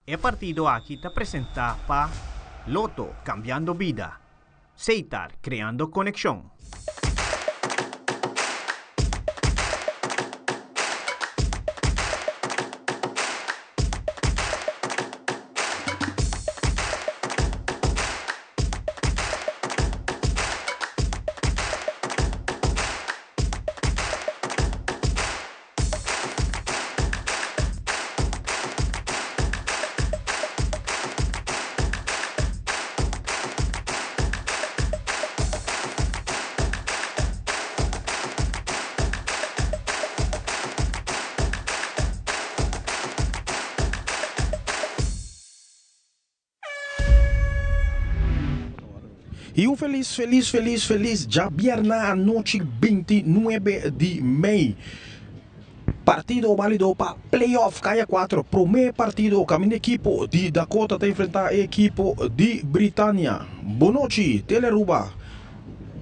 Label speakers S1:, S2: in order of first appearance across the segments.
S1: E partido aki ta presenta pa Lotto, cambiando bida. Setar, creando conexion.
S2: Y un felis, felis, felis, felis djabièrnè anochi 29 di mei. Partido válido pa playoff Kaya 4. Promé partido kaminda ekipo di Dakota ta enfrentá e ekipo di Britania. Bonochi, Telearuba,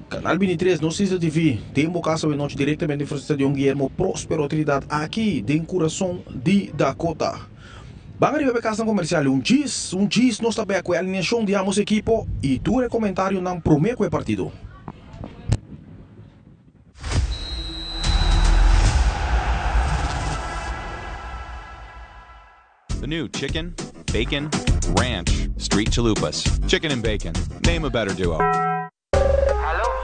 S2: Canal 23, Nos Isla TV, den bo casa awenochi directamente for Stadion Guillermo Prospero Trinidad aki den curason di Dakota. Ban ariba p'e casnan comercial un djis, un djis nos ta bek cu e alineacion di ambos ekipo y tur e comentarionan prome cu e partido.
S3: The new chicken, bacon, ranch, street chalupas. Chicken and bacon. Name a better duo.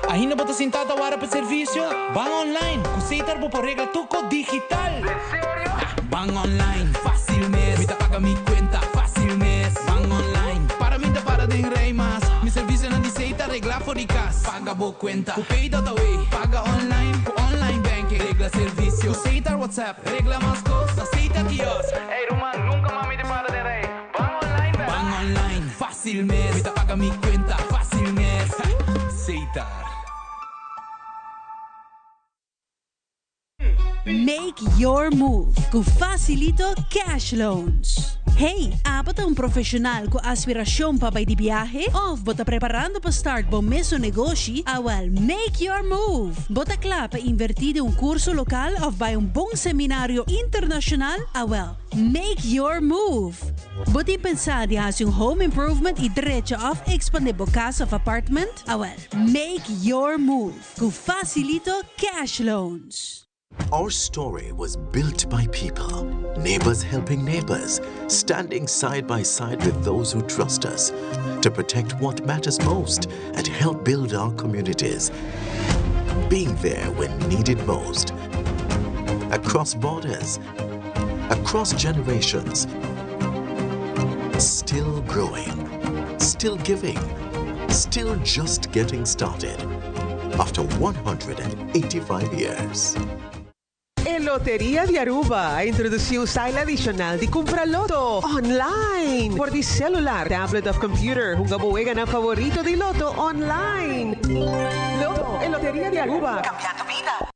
S4: Ainda bo ta sinta ta wara pa servicio? Ban online! Cu Setar bo por regla tur cos digital! Ban online, facil mes! Mi ta paga mi cuenta, facil mes! Ban online, para mi ta para den rij mas! Mi servicionan di Setar regla for di cas! Paga bo cuenta cu Pay.awe! Paga online cu online banking! Regla servicio cu Setar WhatsApp! Regla mas cos na Setar kiosk! Ey ruman, nunca mas mi ta para den rij! Ban online bek! Ban online, facil mes! Mi ta paga mi cuenta, facil mes! Setar.
S5: Make your move ku Facilito Cash Loans. Hey, abo ta un profesional ku aspiracion pa bai di biahe? Of bo ta preparando pa start bo mesun negoshi? Awel, make your move! Bo ta kla pa inverti den un curso local of bai un bon seminario internacional? Awel, Make your move! Bo tin pensá di hasi un home improvement i drecha òf ekspandé bo kas òf apartment? Awèl, make your move ku Facilito Cash Loans!
S6: Our story was built by people, neighbors helping neighbors, standing side by side with those who trust us to protect what matters most and help build our communities. Being there when needed most. Across borders, across generations, still growing, still giving, still just getting started after 185 years.
S7: E Loteria di Aruba a introduci un style adicional di cumpra loto online por di celular, tablet of computer. Hunga bo weganan favorito di loto online. Loto, e Loteria di Aruba, cambiando bida.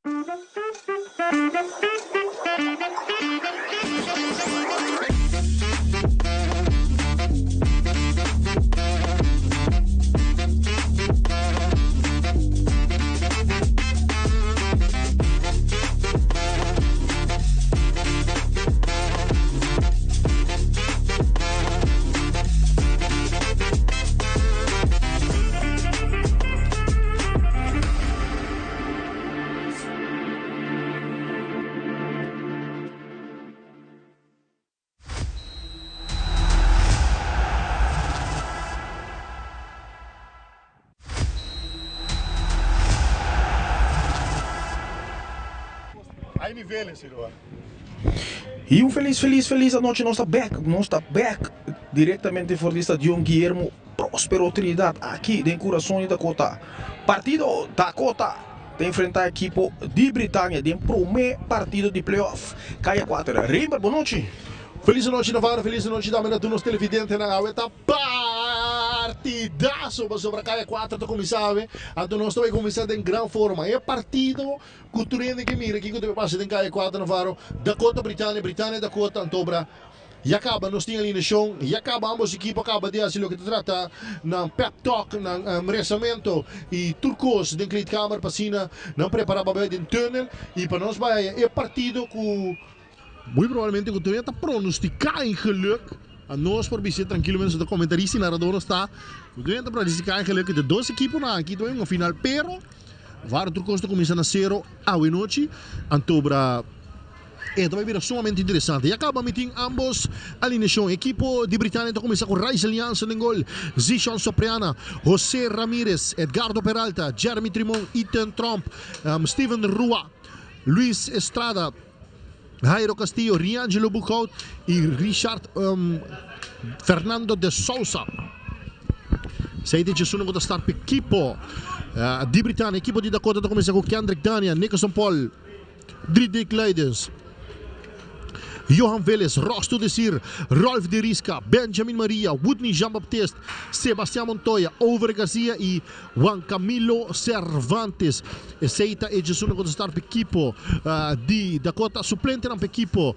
S2: Y un feliz feliz feliz anochi nos ta bek nos ta bek directamente for di stadion Guillermo Prospero Trinidad aki den curason di Dakota partido Dakota ta enfrenta ekipo di Britania den prome partido di playoff Kaya 4 Rembert bonochi.
S8: Feliz anochi Navarro feliz anochi tambe na tur nos televidentenan awe ta partidazo pasobra Kaya 4 ta cuminsa awe anto nos ta bay cuminsa den gran forma e partido cu tur hende ke mira kico ta bay pasa den Kaya 4 Navarro Dakota Britania Britania Dakota anto bra Ya caba nos tin alineacion, ya caba ambos ekipo a caba di haci loke ta trata nan pep talk, nan rezamento y tur cos den kleedkamer pa asina nan prepara pa bay den tunnel y pa nos bay haya e partido cu muy probablemente cu todavia ta pronostica en geluk. Nos por bisa trankilamente ta komentarista i narador nos ta ku dentro pronostika eigenlijk ku e dos ekiponan aki ta bai un final pero Var tur kos ta kuminsá na sero awe nochi antobra e ta bai bira sumamente interesante. Ya kaba mi tin ambos alineashon. Ekipo di Britania ta kuminsá ku Rysel Jansen den gol, Zishon Sopriana, Jose Ramirez, Edgardo Peralta, Jeremy Trimon, Ethan Tromp, Steven Rua, Luis Estrada, Jairo Castillo, Riangelo Boekhout y Richard Fernando de Sousa. Esey ta djesuno cu ta start pa ekipo di Britania. Ekipo di Dakota ta cuminsa cu Kendrick Dania, Nickerson Paul, Dridrik Luidens, Johan Veles, Rosto Desir, Rolf de Risca, Benjamin Maria, Woodney Jean-Baptiste, Sebastian Montoya, Over Garcia y Juan Camilo Cervantes. Esey ta e djesunan ku ta start pa ekipo di Dakota. Suplentenan pa ekipo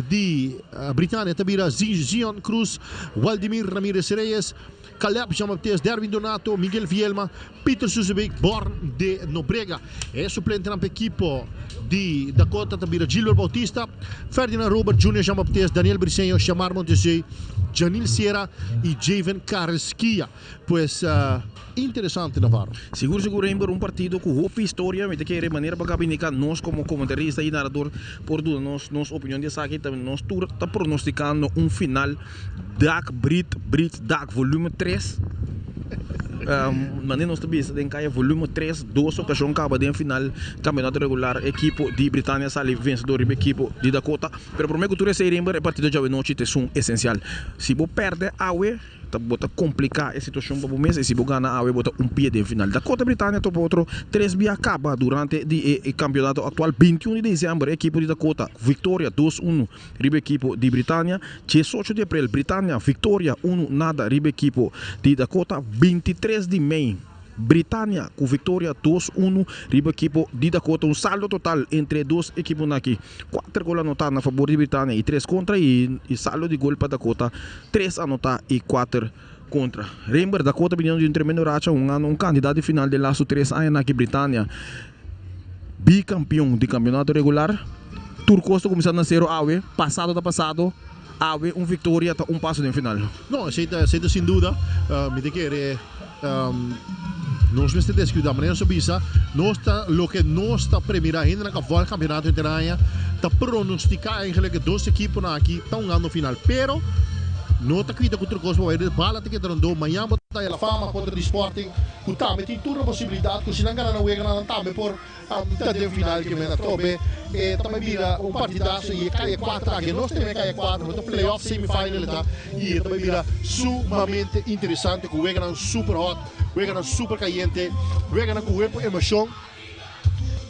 S8: di Britania ta bira Zion Cruz, Waldimir Ramirez Reyes, Caleb Jean-Baptiste, Derwin Donato, Miguel Vielma, Peter Suzebeek, Born de Nobrega. E suplentenan pa ekipo di Dakota ta bira Gilbert Bautista, Ferdinand Robert, Junior Jean-Baptiste, Daniel Briceño, Shamar Montesey, Janil Sierra y Javen Carrasquilla. Pues interesante Navarro.
S2: Sigur sigur Reinber un partido cu hopi historia mi ta kere manera pa caba indica nos como comentarista y narador por duna nos nos opinion di esaki ta nos tur ta pronosticando un final Dak Brit Brit Dak volume 3 manera nos ta bisa den caya volume 3 dos ocasion caba den final campeonato regular ekipo di Britania sali vencedor riba ekipo di Dakota pero prome cu tur esey Reinber e partido djawe nochi ta esun esencial si bo perde awe Ta bo ta kompliká e situashon pa bo mes i si bo gana awe bo ta un pie den final. Dakota Britania topa otro tres bia kaba durante di e kampionato aktual. 21 di desèmber e ekipo di Dakota viktoria dos unu riba ekipo di Britania. 18 di aprel Britania viktoria unu nada riba ekipo di Dakota. 23 di mei Britania ku viktoria dos unu riba ekipo di Dakota. Un saldo total entre e dos ekiponan aki kuater gol anotá na fabor di Britania i tres kontra i saldo di gol pa Dakota tres anotá i kuater kontra. Rember, Dakota biniendo di un tremendo racha hungando un kantidat di final den lastu tres añanan aki Britania bikampion di kampionato regular. Tur kos ta kuminsá na sero awe, pasado ta pasado, awe un viktoria ta un paso den final.
S8: No, esei ta esei ta sin duda. Mi ta kere nos mester deskuidá. Manera nos a bisa, nos ta loke nos ta premirá hendenan ku a vòlg kampionato henter aña ta pronostiká eigenlik e dos ekiponan aki ta hungando final. Pero no ta kuida ku tur kos bo bai bala ta keda rondó. Mañan bo ta haya La Fama kontra di Sporting ku tambe tin tur e posibilidat ku si nan gana nan weganan nan tambe por Ta den final ke men a tobe e ta bai bira un partidazo y e kaya 4 aki nos teme kaya 4 no ta playoff semifinal e ta y e ta bai bira sumamente interesante ku weganan super hot weganan super kayente weganan ku hopi emocion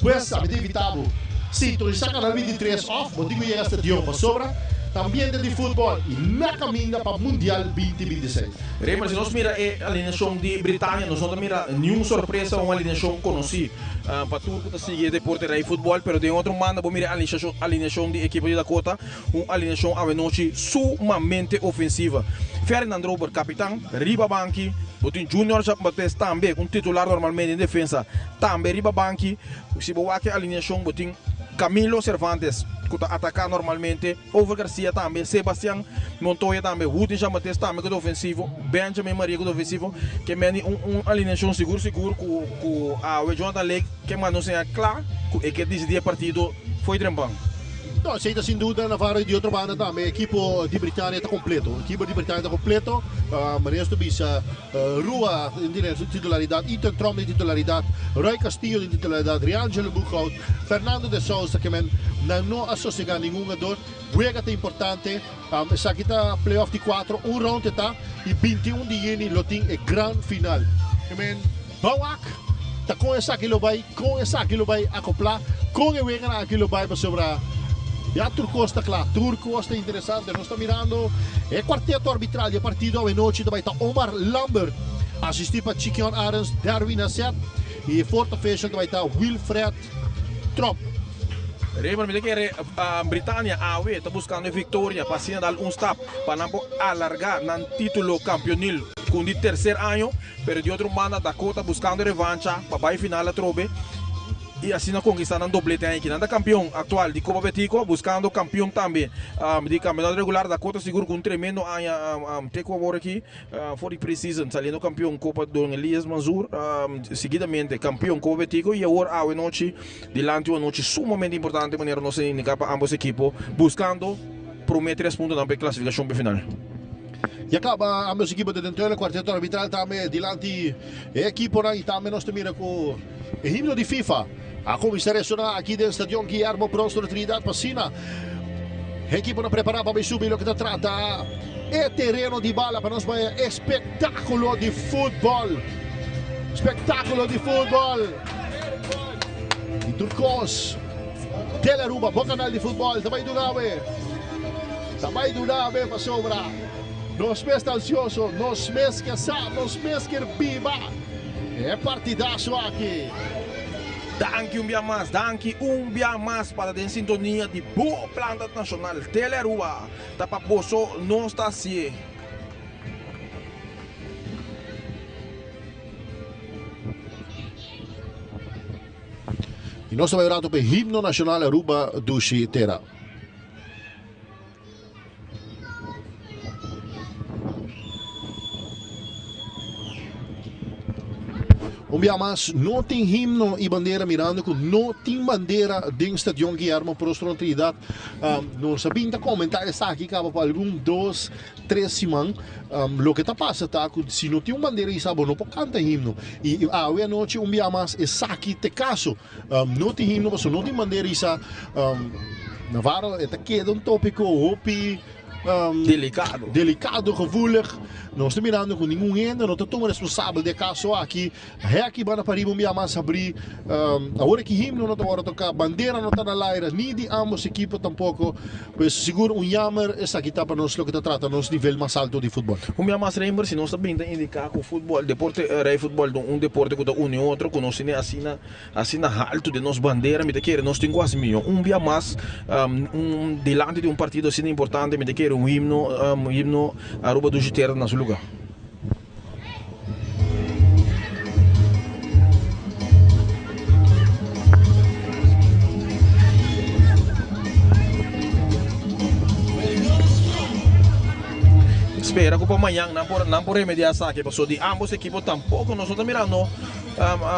S8: pues ami ta invita bo sintonisa kanal 23 of bo tin ku yega stadion pasobra ta ambiente di futbol y na kaminda pa mundial 2026.
S2: Raymond, si nos mira e alineacion di Britania, nos no ta mira niun sorpresa, un alineacion conoci pa tur cu ta sigui e deporte rey futbol, pero den otro banda bo mira e alineacion di ekipo di Dakota, un alineacion awenochi sumamente ofensiva. Ferdinand Robert, capitan, riba banki, bo tin Junior Jean-Baptiste tambe, un titular normalmente den defensa, tambe riba banki. Si bo wak e alineacion bo tin Camilo Cervantes cu ta ataca normalmente, Over Garcia tambe, Sebastian Montoya tambe, Woodin Jean-Baptiste tambe cu ta ofensivo, Benjamin Maria cu ta ofensivo. Ke meni un un alineacion sigur sigur cu cu awe Jonathan Lake ke manda un señal cla cu e ke dicidi e partido fo'i trempan.
S8: No, esey ta sin duda Navarro y di otro banda tambe ekipo di Britania ta completo. Ekipo di Britania ta completo, manera nos ta bisa Rua den titularidad, Ethan Tromp den titularidad, Roy Castillo den titularidad, Riangelo Boekhout, Fernando de Sousa ke men nan no a sosega ningun hungador. Wega ta importante, esaki ta playoff di cuatro, un round e ta y 21 di juni lo tin e gran final. Ke men bawak ta con esaki lo bay, con esaki lo bay acopla, con e weganan aki lo bay pasobra ya tur cos ta cla, tur cos ta interesante. Nos ta mirando e cuarteto arbitral di e partido awenochi ta bay ta Omar Lambert, asisti pa Chiquion Arends, Derwin Hasset y e fourth official ta bay ta Wilfred Tromp.
S2: Raymond, mi ta kere Britania awe ta buscando e victoria pa asina dal un stap pa nan por alarga nan titulo campeonil cu un di tercer año, pero di otro banda Dakota buscando revancha pa bay final atrobe. y asina conquista nan doblete aki. Nan ta campeon actual di Copa Betico, buscando campeon tambe di campeonato regular. Dakota sigur cu un tremendo aña te cu awor aki for di pre-season, saliendo campeon Copa Don Elias Mansur, seguidamente campeon Copa Betico y awor awe nochi dilanti un anochi sumamente importante manera nos a indica pa ambos ekipo, buscando prome tres puntonan pa e clasificacion pa e final.
S8: Ya caba ambos ekipo ta den tuelo, cuarteto arbitral tambe dilanti e ekiponan y tambe nos ta mira cu e himno di FIFA a cuminsa resona aki den Stadion Guillermo Próspero Trinidad pa asina e ekiponan prepara pa bay subi loke ta trata e tereno di bala pa nos bay espectaculo di futbol. Espectaculo di futbol y tur cos. Tele Aruba, bo canal di futbol ta bay duna awe. Ta bay duna awe pasobra nos mes ta ansioso, nos mes ke sa, nos mes kier biba e partidazo aki.
S2: Danki un bia mas, danki un bia mas pa ta den sintonia di bo planta nacional Tele Aruba. Ta pa boso nos ta hacié.
S8: Y nos ta bay un rato p'e himno nacional Aruba Dushi Tera. Un bia mas no tin himno y bandera mirando cu no tin bandera den Stadion Guillermo Próspero Trinidad. Nos a bin ta comenta esaki caba pa algun dos tres siman. Loke ta pasa ta ku si no tin un bandera isá bo no por kanta himno. I awe anochi un bia mas esaki ta e kaso. No tin himno pasobra no tin bandera isá. Navarro e ta keda un topiko hopi
S2: Delikado.
S8: Delikado, gevoelig. Nos ta mirando ku ningun hende no ta tuma responsabel di e kaso aki. Hèki banda pariba un bia mas habrí. Awor aki himno no ta wòrdu toká, bandera no ta na laira, ni di ámbos ekipo tampoko. Pues sigur un yamer esaki ta pa nos loke ta trata nos nivel mas alto di futbòl.
S2: Un bia mas Reinber, si nos ta bin ta indiká ku futbòl, deporte rei futbòl ta un deporte ku ta uni otro, ku nos tene asina asina haltu den nos bandera, mi ta kere nos tin ku hasi mihó. Un bia mas un dilanti di un partido asina importante mi ta kere un himno himno Aruba Dushi Tera ta na su lugá. Spera ku pa mañan nan por nan por remedia esaki pasobra di ambos ekipo tampoco nos no ta mirando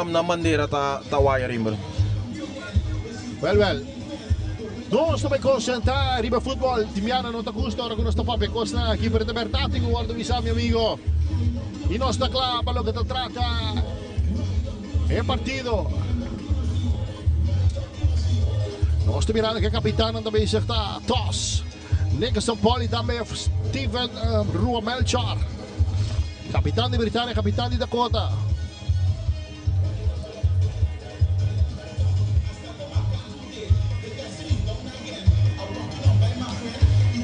S2: nan bandera ta ta waya rimber.
S8: Wel wel. Nos ta bai concentra riba futbol. Timiana no ta gusta ora cu nos ta papia cosnan aki, pero ta berdad tin cu wordo bisa mi amigo. Y nos ta cla pa loke ta trata e partido. Nos ta mirando cu e capitannan ta bezig ta tos. Nickerson Poli tambe Steven Rua Melchor. Capitan di Britania, capitan di Dakota.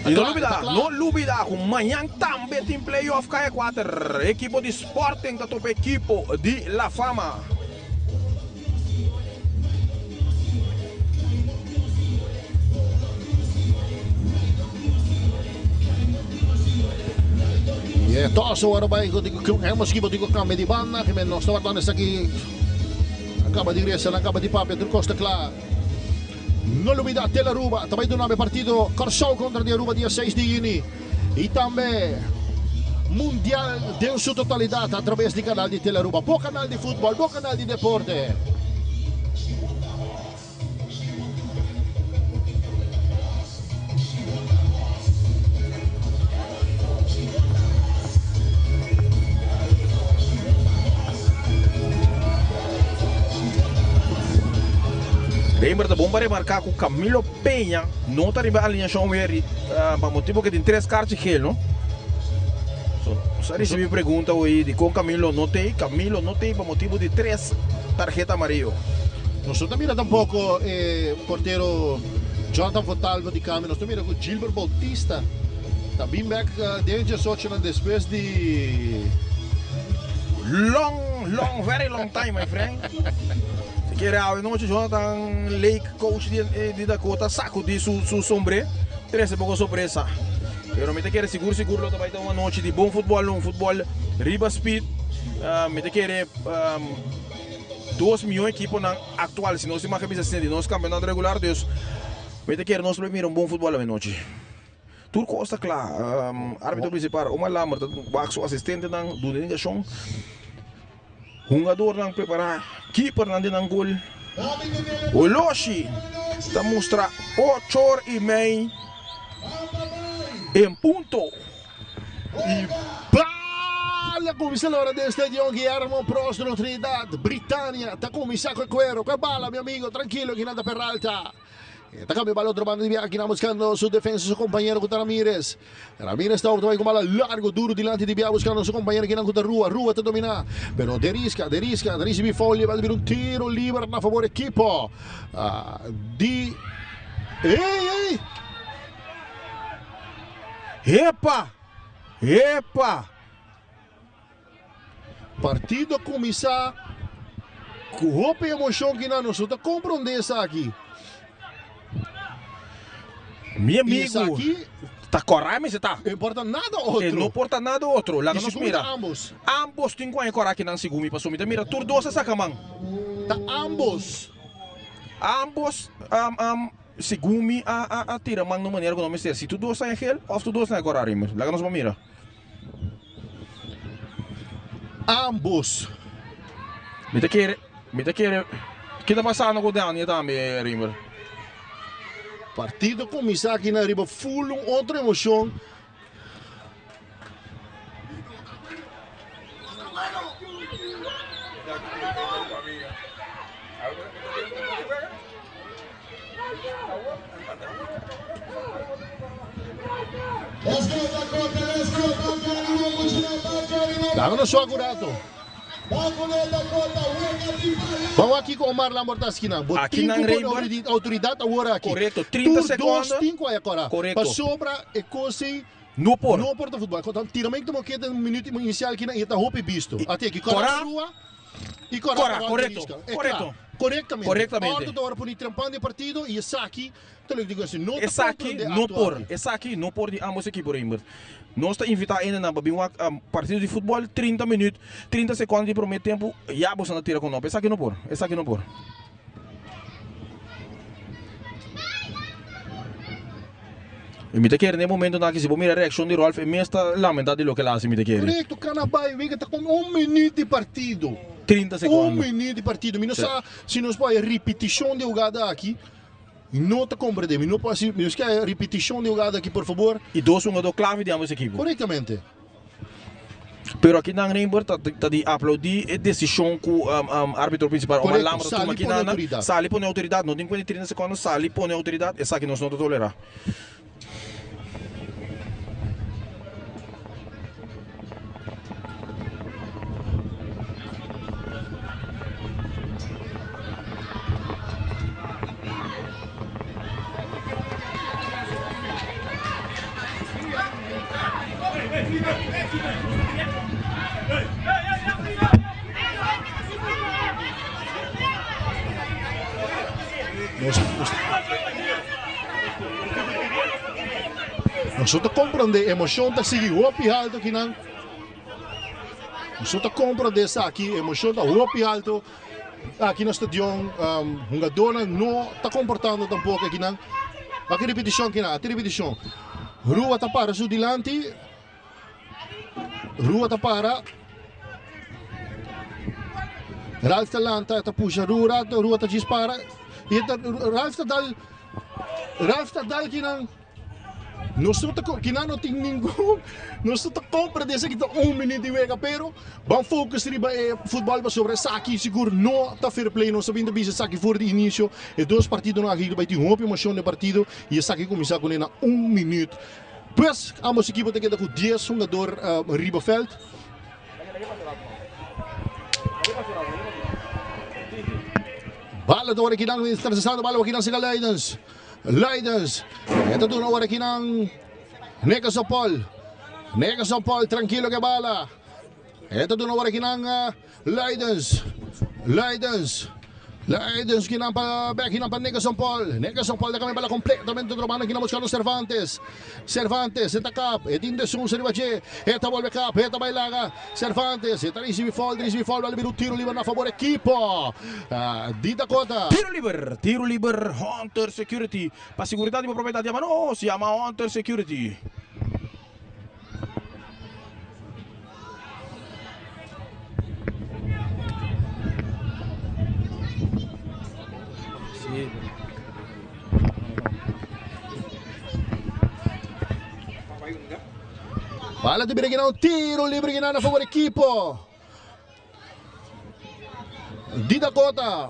S2: Y no lubida, no lubida cu mañan tambe tin playoff Kaya 4. Ekipo di Sporting ta topa ekipo di La Fama.
S8: Y e tos awor bay cu ambos ekipo tin cu cambia di banda. Nos ta wardando esaki. A caba di resa, nan caba di papia, tur cos ta cla. No lubida Tel Aruba ta bay duna e partido Corsou contra di Aruba dia seis di juni y tambe Mundial den su totalidad a traves di canal di Tel Aruba, bo canal di futbol, bo canal di deporte.
S2: Reinber ta bon pa remarca cu Camilo Peña no ta riba alineacion weri pa motibo cu tin tres carchi geel no. So nos a ricibi pregunta hoy dicon Camilo no tey, Camilo no tey pa motibo di tres tarheta amarillo.
S8: Nos no ta mira tampoco e portero Jonathan Fontalvo di cambio, nos ta mira cu Gilbert Bautista ta bin bek den diesochonan despues di.
S2: Long, long, very long time my friend. Si kere awe nochi Jonathan Lake coach di Dakota sacudi su sombre trece poco sorpresa. Pero mi ta kere sigur sigur lo ta bai ta un anochi di bon futbol, un futbol riba speed. Mi ta kere. dos mihó ekiponan aktual, si nos tin mag a bisa asina, di nos kampeonato regular. Dus mi ta kere nos lo mira un bon futbòl awenochi. Tur kos ta kla. Arbitro prinsipal Omar Lambert ta wak su asistentenan duna indikashon. Hungadornan prepará, keepernan den nan gol. Oloshi ta mustra ocho or i mei en punto.
S8: I bala kuminsá lora den stadion Guillermo Próspero Trinidad. Britania ta kuminsá ku e kuero, ku e bala mi amigo, trankilo kinan ta Peralta. E ta cambia bala otro banda di bia akinan buscando su defensa su compañero cu ta Ramirez. Ramirez ta opta bai cu bala largo duro dilanti di bia buscando su compañero akinan cu ta Rua. Rua ta domina pero de risca, de risca, ta ricibi foul y bal bira un tiro liber na favor ekipo di Ey ey!
S2: Hepa! Hepa!
S8: Partido a kuminsá ku hopi emoshon kinan nos no ta komprondé esaki.
S2: Mi amigu ta kòrá mester ta.
S8: E por ta nada otro.
S2: E no por ta nada otro. Laga nos mira.
S8: Ambos.
S2: Ambos tin ku haña kòrá kinan segun mi pasobra mi ta mira tur dos a saka man.
S8: Ta ambos.
S2: Ambos segun mi a tira man na un manera ku no mester. Si tur dos ta haña gel òf tur dos ta haña kòrá Rimmer. Laga nos ban mira.
S8: Ambos.
S2: Mi ta kere, mi ta kere, ki ta pasando ku Daniel tambe, Rimmer?
S8: Partido kuminsá aki na riba full un otro emoshon. Laga nos wak un rato. Ban wak kiko Omar Lambert ta haci kinan. Bo
S2: Aki
S8: tin
S2: nan
S8: cu pone
S2: Rayburn.
S8: autoridad awor aki.
S2: Correcto, 30
S8: Tur dos
S2: secondo.
S8: tin cu haya cora.
S2: Correcto.
S8: Pasobra e cos ey
S2: No por.
S8: no por ta futbol. Tiramento mo keda un minuut inicial kinan y e ta hopi bisto. Ati aki cora
S2: Cora.
S8: pa rua. Y cora
S2: Cora,
S8: pa
S2: correcto,
S8: Riska. E
S2: correcto.
S8: kla, Correctamente.
S2: Correctamente.
S8: Ordo ta ora poni trempan di partido y esaki ta lo que digo así, no ta
S2: Esaki
S8: comprende
S2: no
S8: acto
S2: por,
S8: aki.
S2: esaki no por di ambos ekipo Rembert. Nos ta invita hendenan pa bin wak partido di futbol 30 minuut, 30 secondo di prome tempo ya boso ta tira con nop. Esaki no por, esaki no por. Y mi ta kere na e momentonan aki si bo mira e reaccion di Rolf e mes ta lamenta di loke el a haci mi ta kere.
S8: Correcto, cana bay wega ta con un minuut di partido.
S2: 30 secondo.
S8: Un minuut di partido. Mi no sa si nos por haya ripeticion di hugada aki. Mi no ta comprende. Mi no por haci, mi nos ke haya ripeticion di hugada aki por favor.
S2: Y dos hungador clave di ambos ekipo.
S8: Correctamente.
S2: Pero aki nan Reinbert ta ta di aplaudi e decision cu arbitro principal Omar
S8: Correcto,
S2: Lambert a tuma
S8: sali
S2: aki
S8: pone
S2: nan.
S8: autoridad.
S2: Sali pone autoridad, no tin cuenta di 30 secondo, sali pone autoridad, esaki nos no ta tolera.
S8: Nos ta comprende emocion ta sigui hopi alto akinan. Nos ta comprende esaki, emocion ta hopi alto aki na stadion. Hungadornan no ta comportando tampoco akinan. Aki repeticion akinan, aki repeticion. Rua ta para su dilanti. Rua ta para. Ralph ta lanta, ta pusha Rua, Rua ta djis para. Y ta, Ralph ta dal, Ralph ta dal kinan. Nos no ta, kinan no tin ningun, nos no ta comprende esaki ta un minuut di wega, pero ban focus riba e futbal pasobra esaki sigur no ta fair play. Nos ta bin ta bisa esaki for di inicio. E dos partidonan aki ta bay tin hopi emocion den partido y esaki cuminsa cune na un minuut. Pues ambos ekipo ta keda ku dies hungador riba veld. Bala ta ora kinan transesando bala kinan sega Leidens. Leidens. E ta duna ora kinan Nickerson Paul. Nickerson Paul tranquilo ke bala. E ta duna ora kinan Leidens. Leidens. Luidens kinan pa bek kinan pa Nickerson Paul. Nickerson Paul ta kambia bala completamente otro banda kinan buscando Cervantes. Cervantes e ta kap, e tin Desunza riba dje. E ta bolbe kap, e ta bai laga. Cervantes e ta ricibi foul, ricibi foul, bala bira un tiro liber na favor ekipo di Dakota.
S2: Tiro liber, tiro liber Hunter Security. Pa seguridad di bo propiedad yama nos, yama Hunter Security.
S8: Bala ta bira gina un tiro libre gina na favor ekipo di Dakota.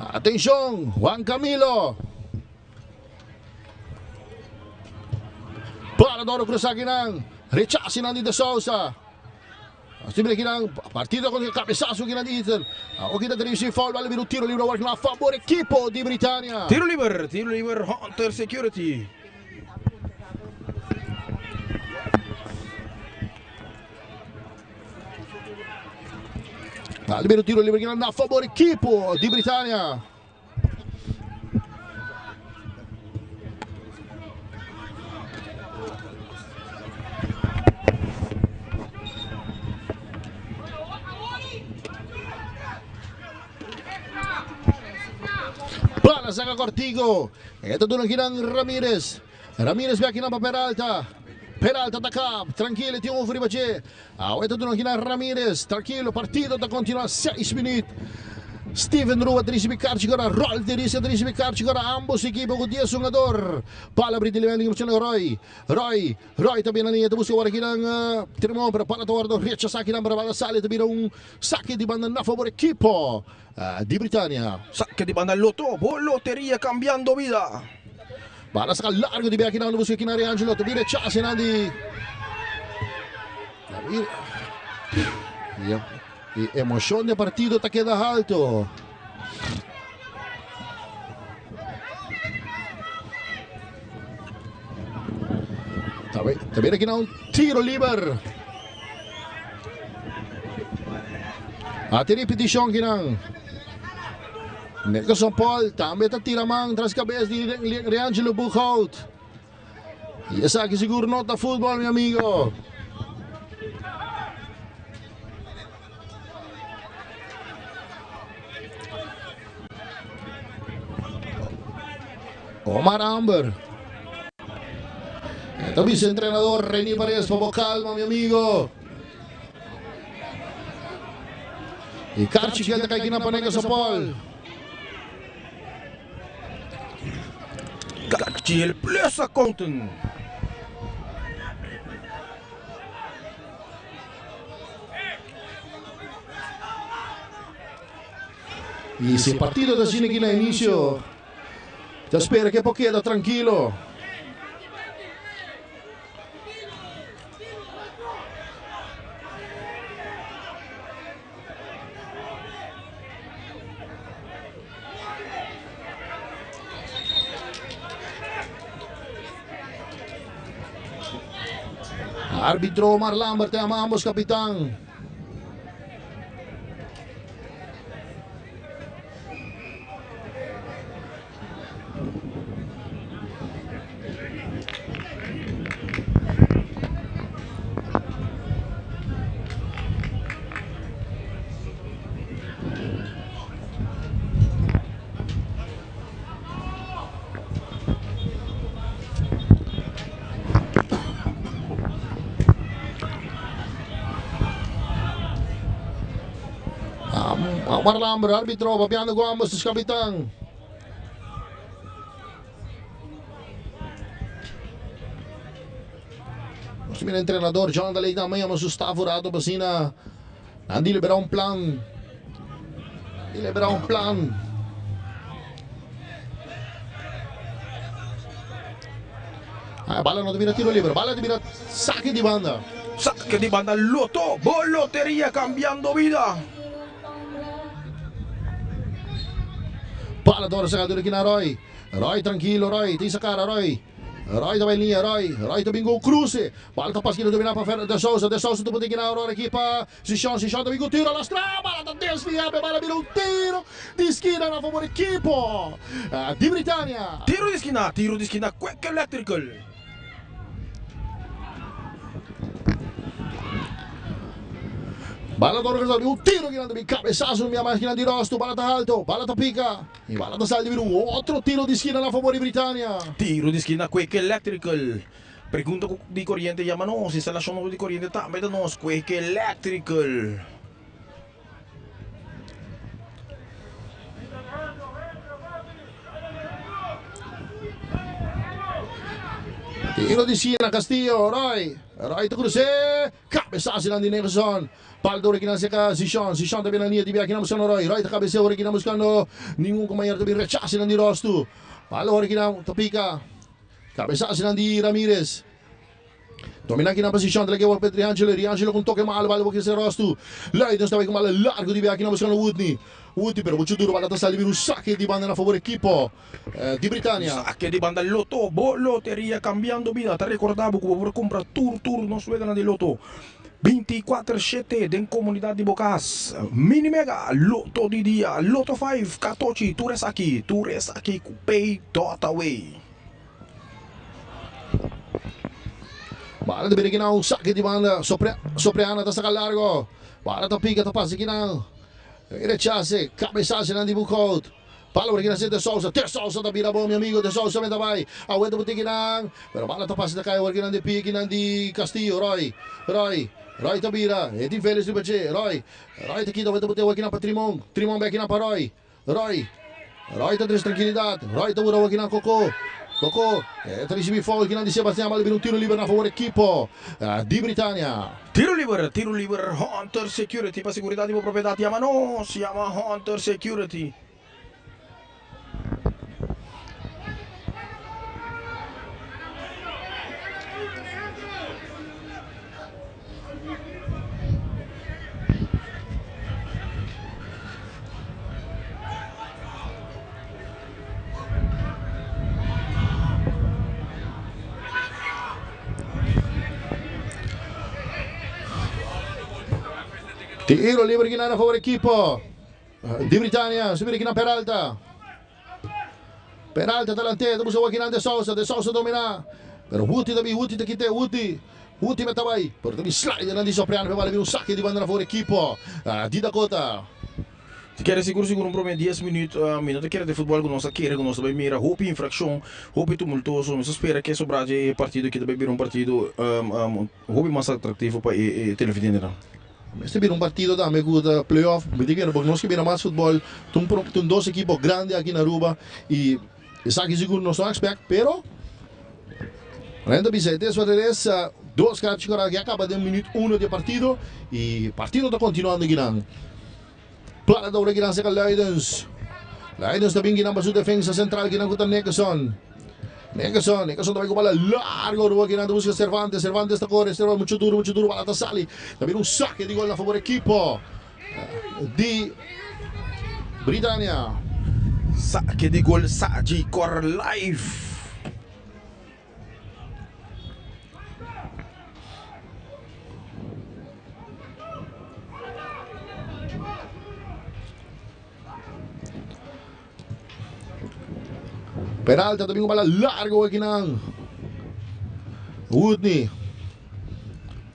S8: Atenshon, Juan Camilo. Bala doro cruza kinan. Rechace nan di De Sousa. Así kinan partido con el cabezazo kinan di Ethan. Awor kita ta foul, bala bira un tiro libre awor a favor equipo di Britannia.
S2: Tiro liber, tiro liber Hunter Security.
S8: Bala bira un tiro libre kinan a favor equipo di Britannia. Bala saca cortico. Esta duna kinan Ramirez. Ramirez ve akinan pa Peralta. Peralta ta kap. Trankilo, tin un riba dje. Awor ta duna kinan Ramirez. Trankilo, partido ta kontinuá 6 minüt. Steven Rua ta risibi karchi kora. Rolf de Risa ta risibi karchi kora. Ambos ekipo ku 10 hungador. Bala brinta limente ki Roy. Roy. Roy ta bira liña ta buska awor kinan Tremon, pero bala ta wòrdu rechasá kinan, pero bala sali ta bira un sake di banda na fabor ekipo di Britannia.
S2: Sake di banda Lotto, bo loteria cambiando bida.
S8: Bala saka largo di bek kinan ta buska kinan Riangelo ta bira rechase nan di E emocion di e partido ta keda halto. Ta bira aki na un tiro liber. Ate repeticion kinan. Nicholson Paul tambe ta tira man tras cabes di Reangelo Boekhout. Y esaki sigur no ta futbol, mi amigo. Omar Amber. Ta vice entrenador Reni Paredes, pa bo calma, mi amigo. Y Karchi ta kai kina pa Nicholson Paul.
S2: Garchiel plus accountant.
S8: Y si e partido ta asina aki na inicio, ta spera cu e por keda trankilo. Arbitro Omar Lambert te ama ambos capitán. Omar Lambert, arbitro, papiando cu ambos sus capitán. Nos mira entrenador Jonathan Lake tambe yama su staff un rato pa asina nan delibera un plan. Delibera un plan. Ah, bala no ta bira tiro libre, bala ta bira saque di banda.
S2: Saque di banda Lotto, bo loteria cambiando vida.
S8: Bala dor saca duro kina Roy. Roy tranquilo Roy, tin sa cara Roy. Roy ta bai liña, Roy, Roy ta bin ku un kruse. Bala ta pas kina dominá pa Fer De Sousa, De Sousa ta pone kina Aurora aki pa Zishon, Zishon ta bin ku tiro lastra, bala ta desviá pe bala bira un tiro di skina na fabor ekipo di Britania.
S2: Tiro di skina, tiro di skina, Quick Electrical.
S8: Bala ta organisa un tiro kinan ta bin cabesazo un bia mas kinan di Rosto, bala ta alto, bala ta pica y bala ta sali di bira un otro tiro di skina na fabor di Britania.
S2: Tiro di skina Quick Electrical. Pregunta cu di coriente yama nos, instalacion nobo di coriente tambe ta nos, Quick Electrical.
S8: Tiro di Sina Castillo, Roy, Roy ta cruce, cabesazo nan di Nelson, Pal dor kinan seca Zishon, Zishon ta bira nia di bia kinan buscando Roy, Roy ta cabecea ora kinan buscando ningun compañero ta bin rechace nan di Rostu, Pal ora kinan ta pica, cabesazo nan di Ramirez. Domina kinan posicion ta leke wak pe Triangelo, Riangelo cu un toke malo bala boki ser Rostu, Luidens ta bay cu bala largo di bia kinan buscando Woodney, Woodney pero mucho duro bala ta sali bira un sake di banda na favor ekipo di Britania.
S2: Sake di banda Lotto, bo loteria cambiando bida ta recorda bo cu bo por cumpra tur tur nos weganan di Lotto 24 shete den comunidad di bo cas. Mini Mega, Lotto di dia, Lotto 5, Catochi, tur esaki, tur esaki cu Pay dot away.
S8: Bala ta bira kinan un sake di banda. Sopreano ta saka largo. Bala ta pika ta pasa kinan. Rechase, cabesazo nan di Boekhout. Bala por kinan De Sousa. De Sousa ta bira bon mi amigo. De Sousa meta bay. Aweta por tin kinan. Pero bala ta pasa ta kai awor kinan di pie kinan di Castillo. Roy. Roy. Roy ta bira. E tin Felix riba dje. Roy. Roy ta kita aweta por tin awor kinan pa Trimon. Trimon bek kinan pa Roy. Roy. Roy ta trece trankilidad. Roy ta wura awor kinan Koko. Koko e ta ricibi foul kinan di Sebastian bal bira un tiro liber na favor ekipo di Britania.
S2: Tiro liber, tiro liber Hunter Security pa seguridad di bo propiedad yama nos, yama Hunter Security.
S8: Tiro libre kinan na favor equipo di Britania. Subir kinan Peralta. Peralta delante, ta busca kinan De Sousa. De Sousa domina. Pero Wuti ta bi, Wuti ta kite, Wuti. Wuti meta bay. Pero ta bi slider nan di Sopriano pe bala bira un sake di banda na favor equipo di Dakota.
S2: Si kere sigur sigur un prome dies minuut mi no ta kere den futbol ku nos a kere ku nos ta bai mira hopi infrakshon, hopi tumultoso. Mi ta spera ke sobra dje e partido aki ta bai bira un partido hopi mas atraktivo pa e televidentenan.
S8: Mester bira un partido tambe ku ta playoff. Mi ta kere porque nos ke mira mas futbol. Ta un ta un dos ekipo grandi aki na Aruba y esaki sigur nos no a expect pero Ryan ta bisa e tes wat eres dos karchi kora ya kaba den minuut uno di e partido y partido ta kontinuando kinan. Plata ta ora kinan seka Luidens. Luidens ta bin kinan pa su defensa sentral kinan ku ta Nickerson. Nickerson, Nickerson ta bai ku bala largo rua kinan ta buska Cervantes. Cervantes ta kore, Cervantes muchu duru, muchu duru, bala ta sali. Ta bira un sake di gol na fabor ekipo di Britania.
S2: Sake di gol Saji Cor Life.
S8: Peralta ta bin un bala largo akinan. Woodney.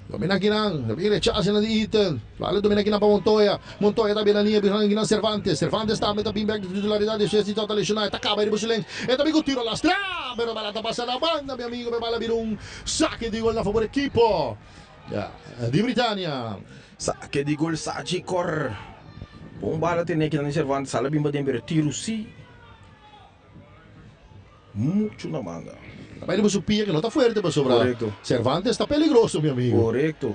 S8: Domina akinan. Ta bin rechace na di Eaton. Bala domina akinan pa Montoya. Montoya ta bira liña biran akinan Cervantes. Cervantes tambe ta bin bek di titularidad despues di tabata lesioná. E ta kaba riba su lens. E ta bin ku tiro lastra. Pero bala ta pasa na banda mi amigo. Pe bala bira un sake di gol na fabor ekipo di Britania.
S2: Sake di gol Saji Cor. Bon bala tene akinan di Cervantes. Sala bin paden pero tiro si. Mucho na banda.
S8: Ta bai riba su pia que no ta fuerte pasobra
S2: Correcto.
S8: Cervantes ta peligroso mi amigo.
S2: Correcto.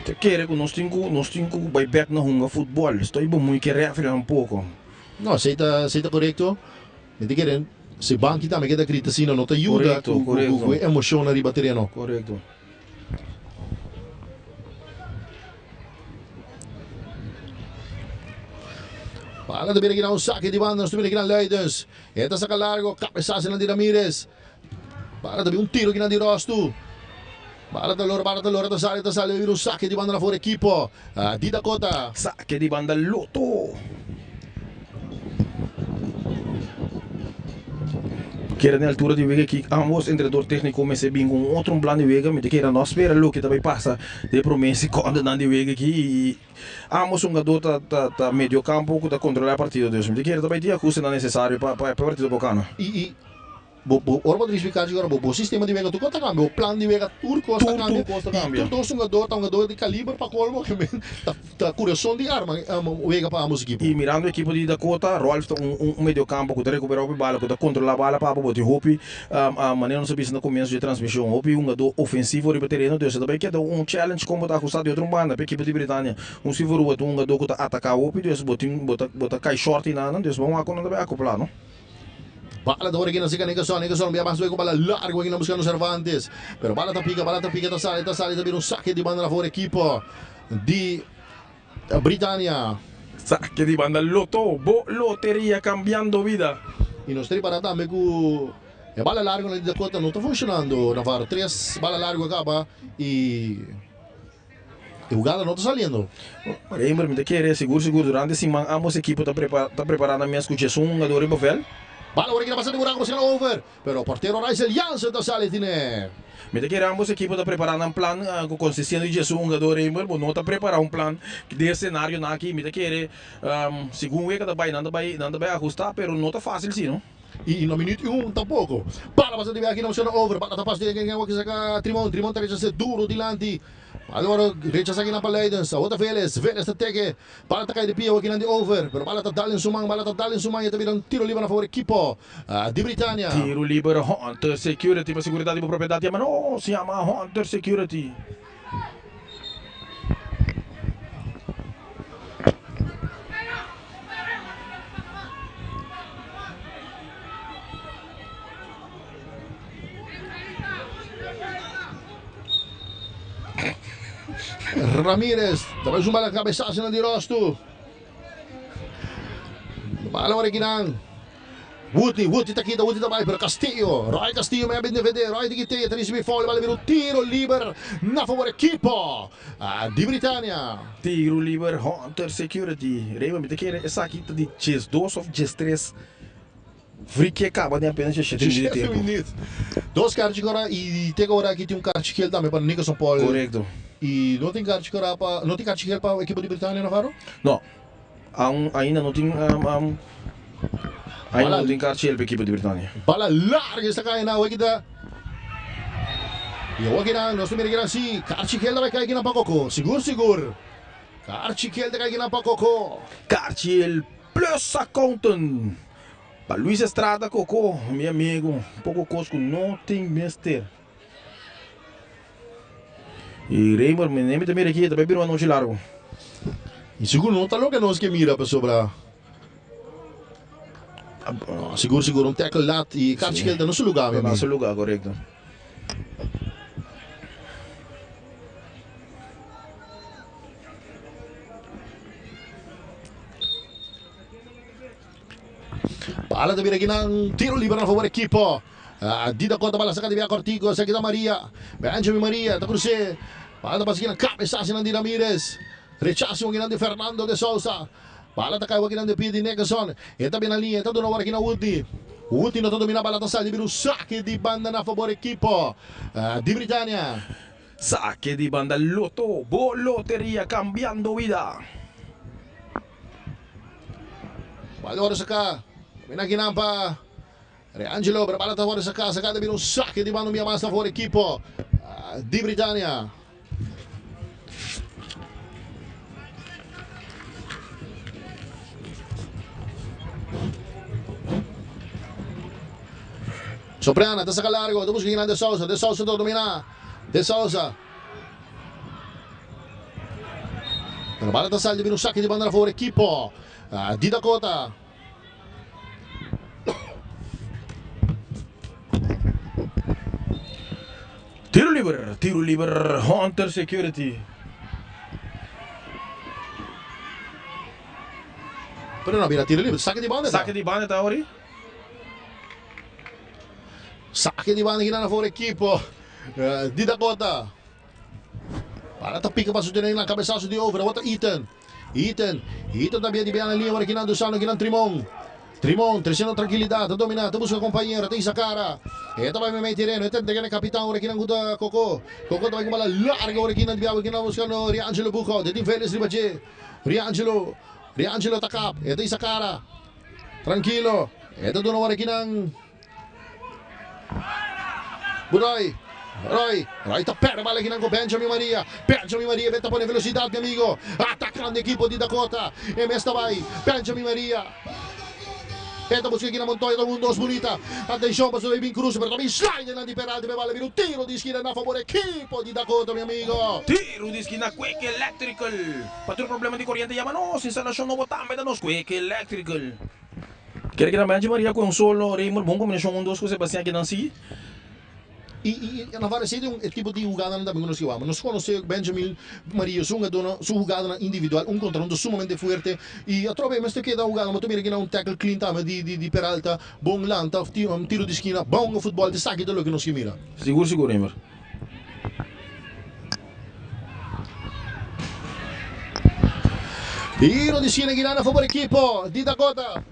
S2: Ta kere ku nos tin ku nos tin ku bai bek na hunga futbol. Estoy bemoei ke referee un poko.
S8: No, esei ta esei ta korekto. Mi ta kere si banki tambe keda grita asina no ta yuda
S2: Korekto,
S8: ku ku
S2: korekto.
S8: ku e emoshonnan riba tereno.
S2: Korekto.
S8: Bala ta bira kina un sake di banda, nos ta mira kina Luidens. E ta saka largo, cabesazo nan di Ramirez. Bala ta bira un tiro kina di Rostu. Bala ta lora, bala ta lora, ta sali, ta sali, bira un sake di banda na for ekipo di Dakota.
S2: Sake di banda Lotto. Kere den altura di wega aki ambos entrenador tecnico mester bin cu un otro un plan di wega. Mi ta kere no spera loke ta bay pasa den prome secondanan di wega aki y ambos hungador ta ta ta medio campo cu ta controla e partido. Dus mi ta kere ta bay tin ajustenan necesario pa pa e partido por cana.
S8: Y Bo, bo, ora bo ta explica dje ora bo, bo sistema di wega tur cos ta cambia, bo plan di wega tur cos ta
S2: Tur,
S8: cambia
S2: tur cos ta
S8: y
S2: cambia.
S8: tur dos hungador ta hungador di caliber pa colmo ke men ta, ta curason di arma wega pa ambos ekipo.
S2: Y mirando e ekipo di Dakota, Rolf ta un, un mediocampo cu ta recupera hopi bala, cu ta controla bala pa bo tin hopi, manera nos a bisa na comienzo dje transmision, hopi hungador ofensivo riba tereno, dus e ta bay keda un challenge con bo ta ahusta di otro banda pa ekipo di Britania. Un Sivorua ta un hungador cu ta ataca hopi, dus bo tin, bo ta, bo ta cay short eynan, dus bo wak con nan ta bay acopla, no?
S8: Bala ta ora aki na sika Nickerson, Nickerson bia mas luego bala largo aki na buscando Cervantes. Pero bala ta pica, bala ta pica, ta sali, ta sali, ta bira un sake di banda na for ekipo di Britania.
S2: Sake di banda Lotto, bo loteria cambiando vida.
S8: Y nos ta ripara tambe cu e bala largo na di Dakota no ta funcionando, Navarro. Tres bala largo a caba y. E hugada no ta saliendo.
S2: Raymer, mi ta kere sigur sigur durante siman ambos ekipo ta ta prepara nan mes ku djesun hungador riba vèlt.
S8: Bala ora kina pasa di buraco busca over, pero portero Rysel Jansen ta sali tine.
S2: Mi ta kere ambos ekipo ta prepara nan plan ku konsistiendo di djesun hungador Raymer, bo no ta prepara un plan den e senarionan aki. Mi ta kere segun wega ta bai nan ta bai nan ta bai ahusta pero no ta facil si no.
S8: Y na minuut y un tampoco. Bala pasa di aki na buscando over. Bala ta pasa di aki na saca Trimon. Trimon ta rechasa duro dilanti. Bala ora rechasa aki na pa Leidens. Awor ta Veles. Veles ta teke. Bala ta cay di pia aki nan di over. Pero bala ta dal den su man. Bala ta dal den su man y ta bira un tiro liber na favor ekipo di Britania.
S2: Tiro liber Hunter Security pa seguridad di bo propiedad yama nos yama Hunter Security.
S8: Ramirez, ta bai zumba la cabezazo na di Rostu. Bala ora kinan. Woodley, Woodley ta kita, Woodley ta bai, pero Castillo, Roy Castillo mei a bin defende, Roy ta kit'e, ta ricibi foul, bala bira un tiro liber na favor ekipo di Britania.
S2: Tiro liber Hunter Security. Raymond, mi ta kere esaki ta di 12 of 13 free kick kaba den apenas 17 minuut di
S8: 17
S2: tempo.
S8: minuut. Dos karchi kora y te ora aki tin un karchi gel tambe pa Nickerson Paul.
S2: Korekto.
S8: Y no tin karchi kora pa, no tin karchi gel pa ekipo di Britania, Navarro?
S2: No. Aun ainda no tin ainda no tin karchel pa ekipo di Britania.
S8: Bala larga esta kai na awor kita y awor kinan nos ta mira kinan si karchi gel ta bai kai kinan pa Koko sigur sigur karchi gel ta kai kinan pa Koko.
S2: Karchiel plus accountant pa Luis Estrada Koko mi amigo poko kos ku no tin mester. Y Raymond, mi ta mira aki, ta bai bira un anochi largo.
S8: Y sigur no ta loke nos ke mira pasobra sigur sigur un tackle lat y Carchigel ta na su lugar mi
S2: Ta na
S8: amigo.
S2: su lugar, korekto.
S8: Bala ta bira aki nan tiro liber na favor ekipo. Di Dakota bala saka di bia Cortico, esaki ta Maria. Benjamin Maria ta crus'é. Bala ta pasa kinan cabesazo nan di Ramirez. Rechazo kinan di Fernando de Sousa. Bala ta cay kinan di pie di Nickerson. E ta bina liña, e ta duna awor aki na Woodley. Woodley no ta domina bala ta sali bira un sake di banda na favor ekipo di Britania.
S2: Sake di banda Lotto, bo loteria cambiando vida.
S8: Bala ora saka. Bina kinan pa Reangelo, pero bala ta for sa casa, cada bira un saque di mano mia mas na for equipo di Britania. Soprana ta saca largo, ta busca De Sousa, De Sousa ta domina, De Sousa. Pero bala ta sali, bira un saque di banda na for equipo di Dakota.
S2: Tiro liber, tiro liber, Hunter Security.
S8: Pero no, mira, tiro liber. Saque di banda.
S2: Saque di banda ta ori.
S8: Saque di banda na for equipo di Dakota. Para ta pica pa su na cabeçaço di over. Wat Ethan. Ethan. Ethan también di bem na linha. Aqui na Dusano, aqui na Trimon. Trimon, crescendo tranquilidade, domina, busca companheiro, tem Sakara. Eta vai me terreno, eta tem capitão aqui na Guda Coco. Coco também com bola larga aqui na Biabo, aqui na buscando Riangelo Buco, tem Félix Ribache. Riangelo, Riangelo takap, eta Sakara. Tranquilo. Eta do aqui na Burai. Roy, Roy tá perto, vale aqui com Benjamin Maria. Benjamin Maria, vem pôr velocidade, meu amigo. Atacando a equipe de Dakota. E esta vai, Benjamin Maria. Eta busca aqui na Montoya, todo mundo bonita. Atenção, passou bem Cruz, mas também slide na di Peralta, vale vir um tiro de esquina na favor equipo de Dakota, meu amigo.
S2: Tiro de esquina, Quick Electrical. Para o problema de corrente, llama nos, instalação novo também da nos Quick Electrical. Quer que na Benjamin Maria com um solo, Raymond, bom combinação 1-2 com Sebastião aqui na si.
S8: E na verdade, um tipo de jogada também nós que Nós conhecemos Benjamin Maria, su jogada individual, um contra um sumamente forte. E a trova mas que da jogada, mas tu mira que não um tackle clean também de Peralta, bom lanta, um tiro de esquina, bom futebol, de saque de lo que nós que mira.
S2: Seguro, seguro, Emer.
S8: Tiro de esquina aqui na favor equipo de Dakota.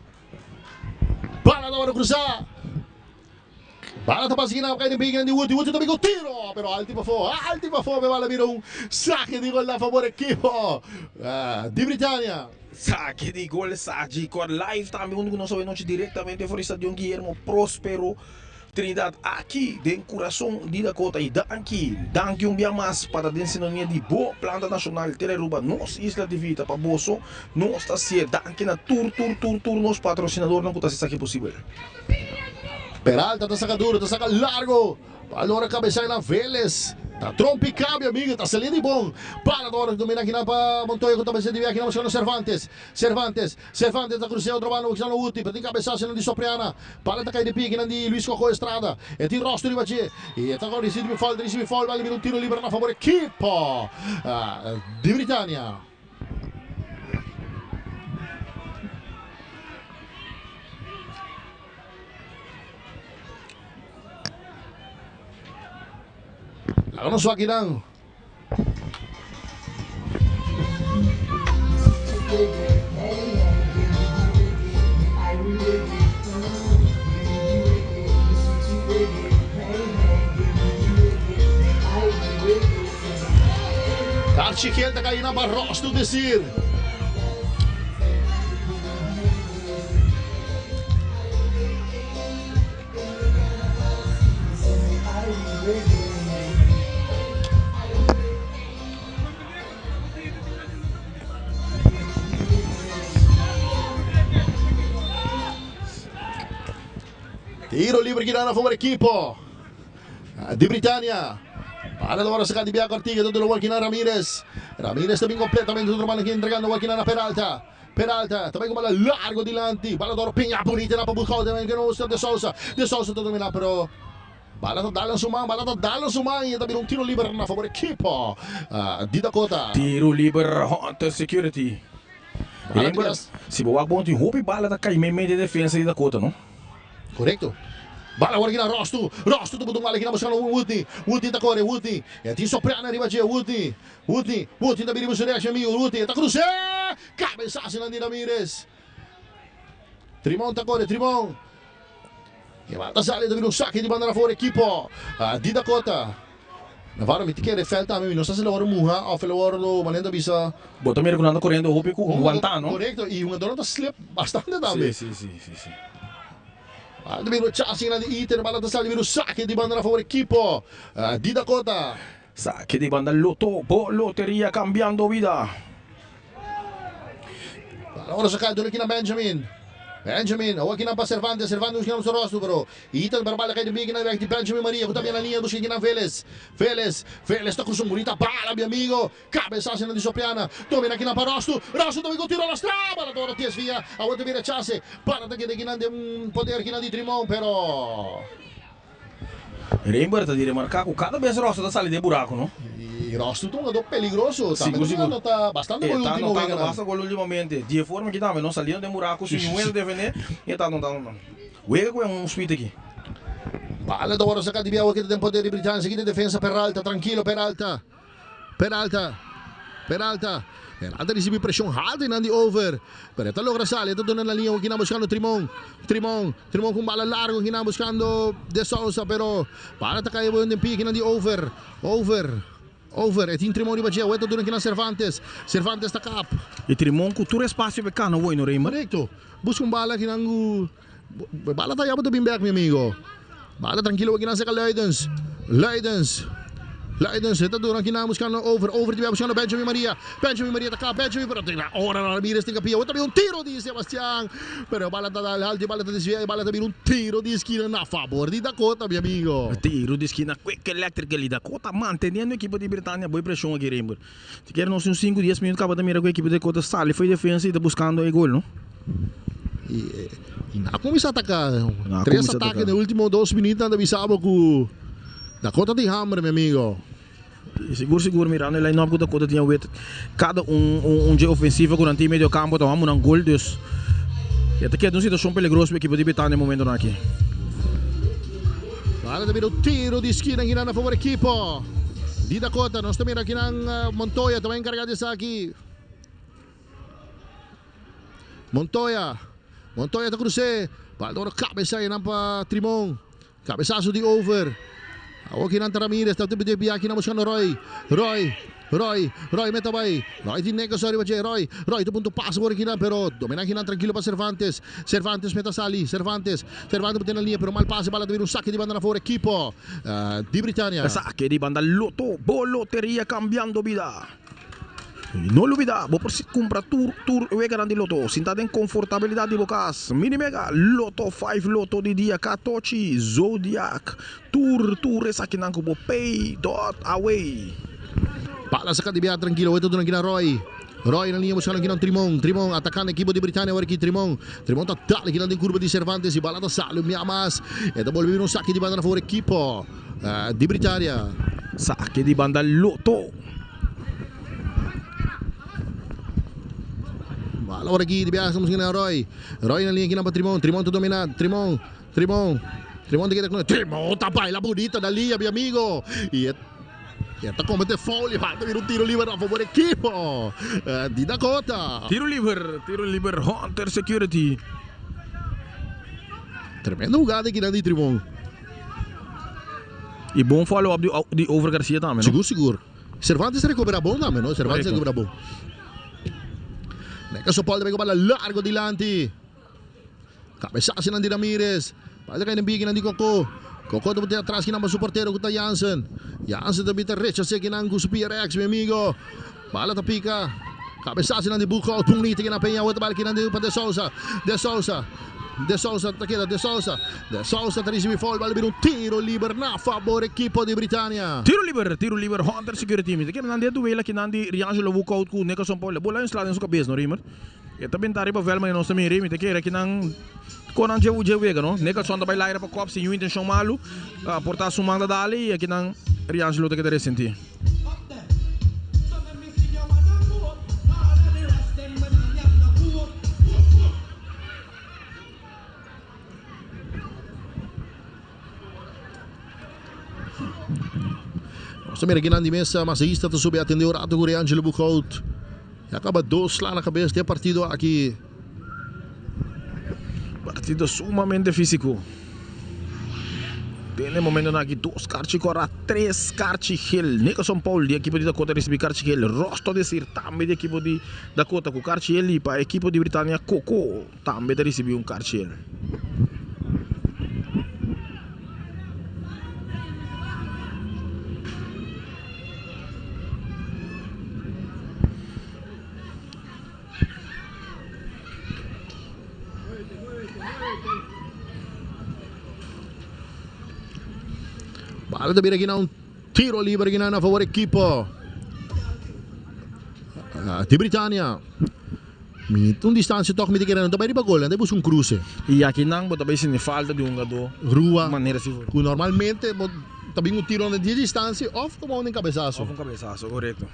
S8: Para agora cruzar. Bala tá passando na bem grande Woody, Woody também com tiro, pero alto para fora, alto para fora, vale vira um saque de gol a favor equipo de Britânia.
S2: Saque de gol, Sagicor Live também, onde nós noite diretamente para o estádio Guillermo Próspero Trinidad, aqui, de coração de Dakota. E danke, danke um dia mais para a sintonia de boa planta nacional Teleruba, nos Isla de Vita, para Bosso, nós está ser, danke na tour, tour, tour, tour, nosso patrocinador, não está aqui possível.
S8: Peralta tá saca duro, tá saca largo. Allora cabeça na Vélez. Tá trompicado, meu amigo, tá saliendo bom. Para agora domina aqui na Montoya com cabeça de aqui na buscando Cervantes. Cervantes, Cervantes tá cruzando outro mano, buscando Uti, para cabeça de Sopriana. Para tá cair de pique na de Luiz Coco Estrada. E tem Rosto Ribache. E tá agora recibe falta, recibe falta, vale um tiro livre na favor equipo de Britânia. Agora só aqui não. Carchiqueta caindo na Barros do Desir. Tiro libre que na favor equipo de Britânia. Para agora sacar de Bianco Ortiga, dando o Joaquim Ramírez. Ramírez também completamente outro mano aqui entregando o Joaquim na Peralta. Peralta também com bola largo dilante. Bala d'oro Pinha bonita na para buscar também que não de Souza. De Souza tá dominar pero Bala da su mão, bala da su mão e também um tiro livre na favor equipo de Dakota.
S2: Tiro livre Hunter Security. Lembra, se boa bom de roupa e bala da cai meio de defesa de Dakota, não?
S8: Correcto. Bala agora aqui na Rosto. Rosto do Budumala aqui na buscando o Woodney. Woodney da Core, Woodney. É tem Soprano arriba de Woodney. Woodney, Woodney da Biribo Suresh, amigo. Woodney, tá cruze. Cabeçaço na Ramírez. Trimon tá Core, Trimon. E va sale da un saque di banda fuori equipo di Dakota. Navarro mi chiede felta a me non so se lavoro muha o se lavoro manendo bisa.
S2: Bota mira con anda correndo hopi con guantano.
S8: Correcto, e un andando slip bastante también.
S2: Sì, sì, sì, sì, sì.
S8: Almeno Chasina di Iter, balla da sale, saque di banda a favore equipo di Dakota.
S2: Saque di banda Lotto, bo lotteria cambiando vida.
S8: Allora sacando aqui na Benjamin. Benjamin, o aqui na Cervantes, Cervantes buscando o rosto, pero Iter barbala cai de big na de Benjamin Maria, que também na linha busca aqui na Vélez. Vélez, Vélez está com sua bonita bala, meu amigo. Cabeçaço na de Sopriana. Domina aqui na Rosto. Rosto também com tiro na strada, agora desvia. A outra vira chance. Para daqui daqui na de um poder aqui na de Trimon, pero
S2: Rembert di remarcar cada vez Rosto da sali de buraco, não?
S8: E I Rostu ta un hungadó peligroso tambe.
S2: Sigur, sigur.
S8: Ta anotá bastante
S2: E
S8: gol
S2: ta
S8: último
S2: anotando
S8: weganan.
S2: basta gol últimamente. Di e forma aki tambe, no saliendo den buraco sin niun hende defendé, e ta anotando. Wega cu e un sweet aki.
S8: Bala ta wòrdu saká di biawa kita den poder di Britannia. Sigui den defensa Peralta, trankilo Peralta. Peralta, Peralta, Peralta risibi preshon haltu einan di Over, pero e ta logra sali, e ta duna na liña kinan buskando Trimon, Trimon, Trimon ku un bala largu kinan buskando De Sousa, pero bala ta kai den pia kinan di Over, Over, Over, e tin Trimon riba dje, awor e ta duna kinan Cervantes, Cervantes ta kap.
S2: E Trimon ku tur espasio pa e kana woi no Raymer.
S8: Korekto, buska un bala kinan ku bala ta ya bo ta bin bek mi amigo. Bala trankilo aki nan seka Luidens. Luidens. Luidens e ta dura aki nan buskando over. Over di buskando Benjamin Maria. Benjamin Maria ta kla. Benjamin pero tin ora Ramirez tin kapia. Otra un tiro di Sebastian. Pero bala ta dal alto y bala ta desvia y bala ta bira un tiro di eskina na fabor di Dakota mi amigo.
S2: Tiro di eskina Quick Electric di Dakota manteniendo ekipo di Britania boy presion aki Rainbow. Si kier nos un sinku dies minut kaba ta mira ku ekipo di Dakota sali fo'i defensa i ta buskando e gol no.
S8: I nan a kuminsá ataká. Tres atake den ultimo dos minüt nan ta bisa bo ku Dakota tin hamber mi amigo.
S2: Sigur sigur mirando e line up ku Dakota tin awet kada un un dje ofensivo ku nan tin medio kampo ta wou nan gol dus e ta keda un situashon peligroso pa ekipo di Betania e momentonan aki.
S8: Bala ta bira un tiro di skina kinan na fabor ekipo di Dakota. Nos ta mira kinan Montoya ta bai enkargá di esaki. Montoya. Montoya ta krus'é. Baldoro kabesa einan pa Trimon. Kabesaso di over. Awor kinan ta Ramirez. Ta desviá kinan buskando Roy. Roy. Roy. Roy meta bai. Roy tin Nicholson riba dje. Roy. Roy ta punto pasa por kinan pero dominá kinan trankilo pa Cervantes. Cervantes meta sali. Cervantes. Cervantes mete na liña pero mal pase. Bala ta bira un sake di banda na for ekipo di Britania.
S2: Sake di banda Lotto. Bo loteria kambiando bida. No lubida, bo por cumpra tur tur weganan di loto sinta den confortabilidad di bo cas. Mini Mega, Lotto 5 Lotto di dia Catochi, Zodiac, tur tur esakinan cu bo pay dot away.
S8: Bala saca di bia trankilo, weta duna kina Roy. Roy na liña buscando kinan Trimon. Trimon atacando equipo di Britania awor aki Trimon. Trimon ta dale kinan den curva di Cervantes y bala ta sali un mia mas. E ta bolbe bira un saki di banda na favor equipo di Britania.
S2: Saki di banda Lotto.
S8: Bala ora aki di biaha estamos gana Roy. Roy na liña kinan pa Trimon. Trimon ta domina. Trimon, Trimon, Trimon ta keda con Trimon ta baila bonita na liña mi amigo. Y e e ta comete foul y falta bira un tiro liber a favor equipo di Dakota.
S2: Tiro liber, tiro liber Hunter Security.
S8: Tremendo hugada kinan di Trimon.
S2: Y bon follow up di Over Garcia tambe no?
S8: Sigur sigur. Cervantes a recupera bon tambe no? Cervantes a recupera bon. Neka Sopol tambe ku bala largo dilanti. Cabezazo nan di Ramirez. Bala ta kai den bigi nan di Koko. Koko ta bot'e atras kinan pa su portero ku ta Jansen. Jansen ta bita rechas'e kinan ku su pia rechts mi amigo. Bala ta pika. Cabezazo nan di Boekhout. Bunita kinan Peña. Wet bala kinan di pa De Sousa. De Sousa. De Sousa ta keda. De Sousa. De Sousa ta ricibi foul. Bala bira un tiro liber na fabor ekipo di Britania.
S2: Tiro liber, tiro liber Hunter Security. Mi ta kere nan den duela kinan di Riangelo Boekhout ku Nicholson Paul. E bola a insla den su kabes no Riemer. E ta benta riba veld manera nos ta mira. Mi ta kere kinan kon nan dje wega no. Nicholson ta bai laira pa kop sin niun intencion malu. Por ta su man ta dale y akinan Riangelo ta keda resenti.
S8: Nos ta mira kinan di mesa, masahista ta subi atende un rato ku Reangelo Boekhout. Ya kaba dos sla na kabes den partido aki.
S2: Partido sumamente físiko. Den e momentonan aki dos karchi kòrá, tres karchi gel. Nicholson Paul di ekipo di Dakota risibí karchi gel. Rosto Desir tambe di ekipo di Dakota ku karchi gel i pa ekipo di Britania Koko tambe ta risibí un karchi gel.
S8: Bala ta bira kina un tiro liber kina na favor ekipo di Britania. Mi un distancia toch mi ta kere nan ta bai riba gol, nan ta busca un cruce.
S2: Y aki nan bo ta bai sinti falta di un hungador
S8: Rua
S2: manera si
S8: cu normalmente bo. Ta bin un tiro di distansia òf komo un kabesaso.
S2: Òf un kabesaso, korekto.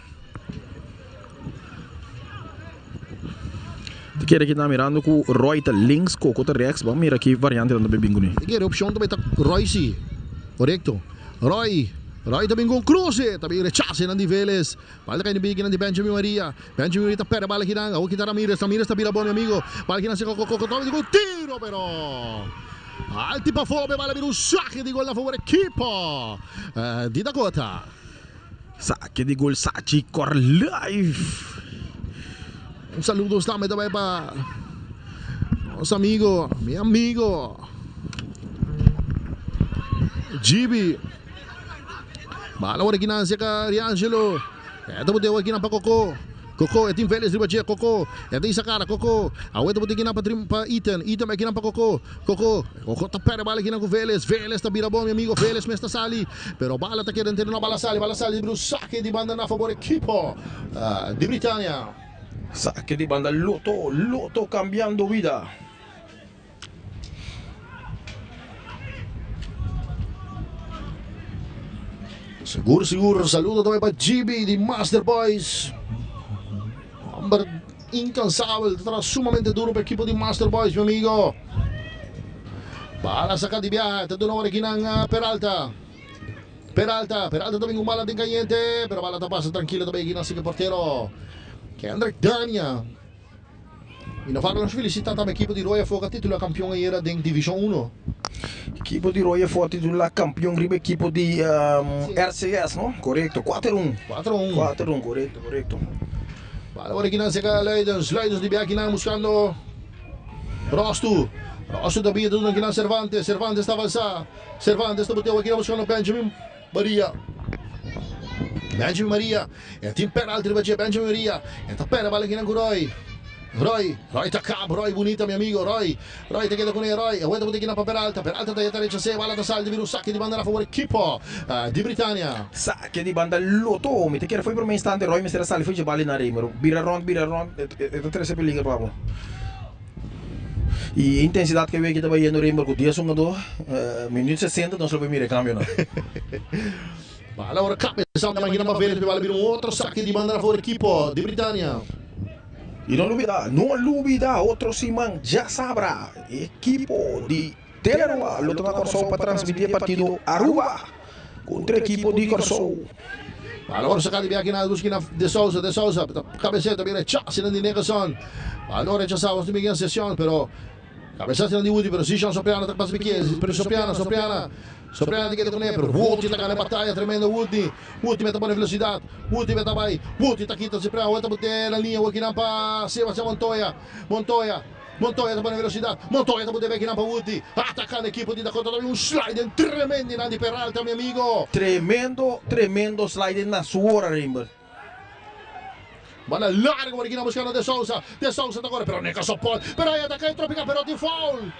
S2: Ta kere ki ta mirando ku Roy ta links, Coco ta rechts. Ban mira ki variante nan ta bin kuné.
S8: Ta kere opshon ta bai ta Roy si. Korekto. Roy. Roy ta bin ku un kruse. Ta bin rechase nan di Veles. Bal ta kai na biki nan di Benjamin Maria. Benjamin Maria ta pèrdè bal akinan. Awor kita Ramirez. Ramirez ta bira bon mi amigo. Bal akinan si Coco. Coco ta bin ku un tiro pero alto i pafó. Bal a bira un sake di gol na fabor ekipo di Dakota.
S2: Sake di gol Sachi Cor Live.
S8: Un saludo tambe ta bai pa nos amigo, mi amigo Gibi. Bala ora kinan cerca Riangelo. E ta bote kinan pa Coco. Coco e tin Vélez riba dje. Coco e ta isa cara. Coco awe ta bote kinan pa pa Ethan. Ethan bai kinan pa Coco. Coco Coco ta perde bala kinan cu Vélez. Vélez ta bira bon mi amigo. Vélez mes ta sali. Pero bala ta keda entero. No bala sali. Bala sali riba un sake di banda na fabor ekipo di Britania.
S2: Sake di banda Lotto. Lotto cambiando vida.
S8: Sigur sigur saludo tambe pa GB di Master Boys. Homber incansabel, ta traha sumamente duro pa ekipo di Master Boys, mi amigo. Bala saca di biaha, ta duna ora kinan Peralta. Peralta, Peralta ta bin un bala den cayente, pero bala ta pasa tranquilo ta bay kinan sigue portero. Kendrick Dania. Y nos nos felicita tambe equipo di Roya Foca titula campeon ayera den Division 1.
S2: Equipo di Roya Foca titula campeon riba equipo di RCS, no? Correcto, 4-1.
S8: 4-1.
S2: 4-1, correcto, correcto.
S8: Bala ora kinan seca Leidens, Leidens di bia kinan buscando Rostu. Rostu ta bia duna kinan Cervantes, Cervantes ta avanza. Cervantes ta boteo kinan buscando Benjamin Maria. Benjamin Maria, e tin penalti riba dje, Benjamin Maria, e ta perde bala kinan ku Roy. Roy, Roy ta kap, Roy bunita mi amigo, Roy, Roy ta keda kuné, Roy, awor ta bota kinan pa Peralta, Peralta ta yeta rechas'é, bala ta sali di bira un sake di banda na fabor ekipo di Britania.
S2: Sake di banda Lotto, mi ta kere fo'i prome instante Roy mester a sali fo'i dje bala na rei, pero bira rond, bira rond, e ta trese peliger pa bo. Y e intensidad ke weki ta bayendo Rimber ku dies hungadó, minuut 60 nos lo bay mira e kambionan.
S8: Bala ora kabesa ta magina pa Vélez, bala bira un otro sake di banda na for ekipo di Britania.
S2: Y no lubida, no lubida otro siman djasabra ekipo di Telearuba lo ta na Kòrsou pa transmiti e partido Aruba kontra ekipo di Kòrsou.
S8: Bala ora saka di biaha na buskina De Sousa, De Sousa ta kabesea ta bira chase nan di Nicholson. Bala ora rechasa nos tin begin sesion pero kabesase nan di Woody pero Zishan Sopriano ta pasa bikie pero Sopriano, Sopriana, Sopriana ta keda kune pero Woody ta gana e bataya tremendo Woody, Woody meta pone velosidad, Woody meta bai, Woody ta kita Cipriano awor ta bute na liña awor kinan pa Sebastian Montoya, Montoya. Montoya ta pone velocidad. Montoya ta pone bekinan pa Woody. Atacando equipo di Dakota. Ta un sliding tremendo nan di Peralta, mi amigo.
S2: Tremendo, tremendo sliding na su ora, Rembert.
S8: Bala largo por aquí buscando De Sousa. De Sousa ta corre, pero Nico Sopol. Pero ahí ataca el Tropical, pero tin foul.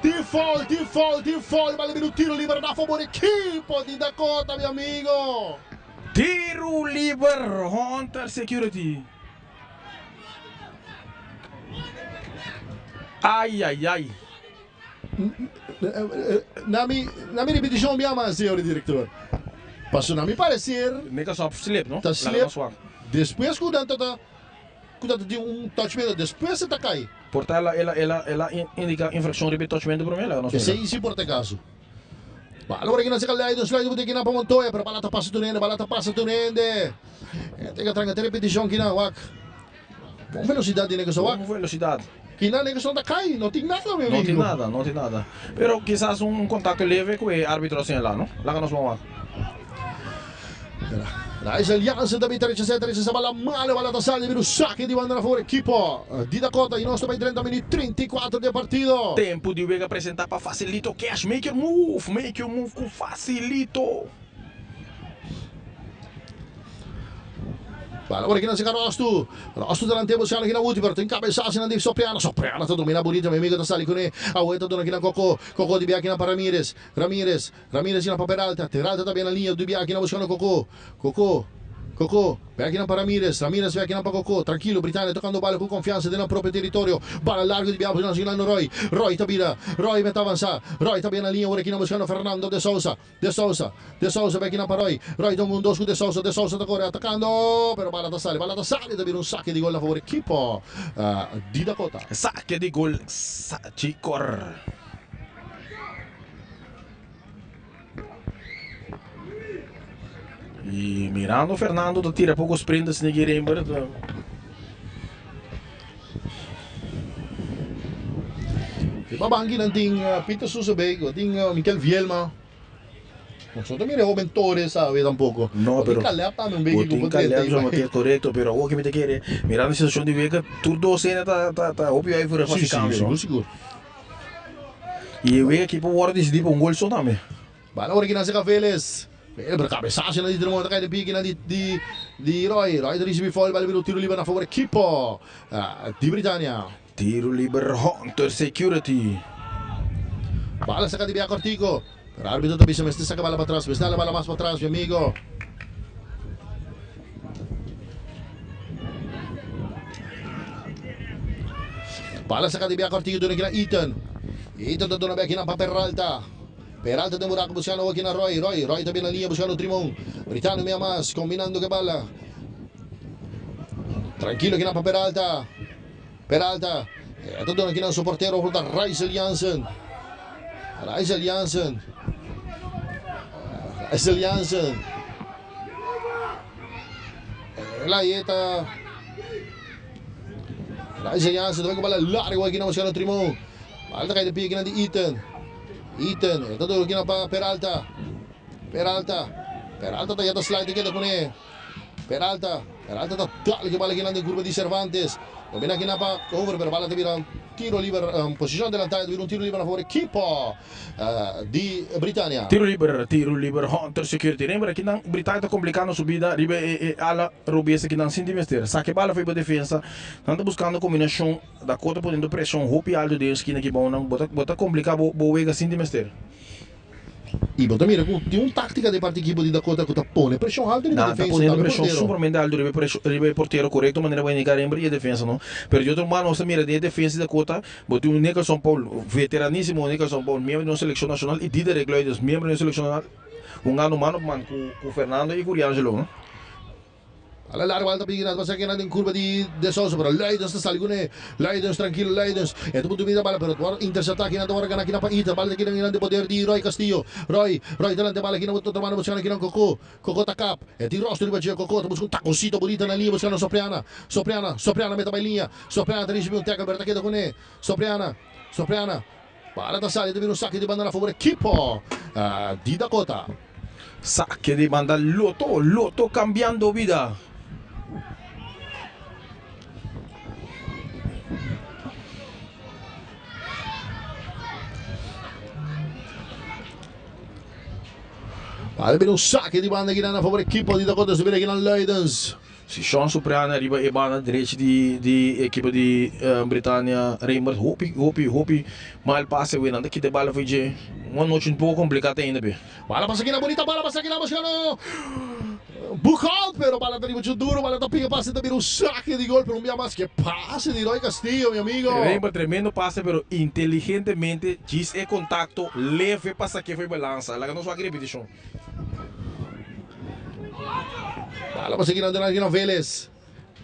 S8: Tin foul, tin foul, tin foul. Bala un tiro libre na favor equipo di Dakota, mi amigo.
S2: Tiro libre, Hunter Security. Ai ai ai.
S8: Na mi, na mi repeticion bia mas, señor director. Paso na mi parecer.
S2: Neka sop slip, no?
S8: Ta slip. Despues cu nan ta ta, cu ta tin un touchmento, despues e ta cay.
S2: Por ta el a, el a, el a, el a indica infraccion riba e touchmento prome, laga nos mira.
S8: Esey si por ta e caso. Bala por aki nan saka Leidens, Leidens por tin kinan pa Montoya, pero bala ta pasa tur hende, bala ta pasa tur hende. E tin ka tranka te repeticion kinan, wak. Bon velocidad di Nickerson, wak.
S2: Bon velocidad.
S8: Kinan Nickerson ta kai, no tin nada, mi amigo.
S2: No tin nada, no tin nada. Pero kisas un contacto leve cu e arbitro a señala, no? Laga nos ban wak.
S8: Raizel Jansen ta bin ta rechasá, ta rechasá bala malo, bala ta sali, bira un sake di banda na for ekipo di Dakota y nos ta bai 30 minuut 34 di e partido.
S2: Tempo di wega presenta pa Facilito Cash, make your move, make your move cu Facilito.
S8: Bala ora kinan seka Rostu, Rostu delante buscando kinan Woody pero tin cabeza asinan di Sopriano, Sopriano ta domina bunito mi amigo ta sali cune, awe ta duna kinan Coco, Coco di bia kinan pa Ramirez, Ramirez. Ramirez na pa Peralta, Peralta ta bien na liña, Dubiaki na buscando Coco, Coco. Coco, bek nan pa Ramirez, Ramirez bek nan pa Coco, trankilo Britannia tokando bala ku konfiansa den nan propio teritorio, bala largo di biaha nan signando Roy, Roy ta bira, Roy meta avansa, Roy ta bira na liña ora aki nan buskando Fernando de Sousa, De Sousa, De Sousa bek nan pa Roy, Roy ta un dos ku De Sousa, De Sousa ta kore atakando, pero bala ta sali, bala ta sali, ta bira un sake di gol na favor ekipo di Dakota.
S2: Sake di gol Sachikor. Y mirando Fernando ta tira poco sprint asina ki Rembert.
S8: Riba banki nan tin Peter Soesebeek, tin Mikel Vielma. Nos no ta mira e hoben Torres awe tampoco.
S2: No, pero
S8: Tin Caleb tambe un beki
S2: tin
S8: ku por drenta
S2: Caleb
S8: ahí.
S2: so ke correcto, pero awor ke mi ta kere mirando e situacion di wega tur dos hende ta ta ta hopi huiverig pa
S8: Si,
S2: hasi
S8: si,
S2: cambio no.
S8: sigur, sigur.
S2: Y e wega aki por worde decidi pa un gol so tambe.
S8: Bala ora kinan seka Veles. Pero cabezazo na di Drummond ta cay den pie kinan di di di Roy. Roy ta ricibi foul bala bira un tiro liber na favor ekipo di Britania.
S2: Tiro liber Hunter Security.
S8: Bala saka di bia cortico. Pero arbitro ta bisa mester saka bala patras. Mester hala bala mas patras mi amigo. Bala saka di bia cortico duna kinan Ethan. Ethan ta duna bia kinan pa Peralta. Peralta den buraco buscando awor kinan Roy. Roy, Roy ta bira na liña buscando Trimon. Britano mia mas combinando ke bala. Tranquilo kinan pa Peralta. Peralta e ta duna kinan su portero junto a Rysel Jansen. Rysel Jansen. Rysel Jansen. El ahí ta Rysel Jansen ta bay ku bala largo aki nan buscando Trimon. Bala ta kai den pie kinan di Ethan. Ethan, e ta duru kinan pa Peralta. Peralta. Peralta ta yata slide keda kuné. Peralta. Peralta ta dal ke bala kinan den kurba di Cervantes. Domina kinan pa over, pero bala ta bira un tiro liber, un posishon adelantá, ta bira un tiro liber na favor ekipo di Britania.
S2: Tiro liber, tiro liber, Hunter Security. Remember, kinan Britania ta komplikando su bida riba e ala robes kinan sin tin mester. Saki bala for riba defensa. Nan ta buskando kombinashon. Dakota poniendo presion hopi alto den e skina ki bou nan. Bo ta bo ta kompliká bo bo wega sin di mester.
S8: I bo ta mira ku tin un taktika den parti ekipo di Dakota ku ta pone presion alto riba
S2: Nan ta
S8: defensa
S2: poniendo
S8: tambe
S2: presion
S8: portero.
S2: supermente alto riba e presho riba e portero korekto manera bo indiká Rembert i e defensa no. Pero di otro mano nos ta mira den e defensa di Dakota bo tin un Nicholson Paul veteranisimo Nicholson Paul miembro di nos selekshon nashonal i Diederik Luidens miembro di nos selekshon nashonal hungando mano pa mano ku ku Fernando i ku Riangelo no.
S8: A la larga bal ta pidi nan pasa kinan den curva di De Sousa pero Luidens ta sali cune. Luidens tranquilo Luidens e ta punto mira bala pero ta worde intercepta kinan ta worde gana kinan pa Ita bal ta kinan kinan den poder di Roy Castillo Roy Roy ta lanta bala kinan otro banda buscando kinan Coco Coco ta kap e tin rostro riba dje Coco ta busca un taconcito bonita na liña buscando Sopriana Sopriana Sopriana meta bay liña Sopriana ta ricibi un tackle pero ta keda cune Sopriana Sopriana Bala ta sali ta bira un sake di banda na favor ekipo di Dakota.
S2: Sake di banda Lotto, Lotto cambiando bida.
S8: Bala bira un sake di banda kinan na favor ekipo di Dakota, su bira kinan Luidens.
S2: Si Sean Supriana riba e banda derechi di di ekipo di Britania Rembert hopi hopi hopi mal pase wei nan ta kita e bala fo'i dje un anochi un poko kompliká te ainda be.
S8: Bala pasa kina bunita bala pasa kina buskando Boekhout pero bala ta riba dje duro bala ta piga pase ta bira un sake di gol pero un bia mas ke pase di Roy Castillo mi amigo.
S2: Rembert tremendo pase pero inteligentemente djis e kontakto leve pa sake fo'i balansa laga nos wak e repetishon.
S8: Bala pa sigui nan durante kinan Vélez.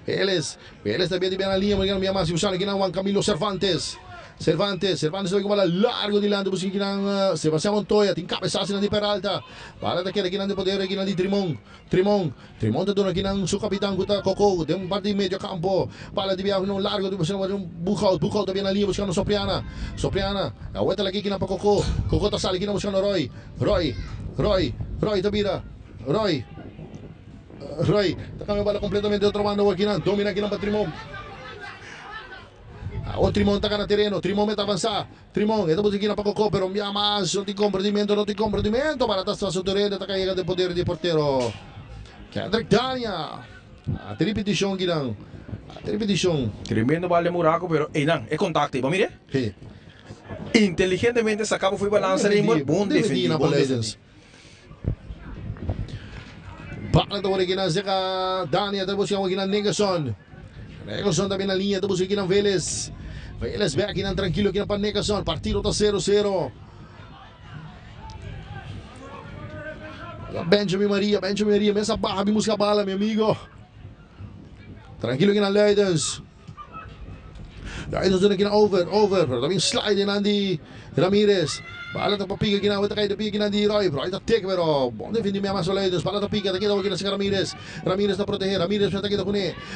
S8: Vélez. Vélez ta bia di bia na liña, porque bia mas usando kinan Juan Camilo Cervantes. Cervantes, Cervantes ta bay ku bala largo dilanti busca kinan Sebastian Montoya, tin cabezazo kinan di Peralta. Bala ta keda kinan di poder kinan di Trimon. Trimon, Trimon ta duna kinan su capitan ku ta Coco den parti di medio campo. Bala di bia kinan largo di busca Boekhout, Boekhout ta bia na liña buscando Sopriana. Sopriana, awor ta laki kinan pa Coco. Coco ta sali kinan buscando Roy. Roy, Roy, Roy ta bira, Roy, Roy ta cambia bala completamente otro banda awor kinan, domina kinan pa Trimon. Awor Trimon ta gana tereno, Trimon meta avansa, Trimon e ta busca kinan pa Coco pero un bia mas no tin comprendimento, no tin comprendimento, bala ta sa su tereno ta cayega den poder di portero Kendrick Dania. Ate ripeticion kinan, ate ripeticion.
S2: Tremendo bala den buraco pero eynan e contacto ey, bo mira?
S8: He.
S2: Inteligentemente sacaba fo'i balansa Raymer, bon defendi, bon defendi.
S8: Bala ta worde kinan cerca Dani, ta busca kinan Nickerson. Nickerson también na línea, ta busca kinan Vélez. Vélez back kinan tranquilo kinan pa Nickerson. Partido ta 0-0. Benjamin Maria, Benjamin Maria, mesa baja, mi busca bala, mi amigo. Tranquilo kinan Luidens. Luidens doon kinan over, over. Pero también slide in di Ramirez. Bala ta papiga kinan, weta kay de piga kinan di Roy. Roy ta tek pero bon defendi mi amaso Luidens. Bala ta piga, ta queda kinan si Ramirez. Ramirez ta protege, Ramirez ta queda con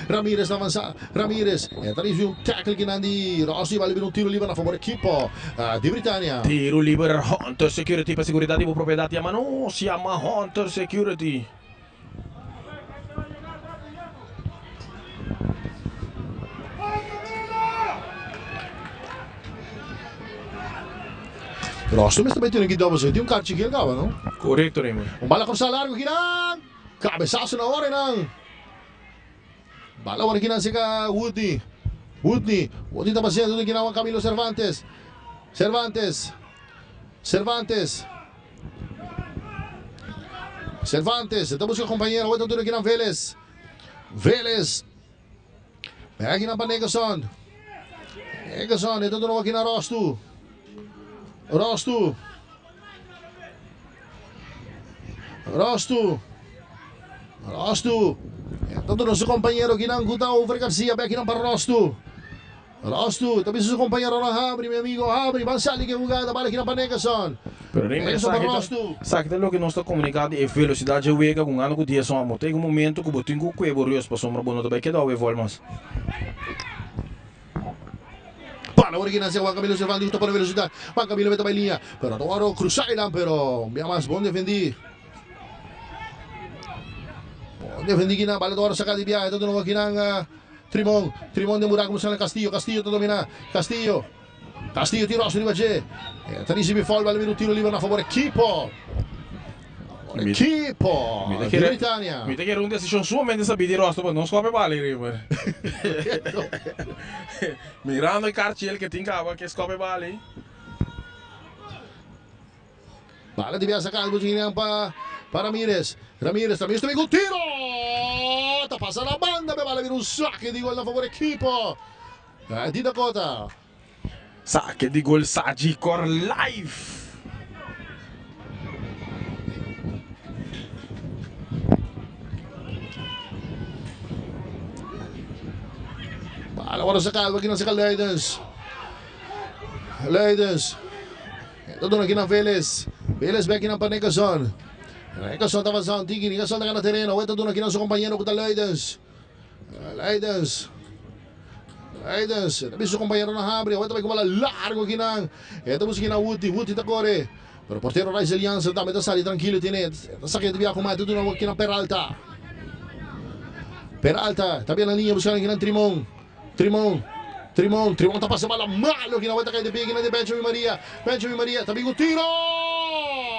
S8: Ramirez ta avanza, Ramirez. Entra un tackle kinan di Rossi, vale un tiro libre a favor equipo di Britannia.
S2: Tiro libre Hunter Security pa seguridad di propiedad yama nos yama Hunter Security.
S8: Rossi me también tiene que double, tiene un carchi que acaba, ¿no?
S2: Correcto, Raymond.
S8: Un bala cruzada largo, Kinan. Cabezazo na hora, nan. Bala agora aqui na seca Woodney. Woodney. Woodney está pasando aqui na Camilo Cervantes. Cervantes. Cervantes. Cervantes. Está buscando compañero. Vuelta duro aqui na Vélez. Vélez. Pega aqui na para Nicholson. Nicholson. Entra de novo aqui na Rosto. Rosto. Rosto. Rosto. Entra nosso companheiro aqui na Guta Over Garcia. Aqui na para Rosto. Rosto. Também seu companheiro lá abre, meu amigo. Abre. Bansali que jogada. Bala aqui na para Nicholson.
S2: Pero Raymond,
S8: Nicholson para Rosto.
S2: sabe que lo que nós está comunicado é velocidade wega com ano que dia só amo. Tem um momento que botin com o cuevo rios para sombra bono também que dá o evolmas.
S8: Palla ora che Juan Camilo Cervantes justo por velocidad. Juan Camilo mete en línea. Pero Toro cruza pero más bom defendí. Bom defendí que vale Toro saca de viaje. Todo nuevo aquí Trimón. Trimón de Muraco busca Castillo. Castillo te domina. Castillo. Castillo tiro su riva Tanissimi foul, vale un tiro libero a favore equipo. Equipo di Britannia.
S2: Mi te quero un decisión sumamente sabida rosto, mas não scope vale, Raymond. Mirando el cartier que tem cava que scope vale.
S8: Bala di sacar para para Ramírez. Ramírez también está un tiro. Ta pasa la banda, me vale un saque di gol a favore equipo di Dakota.
S2: Saque de gol Sagicor Live.
S8: Bala agora sacar aqui na seca Leidens. Leidens. Todo aqui na Vélez. Vélez vem aqui na Nicholson. Nicholson está avançando. Tiki, Nicholson está no terreno. Vuelta aqui nosso companheiro com Leidens. Leidens. Leidens. Também seu companheiro na abre. Vuelta vai com bola largo aqui na. Estamos aqui na Woody. Woody está corre. Pero o porteiro Rice Aliança também está sali tranquilo. Tiene. Está sacando de via com mais. Tudo aqui na Peralta. Peralta. Está bem na linha buscando aqui na Trimon. Trimon. Trimon, Trimon tá passando bola malo aqui na volta cai de pé aqui na de Benjamin Maria. Benjamin Maria também o tiro!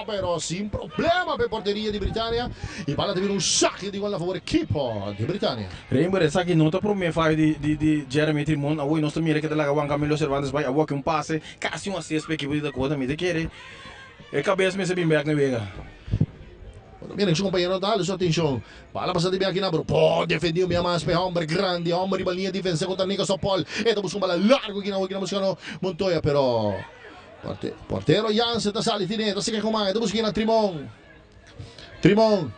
S8: Pero sin problema per porteria di Britannia. E palla deve un saque di gol a favore equipo di Britannia.
S2: Raymond, essa aqui não tá pro meio de Jeremy Trimon. A nós mira que tá lá Juan Camilo Cervantes vai a um passe, quase um assist para equipe da Dakota, me quer. É cabeça me se bem back na vega.
S8: Viene su compañero dale su atención. Palla passata di aqui na Poi defendió mi más hombre grande, hombre di linea difensa contra Nico Sopol. E dopo su balla largo aqui na aqui na Montoya però portero Jansen da sali tineta, si che comanda, dopo si Trimon. Trimon.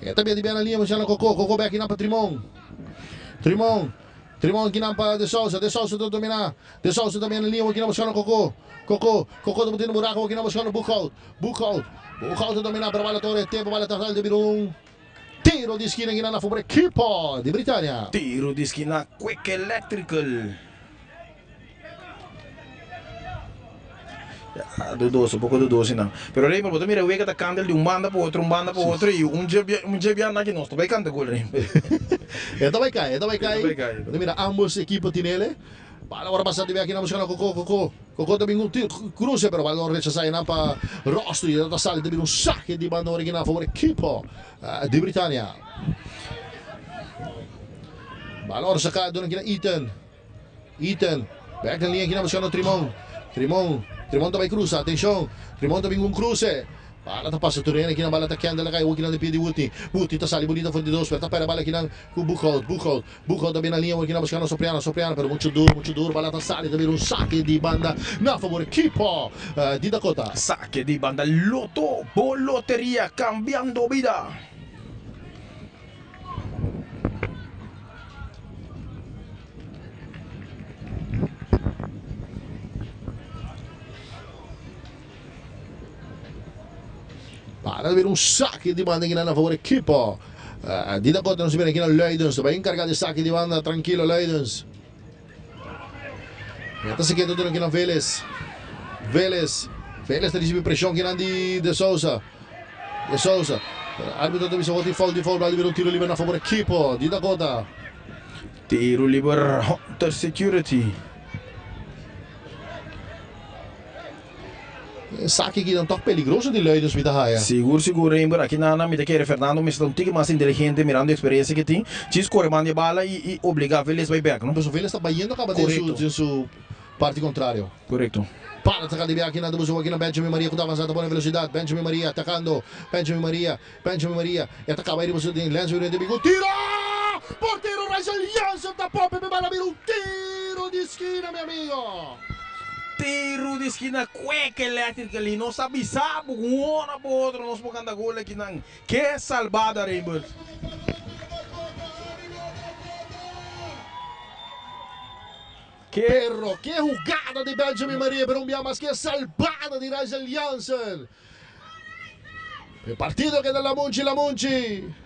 S8: E também di bene linea buscando Cocco, Cocco back in Trimon. Trimon. Trimon aqui na De Souza, De Souza do dominar. De Souza também na linha aqui na buscando Cocco. Cocco, Cocco do botando buraco aqui na buscando Buchhout. Buchhout. Buchhout domina per Valle Torre, tempo vale trattare di un tiro di schiena aqui na favore equipo di Britannia.
S2: Tiro di schiena Quick Electrical. Ja, dudoso, poco dudoso não. Pero Raymond, você mira, o que tá candel de um banda para outro, um banda para outro e um dia aqui nós, também canta gol, Raymond.
S8: Esta vai cair, esta vai cair. Mira, ambos equipos tinele. Bala agora passar de aqui na buscando Cocco, Cocco. Cocco também um tiro, cruze, però vale rechazar in para Rosto e da sale deve un saque di banda originale a favore equipo di Britannia. Bala saca aqui na Ethan. Ethan, back na linha aqui na buscando Trimon. Trimon, Trimon também cruza, atenção. Trimon também um cruze. Bala ta pasa tur hende kinan bala ta kende laga e hokinan di pia di Wuti. Wuti ta sali bunita for di dos pero ta perde bala kinan ku Boekhout. Boekhout. Boekhout ta bini na liña awor kinan buskando Sopriano. Sopriano pero muchu duro muchu duro bala ta sali ta bira un sake di banda na fabor ekipo di Dakota.
S2: Sake di banda Lotto bo loteria cambiando bida.
S8: Para bira un saki di banda kinan na favor ekipo di Dakota. Nos mira kinan Luidens ta bai enkarga di saki di banda. Trankilo Luidens. Ya ta siguiendo duna kinan Veles. Veles. Veles ta risibi preshon kinan di De Sousa. De Sousa. Arbitro ta bisa wou tin foul, tin foul. Bal di bira un tiro liber na favor ekipo di Dakota.
S2: Tiro liber Hunter Security.
S8: Esaki aki nan tok peligroso di Luidens mi ta haya.
S2: Sigur sigur Rainbow aki nan mi ta kere Fernando mester ta un tiki mas inteligente mirando e experiencia ke tin djis kore banda e bala y obliga Velez bay bek no.
S8: Paso Velez ta bayendo kaba den su den su parti contrario.
S2: Korekto.
S8: Para ta di aki nan ta buska aki nan Benjamin Maria ku ta avansa ta pone velosidad Benjamin Maria atakando Benjamin Maria Benjamin Maria e ta kaba riba su den Lens Urente bin ku tiro! Portero Rysel Jansen ta pope pe bala bira un tiro di skina mi amigo.
S2: Tiro di skina kwek electric ali nos a bisa bo ku un ora pa otro nos por kanta gol aki nan ke salbada Rainbird.
S8: Ke. Pero ke hugada di Benjamin Maria pero un bia mas ke salbada di Rysel Jansen. E partido keda Lamunchi Lamunchi.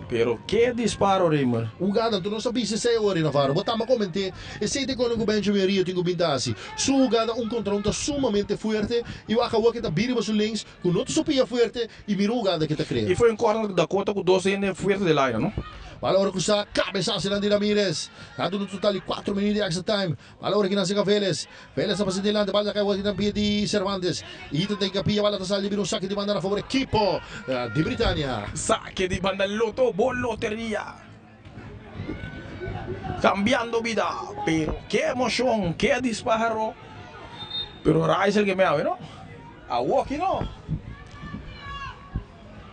S2: Pero ke disparo Raymer.
S8: Hugada tu no sa bisa esei awor Navarro. Bo tamba koment'é esei ta e kone ku Benjamin Rio tin ku bin ta hasi. Su hugada un kontra un ta sumamente fuerte i wak awor ke ta bin riba su links ku no ta su pia fuerte i mira hugada ke ta krea.
S2: I foi un corner Dakota ku dos hende fuerte del aire no.
S8: Bala ora ku sa kabesasinan di Ramirez. Ta duna un total di kuatro minuut di extra time. Bala ora ki nan seka Vélez. Vélez ta pasa dilanti, bala ta kai wak den pia di Cervantes. Ita ta hinka pia, bala ta sali bira un sake di banda na favor ekipo di Britania.
S2: Sake di banda Lotto bo loteria. Cambiando bida. Pero ke emocion, ke disparo. Pero Rysel ke me awe no. Awoki no.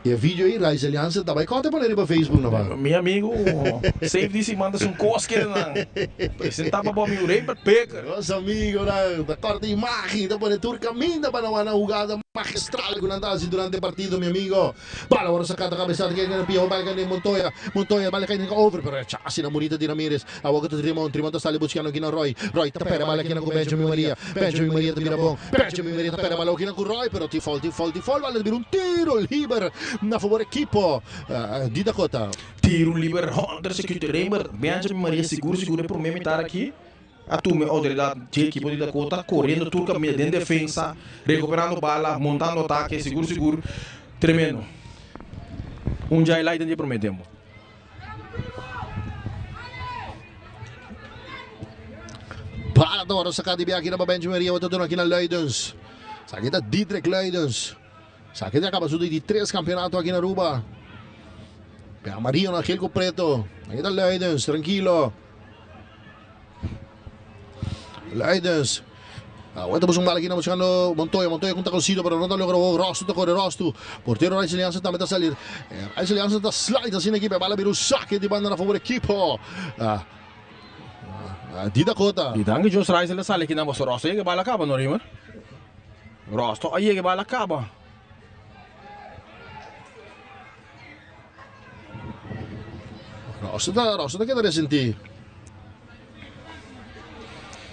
S8: E video ei Raizel Jansen ta bai kònta pone riba Facebook no pa.
S2: Mi amigu Safe di siman ta sun kos kere nan presenta pa bo amigu Raybert Baker.
S8: Nos amigunan ta kòrta imagen ta pone tur kaminda pa nan wak nan hugada magistral ku nan ta hasi durante e partido mi amigo. Bala wòrdu saká ta kabesa ta kere kere pia bala kai den Montoya Montoya bala kai den over pero rechase nan bunita di Ramirez awor ku ta Trimon Trimon ta sali buskando kinan Roy Roy ta pèrdè bala kinan ku Benjamin Maria Benjamin Maria ta bira bon. Benjamin Maria ta perde bala okinan ku Roy pero tin foul tin foul tin foul bala ta bira un tiro liber na fabor ekipo di Dakota.
S2: Tiro liber Hunter Security Raymer Benjamin Maria sigur sigur e prome mitar aki a tuma e outoridad dje ekipo di Dakota koriendo tur kaminda den defensa rekuperando bala montando atake sigur sigur tremendo un djai lai den dje prome tempo.
S8: Bala ta wòrdu saká di biaha na pa Benjamin Maria wòrdu duna aki na Luidens. Esaki ta Didrik Luidens. Esaki ta kaba su di tres kampeonato aki na Aruba. Pe amarillo na gel ku preto. Aki ta Luidens, trankilo. Luidens. Awor ta busca un bala aki na buscando Montoya. Montoya con taconcito pero no ta logra wou. Rostu ta corre Rostu. Portero Rysel Jansen tambe ta salir. Rysel Jansen ta slide asina aki pe bala bira un saque di banda na favor equipo di Dakota.
S2: Y danki Dios Rysel ta sali aki na boso. Rostu a yega e bala caba no Rimer? Rostu a yega e bala caba.
S8: Rostu ta Rostu ta keda resenti.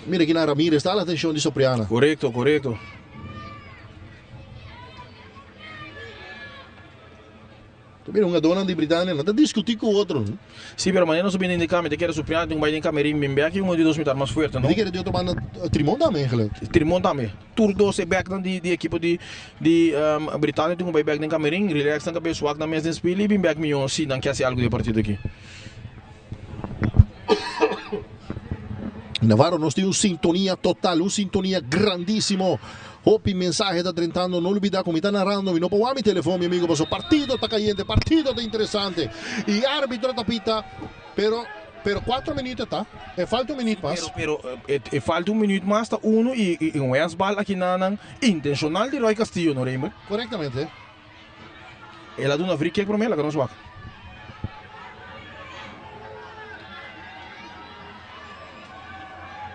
S8: Mira aki na Ramirez ta la atencion di Sopriana.
S2: Korekto, korekto.
S8: Ta mira hungadornan di Britania nan ta discuti cu otro.
S2: Si, pero manera nos a bini indica mi ta kere Sopriana tin un bai den camerin bin bek y un di dos mitar mas fuerte, no?
S8: Mi ta kere di otro banda Trimon tambe eigenlijk.
S2: Trimon tambe. Tur dos e beknan di di ekipo di di Britania tin un bai bek den camerin, relax nan cabes wak nan mes den spil y bin bek miyo si nan ke haci algo di e partido aki.
S8: Navarro nos tin un sintonia total, un sintonia grandísimo. Hopi mensahe ta drentando, no lubida ku mi ta narando, mi no por wak mi telefon mi amigo paso partido ta kayente, partido ta interesante y arbitro ta pita, pero. Pero 4 minuut ta. E falta un minuut mas.
S2: Pero, pero e, e falta un minuut mas ta uno y, y, y un handsbal aki na nan intencional di Roy Castillo, no Raymond?
S8: Correctamente.
S2: El a duna free kick prome, laga nos wak.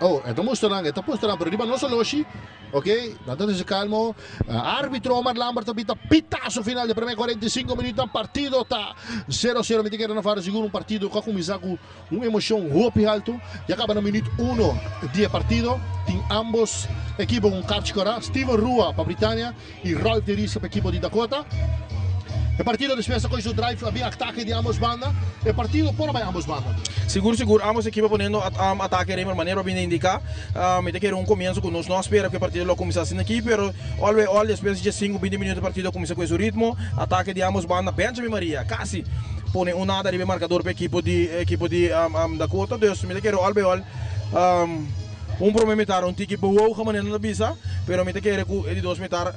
S8: Oh, e ta mustra nan, e ta mustra nan, pero riba nos oloshi, ok, nan ta dese calmo. Uh, arbitro Omar Lambert ta pita pitazo final de primer 45 minuut. Partido ta 0-0. Mi te kere na fara sigur un partido ku a kuminsá ku un emocion hopi alto. Ya kaba na minuut 1 di e partido. Tin ambos ekipo un karchi kora. Steven Rua pa Britannia y Rolf de Ries pa ekipo di Dakota. E partido despues a coge su drive, a bin atake di ambos banda. E partido por a bay ambos banda.
S2: Sigur, sigur, ambos ekipo poniendo at, atake Raymond manera a bin indica. Mi ta kere un comienzo cu nos no a spera cu e partido lo cuminsa asina aki, pero all way all despues di 5, 20 minuut e partido a cuminsa cu su ritmo. Atake di ambos banda. Benjamin Maria casi pone un nada riba e marcador pa ekipo di ekipo di Dakota. Dus mi ta kere all by all un prome mitar un tiki bewogen manera nan ta bisa, pero mi ta kere cu e di dos mitar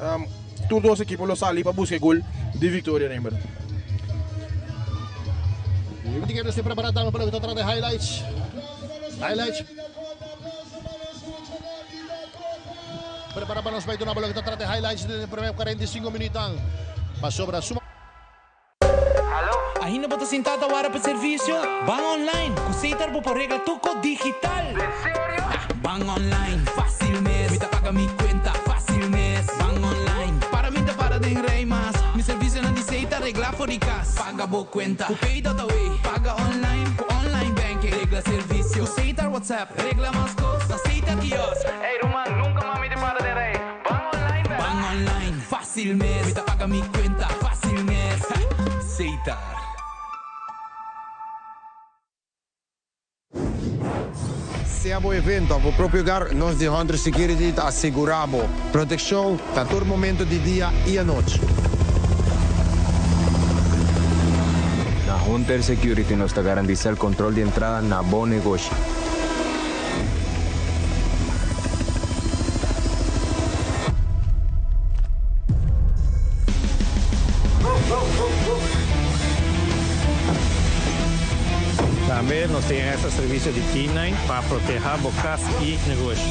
S2: tur dos ekipo lo sali pa busca e gol di victoria Raymond.
S8: Mi ta kere nos ta prepara tambe pa loke ta trata e highlights. Highlights. Prepara pa nos bai duna bo loke ta trata e highlights den e prome 45 minuutnan. Pasobra suma.
S4: Ainda bo ta sinta ta wara pa servicio? Ban online! Cu Setar bo por regla tur cos digital! Ban online, facil mes! Mi ta paga mi cuenta, facil mes! Ban online, para mi ta para den rij mas! Mi servicionan di Setar regla for di cas! Paga bo cuenta cu Pay.away! Paga online cu online banking! Regla servicio cu Setar WhatsApp! Regla mas cos na Setar kiosk! Ey ruman, nunca mas mi ta para den rij! Ban online bel! Ban online, facil mes! Mi ta paga mi cuenta, facil mes! Setar.
S9: Sea bo evento of bo propio hogar, nos di Hunter Security ta asegura bo proteccion na tur momento di dia y anochi.
S10: Na Hunter Security nos ta garantisa el control di entrada na bo negoshi.
S11: Tambe nos tin extra servicio di K-nine pa proteha bo cas y negoshi.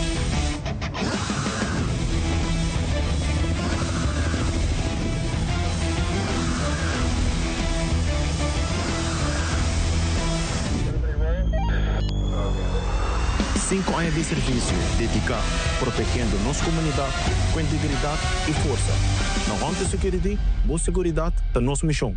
S12: Sinku aña di servisio dediká protegiendo nos komunidat ku integridat i forsa. Na Hunter Security, bo seguridat ta nos mishon.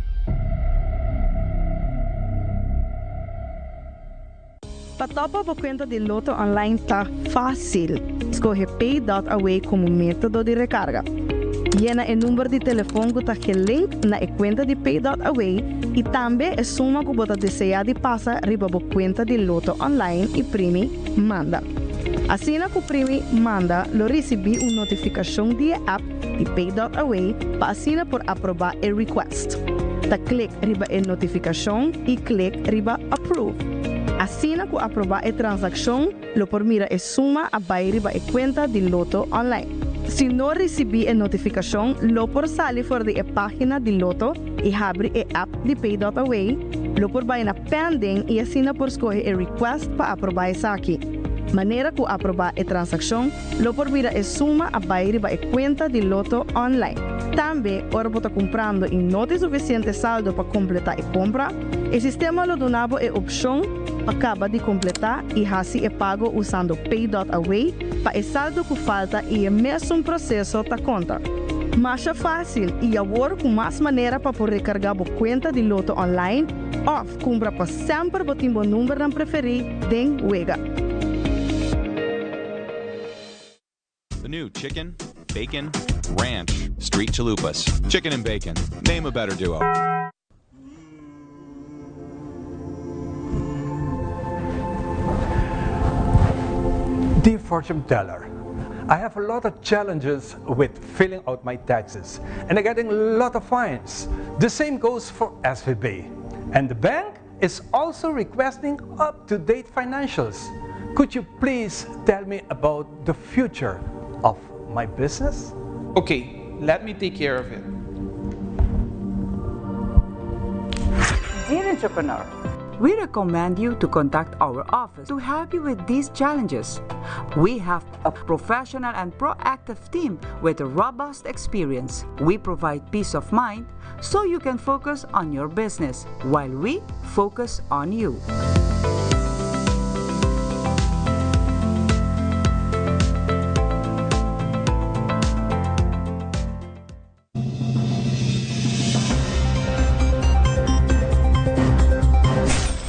S13: Pa topa bo kuenta di Lotto online ta fásil. Skohe Pay dot Away komo método di rekarga. Yena e number di telefon ku ta gelink na e kuenta di Pay dot Away i tambe e suma ku bo ta deseá di pasa riba bo kuenta di Lotto online i primi Manda. Asina ku primi Manda lo risibí un notifikashon di e app di Pay dot Away pa asina por aprobá e request. Ta klik riba e notifikashon i klik riba Approve. Asina ku aprobá e transakshon, Lo por mira e suma a bai riba e kuenta di Lotto online. Si no risibí e notifikashon, lo por sali for di e página di Lotto i habri e app di Pay dot Away, lo por bai na Pending i asina por skohe e request pa aprobá esaki. Manera ku aprobá e transakshon, lo por mira e suma a bai riba e kuenta di Lotto online. Tambe, ora bo ta kumprando i no tin sufisiente saldo pa kompletá e kompra, e sistema lo duna bo e opshon pa kaba di kompletá i hasi e pago usando Pay dot Away pa e saldo ku falta i e mesun proseso ta konta. Masha fásil i awor ku mas manera pa por rekargá bo kuenta di Lotto online òf kumpra pa semper bo tin bo numbernan preferí den wega.
S3: The new chicken, bacon, ranch, street chalupas. Chicken and bacon. Name a better duo.
S14: Dear fortune teller, I have a lot of challenges with filling out my taxes and I'm getting a lot of fines. The same goes for SVB. And the bank is also requesting up-to-date financials. Could you please tell me about the future of my business?
S15: Okay, let me take care of it.
S16: Dear entrepreneur, We recommend you to contact our office to help you with these challenges. We have a professional and proactive team with a robust experience. We provide peace of mind so you can focus on your business while we focus on you.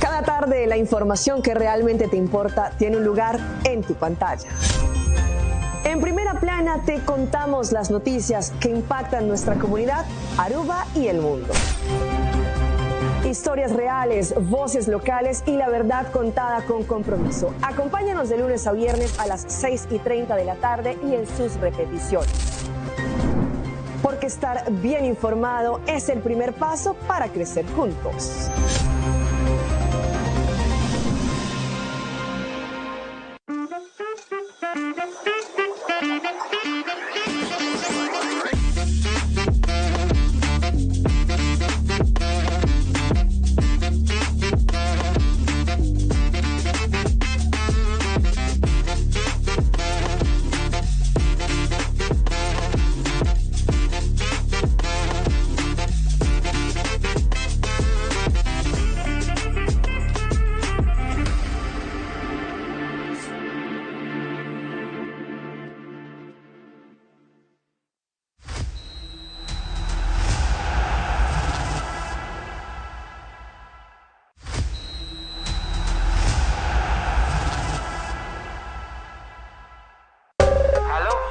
S17: Cada tarde la información que realmente te importa tiene un lugar en tu pantalla. En primera plana te contamos las noticias que impactan nuestra comunidad, Aruba y el mundo. Historias reales, voces locales y la verdad contada con compromiso. Acompáñanos de lunes a viernes a las 6 y 30 de la tarde y en sus repeticiones. Porque estar bien informado es el primer paso para crecer juntos.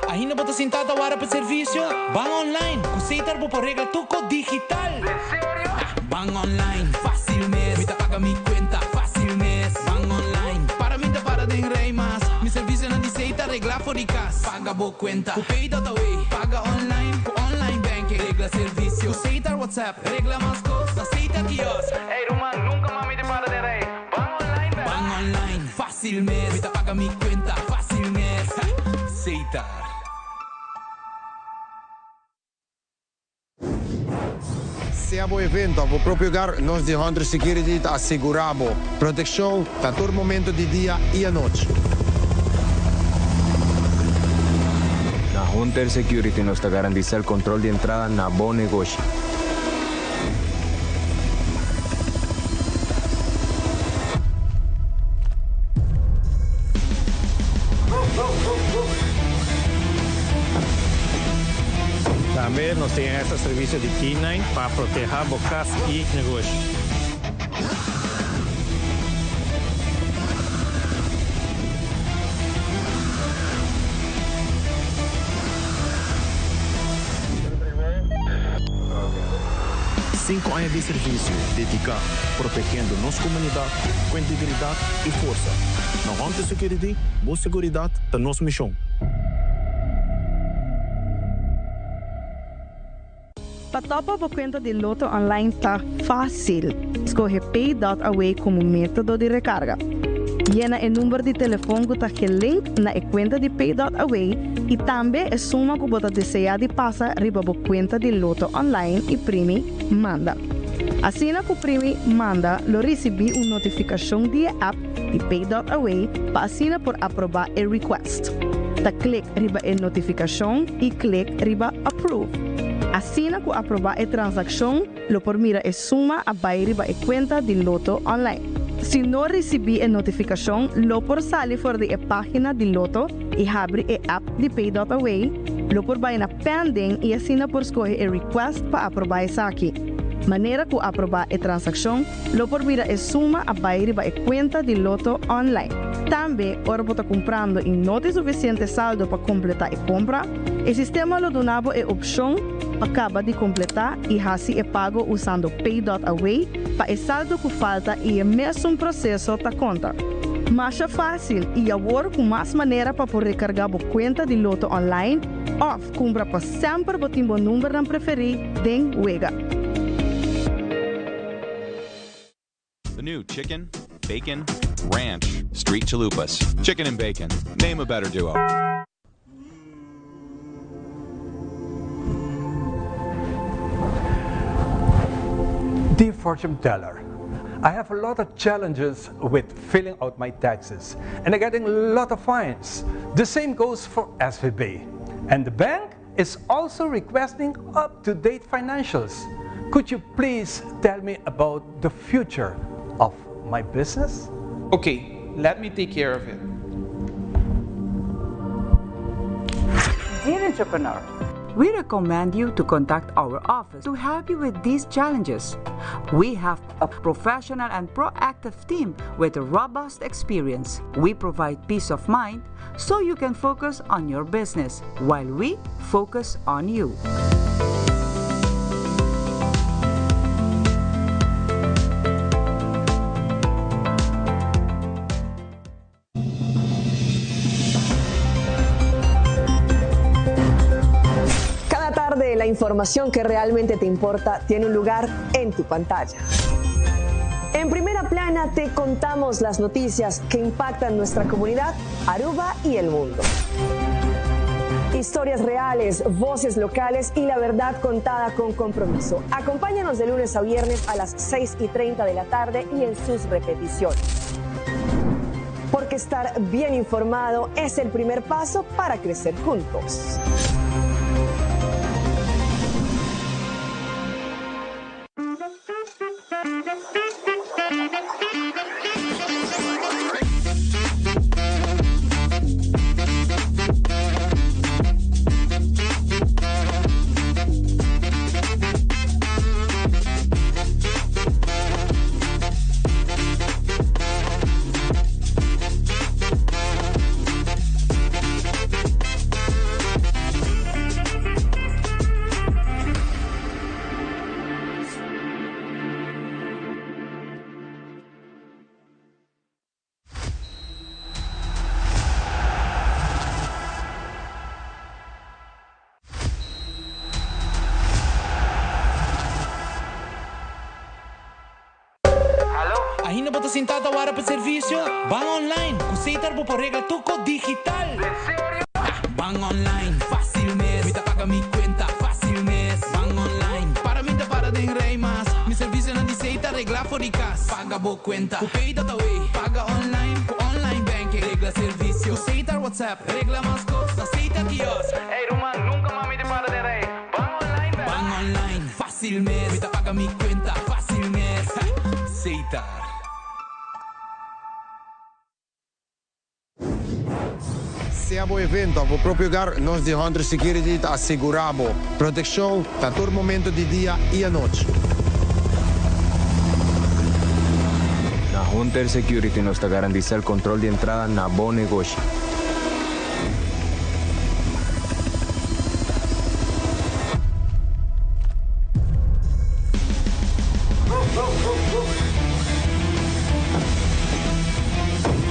S4: Ainda bo ta sinta ta wara pa servicio? Ban online cu Setar bo por regla tur cos digital! Den serio? Ban online, facil mes! Mi ta paga mi cuenta, facil mes! Ban online, para mi ta para den rij mas! Mi servicionan di Setar regla for di cas! Paga bo cuenta cu Pay.awe, paga online cu online banking, regla servicio cu Setar WhatsApp, regla mas cos na Setar kiosk! Ey ruman, nunca mas mi ta para den rij! Ban online bek! Ban online, facil mes! Mi ta paga mi cuenta, facil mes! Setar.
S9: Sea bo evento of bo propio hogar, nos di Hunter Security ta asegura bo proteccion na tur momento di dia y anochi.
S10: Na Hunter Security nos ta garantisa el control di entrada na bo negoshi.
S11: Tambe nos tin extra servicio di K-nine pa proteha bo cas y negoshi.
S12: Sinku aña di servisio dediká protegiendo nos komunidat ku integridat i forsa. Na Hunter Security, bo seguridat ta nos mishon.
S13: Pa topa bo kuenta di Lotto Online ta fásil. Skohe Pay.awe komo método di rekarga. Yena e number di telefon ku ta gelink na e kuenta di Pay.awe i tambe e suma ku bo ta deseá di pasa riba bo kuenta di Lotto Online i primi Manda. Asina ku primi Manda lo risibí un notifikashon di e app di Pay.awe pa asina por aprobá e request. Ta klik riba e notifikashon i klik riba Approve. Asina ku aprobá e transakshon lo por mira e suma a bai riba e kuenta di Lotto Online. Si no risibí e notifikashon lo por sali for di e página di Lotto i habri e app di Pay.Away, lo por bai na Pending i asina por skohe e request pa aprobá esaki. Manera ku aprobá e transakshon lo por mira e suma a bai riba e kuenta di Lotto Online. Tambe ora bo ta kumprando i no tin sufisiente saldo pa kompletá e kompra, E sistema lo duna bo e opshon pa kaba di kompletá i hasi e pago usando Pay.Away pa e saldo ku falta i e mesun proseso ta konta. Masha fásil i awor ku mas manera pa por rekargá bo kuenta di Lotto online òf kumpra pa semper bo tin bo numbernan preferí den wega.
S3: The new chicken, bacon, ranch, street chalupas. Chicken and bacon. Name a better duo.
S14: Dear fortune teller, I have a lot of challenges with filling out my taxes and I'm getting a lot of fines. The same goes for SVB. And the bank is also requesting up-to-date financials. Could you please tell me about the future of my business?
S15: Okay, let me take care of it.
S16: Dear entrepreneur, we recommend you to contact our office to help you with these challenges. We have a professional and proactive team with robust experience. We provide peace of mind so you can focus on your business while we focus on you.
S17: Cada tarde la información que realmente te importa tiene un lugar en tu pantalla. En primera plana te contamos las noticias que impactan nuestra comunidad, Aruba y el mundo. Historias reales, voces locales y la verdad contada con compromiso. Acompáñanos de lunes a viernes a las 6 y 30 de la tarde y en sus repeticiones. Porque estar bien informado es el primer paso para crecer juntos.
S4: Ainda bo ta sinta ta warda pa servicio? Ban online cu Setar bo por regla tur cos digital! Ban online, facil mes, mi ta paga mi cuenta facil mes. Ban online, para mi ta para den rij mas. Mi servicionan di Setar regla for di cas. Paga bo cuenta cu Pay.awe, paga online cu online banking. Regla servicio cu Setar WhatsApp, regla mas cos na Setar kiosk. Ey ruman, nunca mas mi ta para den rij. Ban online bel. Ban online, facil mes. Mi ta paga mi cuenta facil mes. Setar.
S9: Sea bo evento of bo propio hogar, nos di Hunter Security ta asegura bo proteccion na tur momento di dia y anochi.
S10: Na Hunter Security nos ta garantisa el control di entrada na bo negoshi.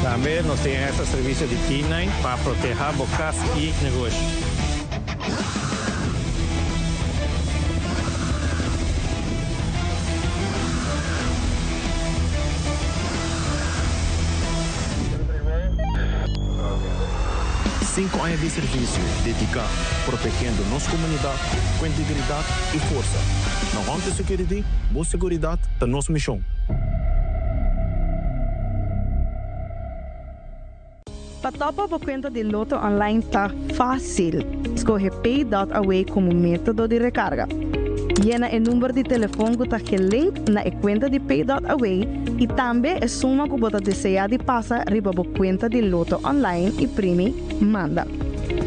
S11: Tambe nos tin extra servicio di K-nine pa proteha bo cas y negoshi.
S12: Sinku aña di servisio dediká protegiendo nos komunidat ku integridat i forsa. Na Hunter Security, bo seguridat ta nos mishon.
S13: Pa topa bo kuenta di Lotto Online ta fásil. Skohe Pay.awe komo método di rekarga. Yena e number di telefon ku ta gelink na e kuenta di Pay.awe i tambe e suma ku bo ta deseá di pasa riba bo kuenta di Lotto Online i primi Manda.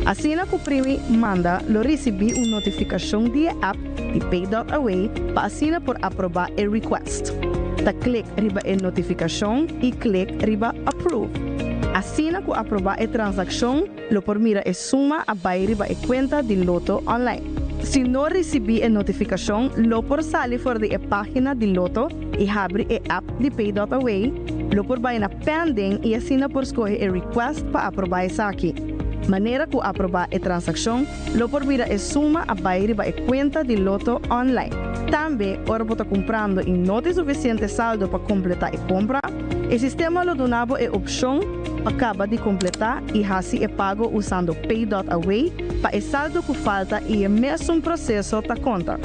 S13: Asina ku primi Manda lo risibí un notifikashon di e app di Pay.awe pa asina por aprobá e request. Ta klik riba e notifikashon i klik riba Approve. Asina ku aprobá e transakshon lo por mira e suma a bai riba e kuenta di Lotto Online. Si no risibí e notifikashon lo por sali for di e página di Lotto i habri e app di Pay.Away, lo por bai na Pending i asina por skohe e request pa aprobá esaki. Manera ku aprobá e transakshon lo por mira e suma a bai riba e kuenta di Lotto Online. Tambe ora bo ta kumprando i no tin sufisiente saldo pa kompletá e kompra, E sistema lo duna bo e opshon pa kaba di kompletá i hasi e pago usando Pay.Away pa e saldo ku falta i e mesun proseso ta konta.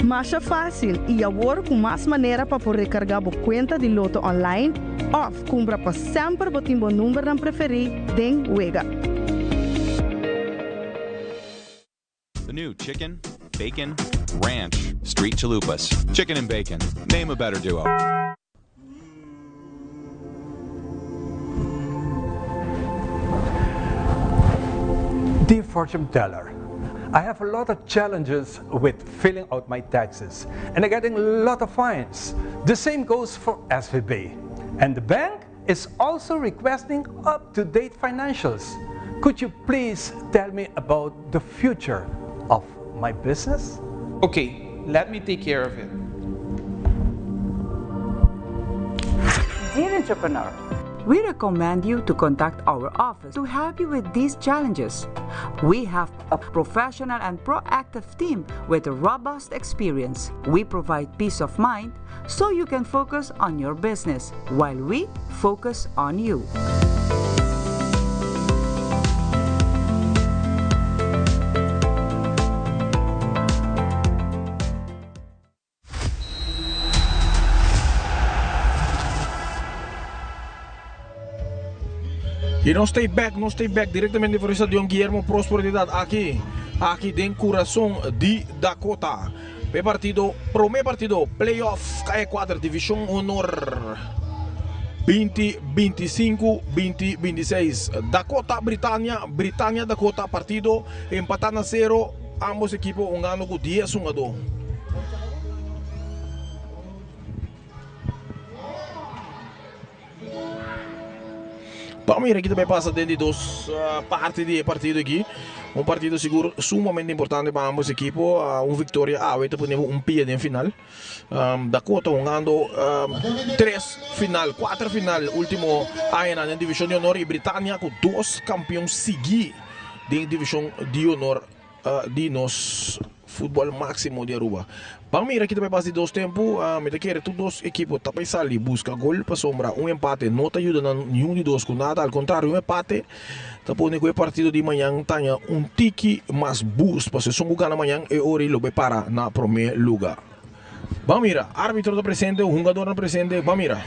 S13: Masha fásil i awor ku mas manera pa por rekargá bo kuenta di Lotto online òf kumpra pa semper bo tin bo numbernan preferí den wega.
S3: The new chicken, bacon, ranch, street chalupas. Chicken and bacon. Name a better duo.
S14: Dear fortune teller, I have a lot of challenges with filling out my taxes and I'm getting a lot of fines. The same goes for SVB. And the bank is also requesting up-to-date financials. Could you please tell me about the future of my business?
S15: Okay, let me take care of it.
S16: Dear entrepreneur, we recommend you to contact our office to help you with these challenges. We have a professional and proactive team with a robust experience. We provide peace of mind so you can focus on your business while we focus on you.
S2: I nos ta bek, nos ta bek direktamente for di Stadion Guillermo Prosperidad aki, aki den kurason di Dakota. P'e partido, promé partido playoff Kaya Kuater Divishon Honor 20 25 20 26. Dakota Britania, Britania Dakota partido empatá na sero, ambos ekipo hungando ku dies hungadó. Ban mira ki ta bay pasa den di dos parti di e partido aki. Un partido sigur sumamente importante pa ambos ekipo. Un victoria awe ta pone bo un pia den final. Dakota hungando tres final, cuater final ultimo añanan den Division di Honor y Britania cu dos campeon sigui den Division di Honor di nos futbol maximo di Aruba. Ban mira kita bay pas di dos tempo, mi ta kere tur dos ekipo ta bay sali busca gol pasobra un empate no ta yuda nan niun di dos cu nada, al contrario un empate ta pone cu e partido di mañan taña un tiki mas boost pasobra esun cu gana mañan e ora lo bay para na prome luga. Ban mira, arbitro ta presente, hungadornan presente, ban mira.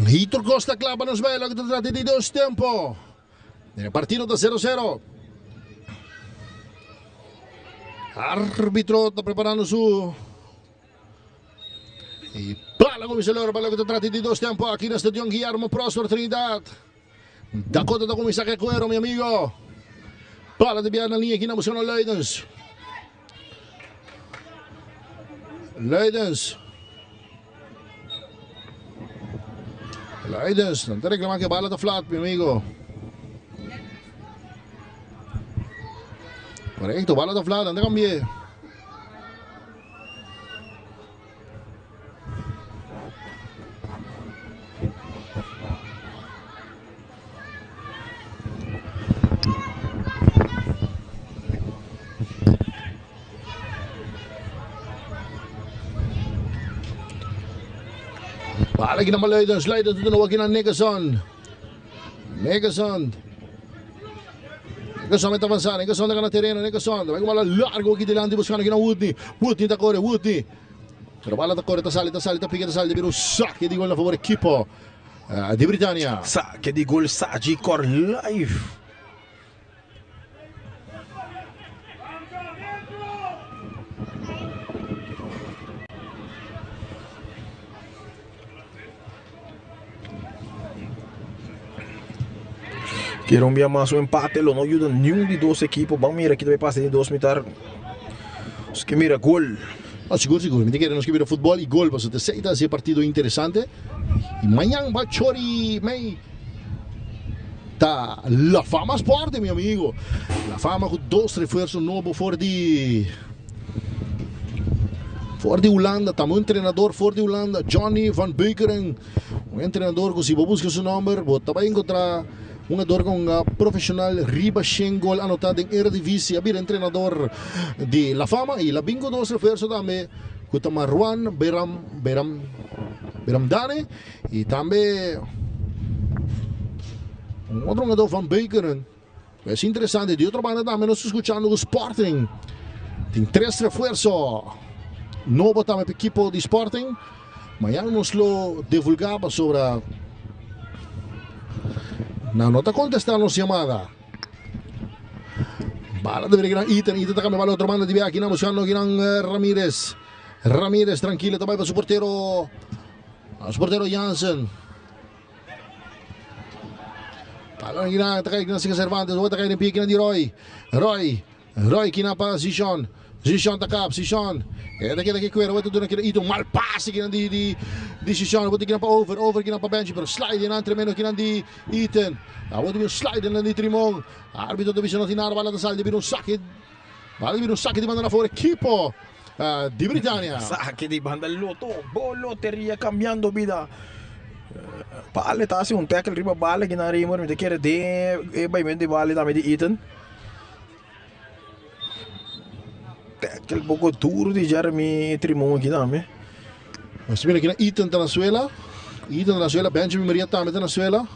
S8: Hitor Costa clava nos bij, loke ta trata di dos tempo. E partido ta 0 0. Arbitro ta preparando su y bala cuminsa lora pa loke ta trata di dos tempo aki na Stadion Guillermo Prosper Trinidad. Dakota ta cuminsa ke cuero mi amigo. Bala ta bia na linea aki na buscando Luidens. Luidens. Luidens, nan ta reclama ke bala ta flat mi amigo. Correcto, bala ta flat, nan ta cambie. Bala aki na Luidens, Luidens doet een na Nickerson. Nickerson. Nickerson met avançar, Nickerson na terreno, Nickerson. Vai com bola largo aqui delante buscando aqui na Woodney. Woodney tá corre, Woodney. Pero bola tá corre, tá sali, tá sali, tá pica, tá sali, vira um saque de gol na favor equipo di Britania.
S2: Saque di gol Sagicor Life. Kier un bia mas un empate lo no yuda niun di dos ekipo. Ban mira kita bay pasa den dos mitar. Nos ke mira gol.
S8: No, sigur sigur. Mi ta kere nos ke mira futbol y gol pasobra esey ta haci e partido interesante. Y mañan ba Chori Mey ta La Fama Sport mi amigo. La Fama cu dos refuerzo nobo for di for di Hulanda. Tambe un entrenador for di Hulanda, Johnny van Beukering. Un entrenador ku si bo buska su nòmber bo ta bai enkontrá un hungador ku un profeshonal riba shen gol anotá den Eredivisie a bira entrenador di La Fama i la bin ku nos refuerso tambe ku ta Marwan Beram Beram Beramdane i tambe un otro hungador Van Beukeren. Es interesante. Di otro banda tambe nos ta skuchando ku Sporting tin tres refuerso nobo tambe pa ekipo di Sporting. Mañana nos lo divulgá pasobra nan no ta kontestá nos yamada. Bala ta bira kinan Ethan. Ethan ta kambia bala otro banda di bia kinan buskando kinan Ramirez. Ramirez trankilo ta bai pa su portero, su portero Jansen. Balon kina ta kai kina sika Cervantes, ta kai den pie kina di Roy. Roy, Roy kina pa Zishon. Zishon ta kap, Zishon. E ta keda ki kuero, weta duna kina Ito. Mal pase kina di di di Zishon. Weta kina pa Over, Over kina pa Benji, pero slide nan tremendo kina di Ethan. Awor ta bin un slide nan di Trimon. Arbitro ta bisa no tin nada, bala ta sali, ta bira un sake. Bala ta bira un sake di banda na for ekipo di Britania.
S2: Sake di banda Loto, bo loteria cambiando bida. Bale ta hasi un tackle riba bale kinan Raymond, mi ta kere den e baimento di bale tambe di Ethan. Tackle poko duro di Jeremy Trimon aki tambe.
S8: Nos mira kinan Ethan ta na suela, Ethan ta na suela, Benjamin Maria tambe ta na suela.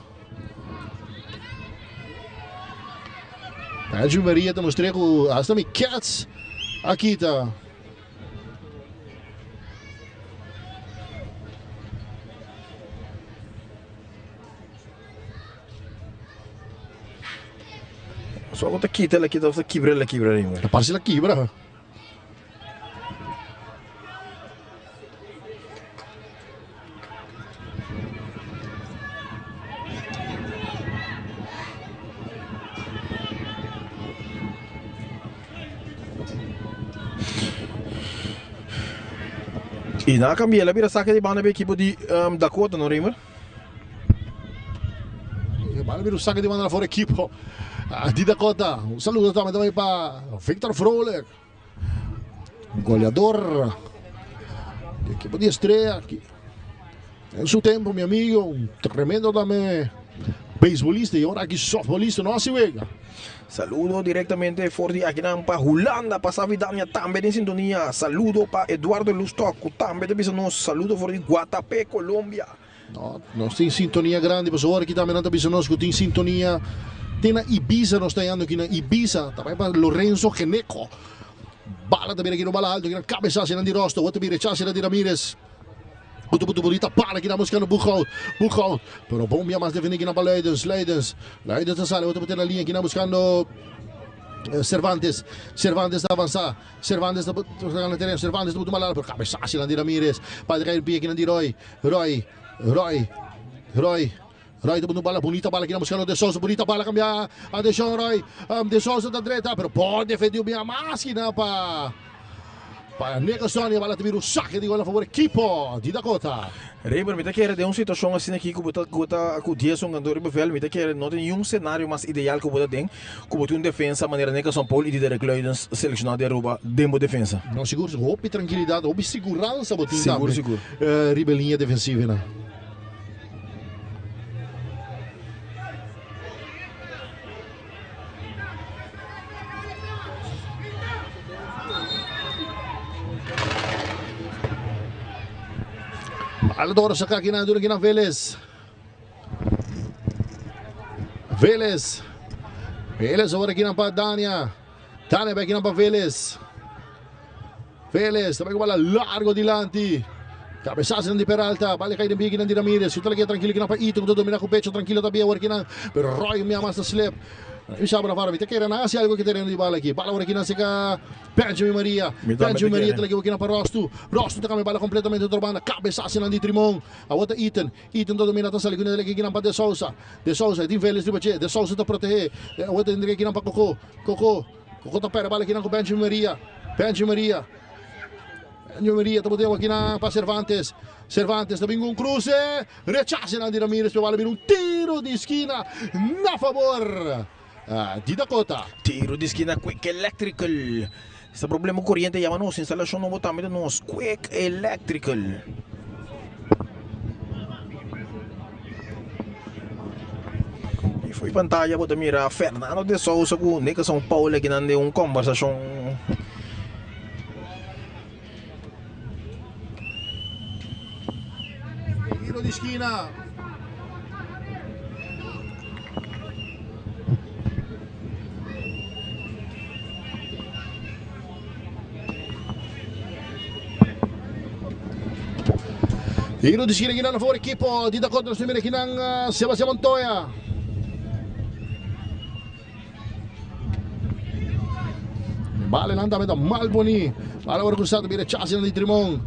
S8: Benjamin Maria ta mustra ku hasta mi cats a kita.
S2: So ku ta kita la kita of ta kibra la kibra rin.
S8: Ta parse la kibra.
S2: Y nan a cambia, el a bira saque di banda pa equipo di Dakota, no Raymer?
S8: E bala bira un saque di banda for equipo di Dakota. Un saludo tambe tambe pa Victor Vrolijk, goleador di equipo di Estrella. En su tempo, mi amigo, un tremendo tambe beisbolista y ahora aki softbolista, no así wega.
S2: Saludo directamente for di akinan pa Hulanda, pa Savidania tambe den sintonia. Saludo pa Eduardo Lustok ku tambe ta bisa nos saludo for di Guatapé, Colombia.
S8: No, nos tin sintonia grandi, pasobra ora aki tambe nan ta bisa nos ku tin sintonia te na Ibiza, nos ta yando aki na Ibiza, ta bai pa Lorenzo Geneco. Bala ta bira aki no bala alto, aki nan kabesa nan di Rosto, wou ta bira rechase nan di Ramirez. Butu butu bonita para aki nan buskando Boekhout, Boekhout, pero bon bia mas defendi aki nan pa Luidens, Luidens, Luidens ta sali, wou ta pute na liña aki nan buskando Cervantes, Cervantes ta avansa. Cervantes ta gana tereno, Cervantes ta buta un bala pero cabezazo nan di Ramirez. Pal ta pie kinan di Roy, Roy, Roy, Roy, Roy ta buta un bala, bunita bala kinan buscando De Souza, bunita bala cambia. Atencion Roy, De Souza ta dreta pero bon defendiu bia mas kinan pa pa Nicholson y e bala ta bira un saque di gol a favor equipo di Dakota.
S2: Rayburn, mi ta kere den un situacion asina aki cu bo ta cu ta cu dies hungador riba veld, mi ta kere no tin niun scenario mas ideal cu bo ta den cu bo tin un defensa manera Nicholson Paul y Diederik Luidens seleccionado di Aruba den bo defensa.
S8: No, sigur, hopi trankilidad, hopi siguransa bo tin
S2: Sigur,
S8: tambe
S2: sigur.
S8: riba e liña defensivo nan. Bala doro saca aki nan duna aki nan Vélez. Vélez. Vélez awor aki nan pa Dania. Dania bai aki nan pa Vélez. Vélez ta bai ku bala largo dilanti. Cabezazo nan di Peralta. Bala kai den pie aki nan di Ramirez. Su ta lakia trankilo aki nan pa Ito ku ta domina ku pecho trankilo ta bia awor aki nan. Pero Roy mia mas ta slip. Mi sa Bravaro mi ta kere nan hasi algo ki tereno di bala aki. Bala awor aki nan seka Benjamin Maria.
S2: Mi tambe
S8: Benjamin
S2: ta
S8: Maria
S2: kere.
S8: ta lakia awor aki nan pa Rostu. Rostu ta kambia bala completamente otro banda. Cabezazo nan di Trimon. Awor ta Ethan. Ethan ta domina ta sali ku nan aki nan pa De Sousa. De Sousa e tin Vélez riba dje. De Sousa ta protege. Awor ta entrega aki nan pa Koko. Koko. Koko ta perde bala aki nan ku Benjamin Maria. Benjamin Maria. Benjamin Maria ta bote aki nan pa Cervantes. Cervantes ta bin ku un kruse. Rechase nan di Ramirez pero bala bira un tiro di skina na fabor di Dakota.
S2: Tiro di skina Quick Electrical. Esta problema ku koriente yama nos. Instalashon nobo tambe ta nos Quick Electrical. Fo'i pantaya bo ta mira Fernando de Sousa ku Nickerson Paul akinan den un kombersashon.
S8: Tiro di skina. Tiro di skina kinan for ekipo di Dakota nos mira kinan Sebastian Montoya. Bale nan tambe ta mal poni. Bala ora cruzado bira chase nan di Trimon.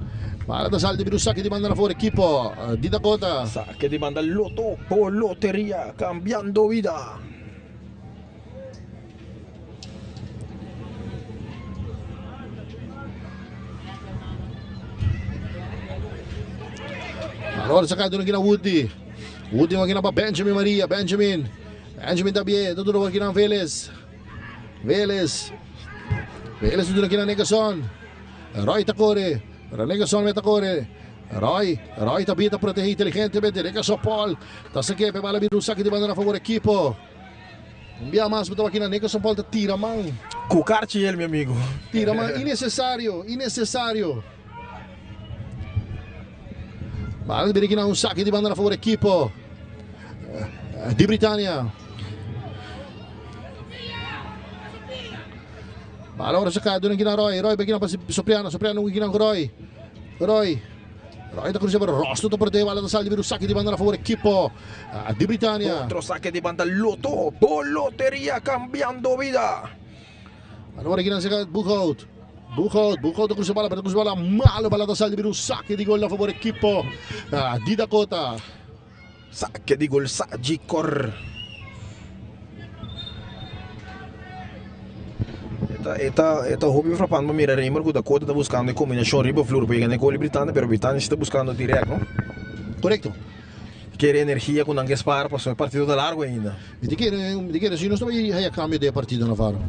S8: Bala ta salta bira un saque di banda na for ekipo di Dakota.
S2: Saque di banda Loto por Loteria cambiando vida.
S8: Ora saca duna kina Woody. Woody makina pa Benjamin Maria. Benjamin. Benjamin ta bie. Ta duna kina Vélez. Vélez. Vélez ta duna kina Nickerson. Roy ta corre. Pero Nickerson me ta corre. Roy. Roy ta bie ta protege inteligentemente. Nickerson Paul. Ta saque pe bala bira un saque di banda na favor equipo. Un bia mas bo ta wak na Nickerson Paul ta tira man.
S2: Ku karchi el mi amigo.
S8: Tira man inecesario, inecesario. Bala ta bira aki na un saki di banda na favor ekipo di Britania. Bala ora saka duna kina Roy, Roy bai kina pa Sopriano, Sopriano kina ku Roy. Roy. Roy ta cruza pero Rosto ta perde bala ta sali di saque di banda na favor equipo di Britania.
S2: Otro saque di banda Loto por Loteria cambiando vida.
S8: Awor aki nan saka Boekhout. Boekhout, Boekhout ta cruza bala pero ta cruza bala malo bala ta sali di un saque di gol na favor equipo di Dakota.
S2: Saque di gol Sagicor. E ta e ta hopi frappant pa mira Raymer ku Dakota ta buskando e kombinashon riba flur pa yega na e gol di Britania pero Britania si ta buskando dirèkt no.
S8: Korekto.
S2: Kere energia ku nan ke spar pasobra e partido ta largu ainda.
S8: Mi ta kere mi ta kere si nos ta bai haya kambio den e partido Navarro.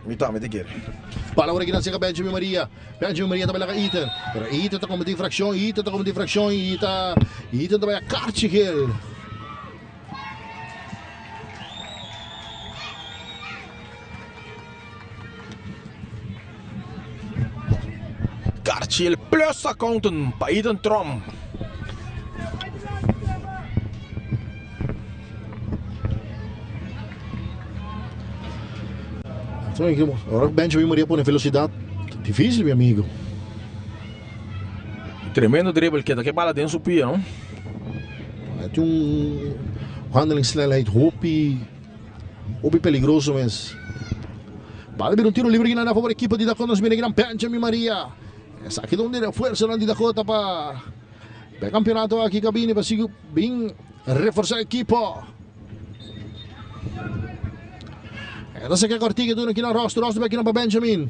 S2: Mi tambe ta kere.
S8: Palabra kinan serka Benjamin Maria. Benjamin Maria ta bai laga Ethan. Pero Ethan ta kometi infrakshon, Ethan ta kometi infrakshon i ta Ethan ta bai a karchi gel.
S2: Karchi el plus accountant pa Ethan Tromp.
S8: Ora Benjamin Maria pone velocidad, difícil mi amigo.
S2: Tremendo dribble keda ke bala den su pia no.
S8: Hij tin un handelingssnelheid hopi hopi peligroso mes. Bala bira un tiro libre kinan a favor ekipo di Dakota nos mira kinan Benjamin Maria. Esaki ta un di refuerzonan di Dakota pa e campeonato aki ka bini pa sigui bin reforsa ekipo. E ta saka Cortiga duna kinan Rosto, Rosto bai kinan pa Benjamin.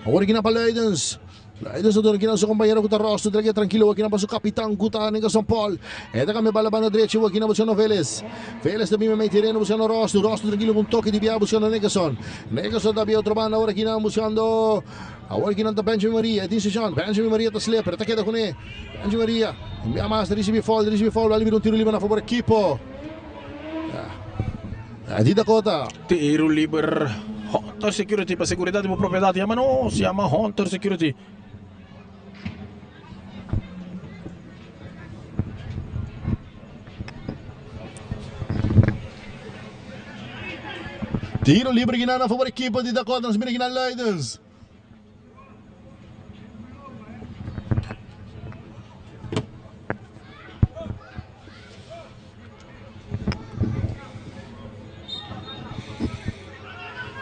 S8: Awor kinan pa Luidens. Luidens ta duna kinan su compañero ku ta Rosto, trakia trankilo awor kinan pa su kapitan ku ta Nickerson Paul. E ta kambia bala banda drechi awor kinan buskando Veles. Veles ta bini mei tereno buskando Rosto, Rosto trankilo ku un toke di bia buskando Nickerson. Nickerson ta bia otro banda awor kinan buskando awor kinan ta Benjamin Maria. E tin seshon. Benjamin Maria ta slip pero ta keda kuné. Benjamin Maria bia mas ta risibi foul, ta risibi foul, bala bira un tiro liber na fabor ekipo di Dakota.
S2: Tiro liber Hunter Security pa seguridad di bo propiedad yama nos yama Hunter Security.
S8: Tiro liber gina na fabor ekipo di Dakota nos mira gina Luidens.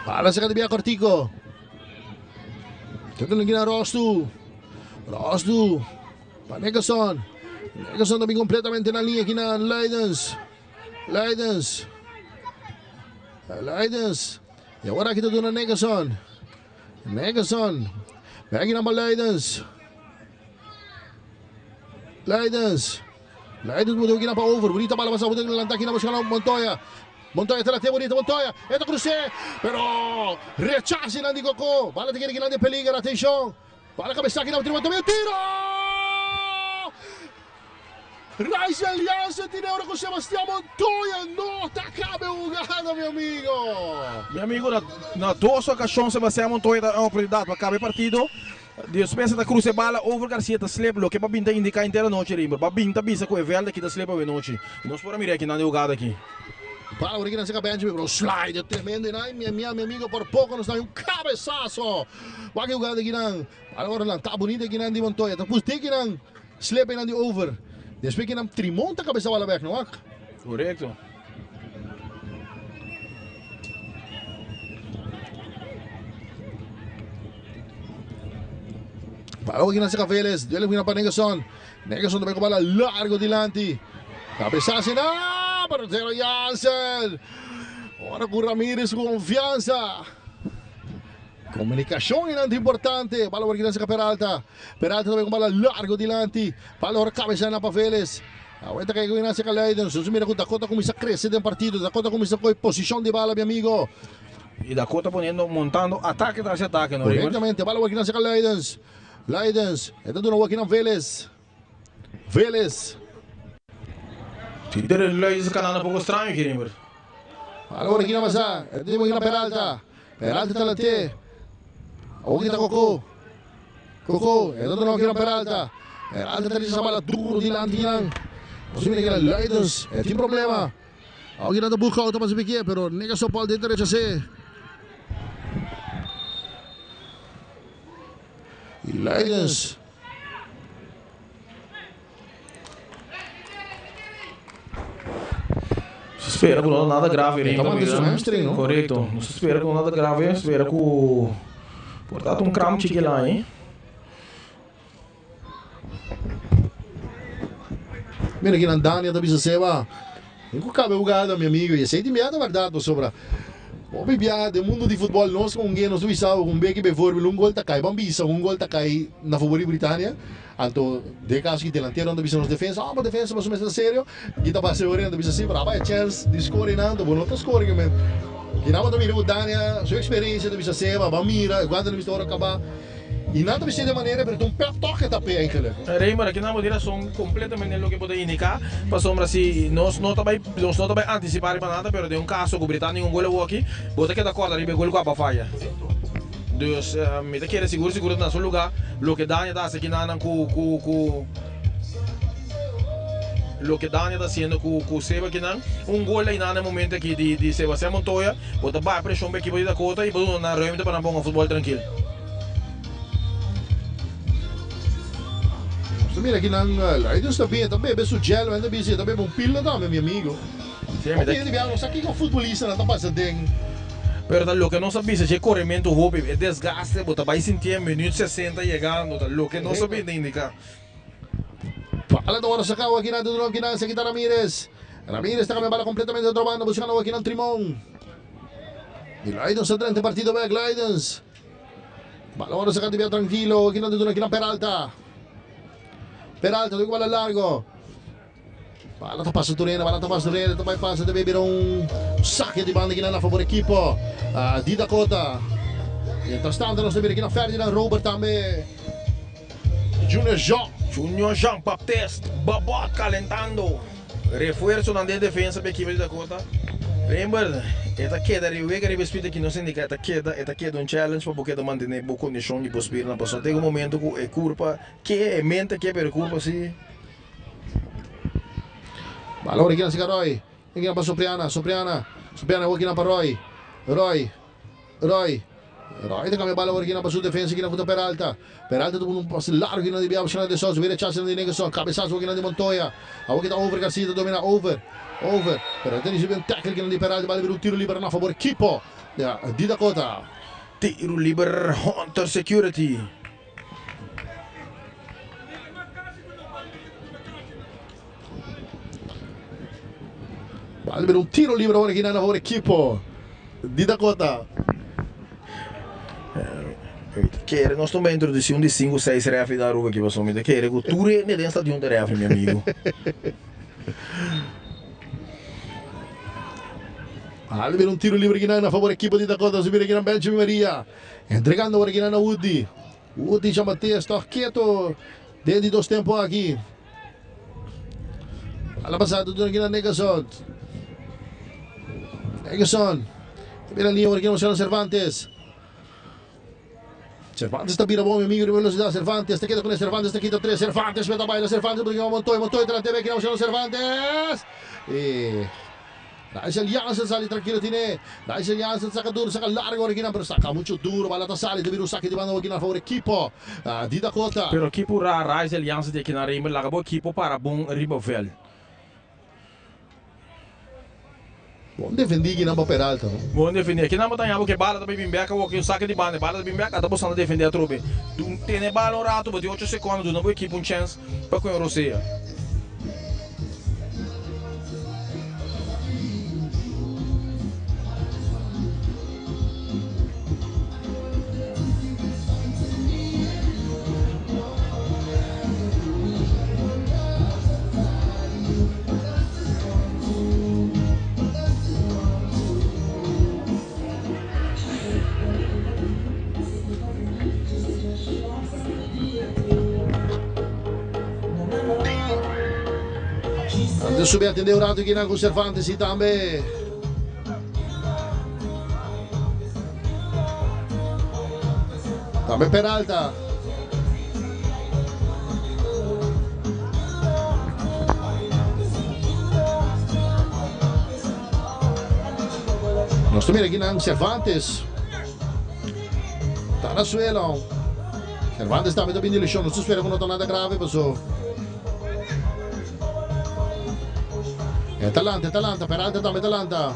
S8: Bala saca de Bia Cortico. Tenta na Rostu. Rostu. Pa Nickerson. Nickerson también completamente na linha aqui na Leidens. Leidens. Leidens. E awor aki ta duna Nickerson. Nickerson. Bek na pa Leidens. Leidens. Leidens moet ook na pa over. Bonita bala pasa. Moet lanta aki na buscando Montoya. Montoya ta late bonita Montoya. E ta crucé. Pero rechace nan di Coco. Bala ta kere kinan de peligro. Atencion. Bala cabeza aki na tiro. Tiro! Raizel Jansen tin ora ku Sebastian Montoya no ta kaba e hugada mi amigo.
S2: Mi amigo na na dos okashon Sebastian Montoya ta un oportunidat pa kaba e partido. Despues e ta krusa e bala over Garcia ta slip loke pa bin ta indiká henter anochi Rimber. Pa bin ta bisa ku e vèlt aki ta slip awe nochi. I nos por a mira aki nan e hugada aki.
S8: Bala ora kinan seka Benjamin pero un slider tremendo i nan mi mi amigo por poko nos ta un kabesaso. Wak e hugada akinan. Bala ora lanta bunita akinan di Montoya ta pus te kinan. Slip einan di over. Despues ki nan Trimon ta kabesa bala bek no wak.
S2: Korekto.
S8: Bala aki nan saka Veles. Duele ku nan pa Negerson. Negerson ta bai ku bala largo dilanti. Kabesa asina pero Zero Jansen. Ora ku Ramirez ku konfiansa. Komunikashon einan ta importante. Bala aki nan saka Peralta. Peralta ta bai ku bala largo dilanti. Bala ora kabesa na pa Veles. Awor ta kai ku Ignacio Leiden. Nos mira ku Dakota kuminsá krese den partido. Dakota kuminsá kohe posishon di bala, mi amigo.
S2: I Dakota poniendo, montando atake tras di atake, no River?
S8: Korektamente. Bala awor Ignacio Leidens. Leidens. E ta duna awor na Veles. Veles.
S2: Twitter Leidens kanando poko straño aki, River.
S8: Bala awor na Mazá. E ta duna awor na Peralta. Peralta ta lant'é. Awor ta Koko. Koko, e ta duna Kieran Peralta. Peralta ta rechasa bala duro dilanti kinan. Nos mira kila Luidens, e tin problema. Awor kinan ta buska auto pa si pikie, pero nega Sopol den ta rechas'é. Y Luidens.
S2: Nos spera ku no ta nada grave
S8: E ta manda su hamstring, no?
S2: Korekto. Nos spera ku no nada grave. Spera ku por ta un kramp chikila ahí.
S8: Mira kinan Dania ta bisa Seba, Tin ku kabe hugada mi amigo. I esei tin bia ta bèrdat pasobra hopi bia den mundu di futbòl nos ku un gen nos ta bisa un beki beivoorbeeld un gol ta kai. Ban bisa un gol ta kai na fabor di Britania. Anto den caso ki delanteronan ta bisa nos defensa, oh bo defensa boso mester ta serio, ki ta pasa e ora nan ta bisa si, pero aba e chens di score einan, bo no ta score kimen. Kinan bo ta mira ku Dania su experiencia ta bisa Seba, ban mira, e guantenan mester ora caba. Y nan ta bisa den manera pero ta un pep talk e ta p'e eigenlijk.
S2: Raymer, aki nan bo tin rason completamente den loke bo ta indica, pasobra si nos no ta bay nos no ta bay anticipa riba nada, pero den un caso ku Britania un gol awoki, bo ta keda corda riba e gol ku aba faya. Dus mi ta kere sigur sigur na su luga loke Dania ta hasi kinanan ku ku ku loke Dania ta hasiendo ku ku Seba kinan un gol einan na e momento aki di di Sebastian Montoya bo ta baha preshon pa ekipo di Dakota y bo duna nan ruimte pa nan ponga futbol trankil.
S8: Nos ta mira kinan Leidens ta bin e ta bebe su gel men ta bisa e ta bebe un pila tambe mi amigo. Hopi hende bia no sa kiko futbolistanan ta pasa den.
S2: Pero ta loke nos a bisa dje korementu hopi, e desgaste bo ta bai sintié minuut 60 yegando, ta loke nos a bin ta indiká.
S8: Bala ta wòrdu saká awor kinan ta duna kinan esaki ta Ramirez. Ramirez ta kambia bala kompletamente otro banda buskando awor kinan Trimon. I Luidens ta drenta e partido bèk Luidens. Bala wòrdu saká di bia trankilo awor kinan ta duna kinan Peralta. Peralta ta ku bala largo. Bala ta pasa tur hende, bala ta pasa tur hende, ta bai pasa, ta bai bira un sake di banda kinan na favor ekipo di Dakota. Mientras tanto nos ta mira kinan Ferdinand Robert tambe Junior Jean.
S2: Junior Jean Baptiste Babot calentando. Refuerzonan den defensa pa ekipo di Dakota. Rember, e ta keda riba wega riba e spit aki nos indica e ta keda, e ta keda un challenge pa bo keda mantene bo condicion y bo spirnan pasobra ta yega un momento cu e curpa ke, e mente ke pero e curpa si.
S8: Balon rikinan sika Roy. Rikinan pa Sopriana, Sopriana, Sopriana awor kinan pa Roy. Roy, Roy, Roy ta kambia bala awor kinan pa su defensa kinan ku ta Peralta. Peralta ta pone un pase largu kinan di bia busca nan De Sousa, bira chase nan di Negerson, kabesazo awor kinan di Montoya. Awor kita Over Garcia ta domina Over, Over, pero ta risibi un tackle kinan di Peralta, bala bira un tiro liber na fabor ekipo di Dakota.
S2: Tiro liber Hunter Security.
S8: Bal bira un tiro libre awor aki na favor ekipo di Dakota.
S2: Mi ta kere nos ta introduci un di sinku seis refri na Aruba aki pasobra mi ta kere ku tur hende den stadion ta refri mi amigo.
S8: Bal bira un tiro libre aki na favor ekipo di Dakota. Nos mira aki na Benjamin Maria entregando awor aki na Woody. Woody Jean Baptiste tòg keto den di dos tempo aki. Bala pasado duna aki na Nickerson. Nickerson. Ta bira liña ora ki na Cervantes. Cervantes ta bira bon, mi amigo, riba velocidad. Cervantes ta keda kuné. Cervantes ta kita tres. Cervantes meta baila. Cervantes por aki Montoya. Montoya delante bek na Cervantes. E Rachel Jansen sali trankilo tine. Rachel Jansen saka duro, saka largo ora kinan, pero saka mucho duro. Bala ta sali, ta bira un saki di banda ora kinan favor ekipo di Dakota.
S2: Pero ki pura Rachel Jansen di kinan Raymer laga bo ekipo para bon riba veld.
S8: Bon defendi kinan pa Peralta no.
S2: Bon defendi. Kinan bo ta haña bo ke bala ta bay bin bek awor ki un saki di banda e bala ta bin bek ata bo santa defende atrobe. Dun tene bala un rato bo tin ocho sekondo duna bo ekipo un chens pa ku e rosea.
S8: Antes subi atende un rato kinan ku Cervantes y tambe Tambe Peralta. Nos ta mira kinan Cervantes. Ta na suelo. Cervantes tambe ta bini lesion. Nos ta spera ku no ta nada grave paso. E ta lanta, e ta lanta. Peralta tambe ta lanta.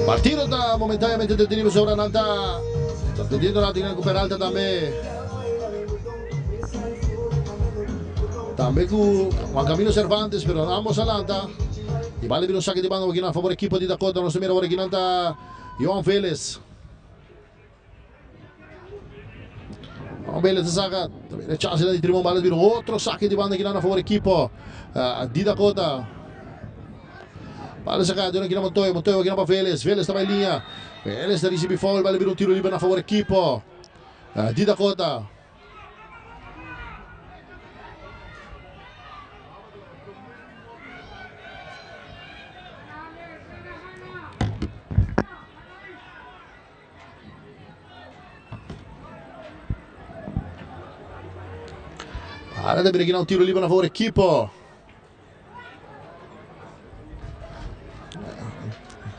S8: Partido ta momentáneamente detenido pasobra nan ta atendiendo rato cu Peralta tambe. Tambe cu Juan Camilo Cervantes, pero ambos a lanta. Y bale bira un saque di banda aki na favor equipo di Dakota. Nos ta mira awor aki nan ta Johan Velez. Johan Velez ta saca. Ta mira chance di Trimon. Bale bira otro saque di banda aki na favor equipo di Dakota. Bale saca duna aki na Montoya. Montoya aki na pa Velez. Velez ta bay liña. Velez ta ricibi foul. Bale bira un tiro liber na favor equipo di Dakota. Ahora ta bira un tiro liber na favor equipo.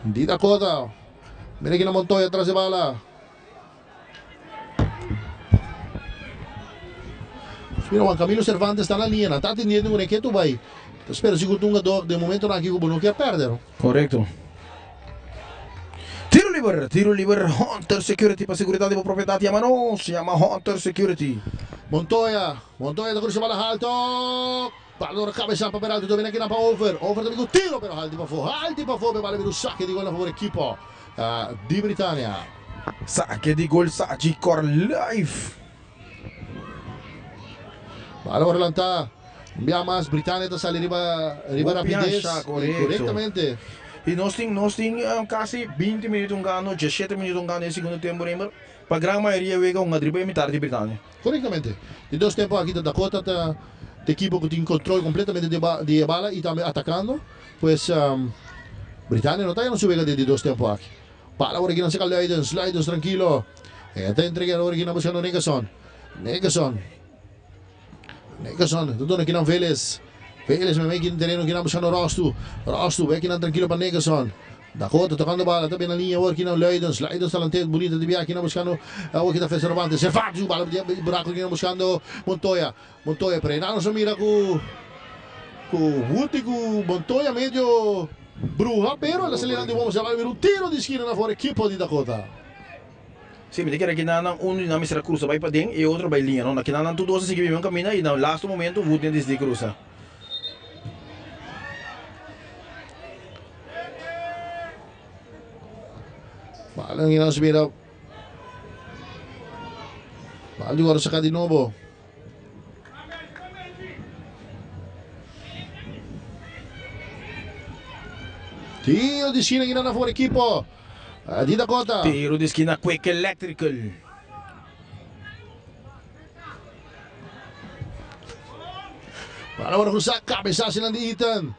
S8: Di Dakota. Mira aquí na Montoya atrás de bala. Mira Juan Camilo Cervantes ta na liña, nan ta atendiendo cu Neketu bay. Ta spera si cu ta un hungador den momentonan aki cu bo no kier perde, no?
S2: Correcto. Tiro liber, tiro liber, Hunter Security pa seguridad di bo propiedad yama nos, yama Hunter Security.
S8: Montoya, Montoya ta cruza bala halto, bala ora cabeza pa Peralta, domina kinan pa Over, Over ta bin cu tiro pero halti pafo, halti pafo, pe bala bira un saque di gol na favor ekipo di Britania.
S2: Sake di gol Sagicor Life.
S8: Bala ora lanta. Un bia mas Britania ta sali riba riba
S2: Hopi
S8: rapidez
S2: ansha,
S8: y
S2: korekto.
S8: korektamente.
S2: Y nos tin nos tin kasi binti minuut hungando, diesshete minuut hungando e segundo tempo Raymer. Pa gran mayoria wega hunga riba e mitar di Britania.
S8: Korektamente. Di dos tempo aki ta Dakota ta ta ekipo ku tin kontrol kompletamente di e di e bala y tambe atakando. Pues Britania no ta yendo su wega den di dos tempo aki. Bala ora kinan seka Luidens, Luidens trankilo. E ta entrega ora kinan buskando Nickerson. Nickerson. Nickerson ta duna kinan Veles. Veles meme kin tereno kinan buskando Rostu. Rostu wek kinan trankilo pa Nickerson. Dakota tokando bala ta bina liña awor kinan Luidens. Luidens ta lant'e bunita di bia kinan buskando awor kita Fe Cervantes. Cervantes ku bala buraku kinan buskando Montoya. Montoya pero einan nos a mira ku ku Wood y ku Montoya medio bruha pero el a sali nan di wou se a mira un tiro di skina na for ekipo di Dakota.
S2: Si, mi ta kere kinan nan un di nan mester a krusa bai paden y e otro bai liña no. Na kinan nan tur dos a sigui mismo kaminda y na lasto momento Wood a disidi krusa.
S8: Bala nos mira Bala di wòrdu saka di nobo. Tiro di skina gina na for ekipo di Dakota.
S2: Tiro di skina Quick Electrical.
S8: Bala worde cruza, cabezazo nan di Ethan.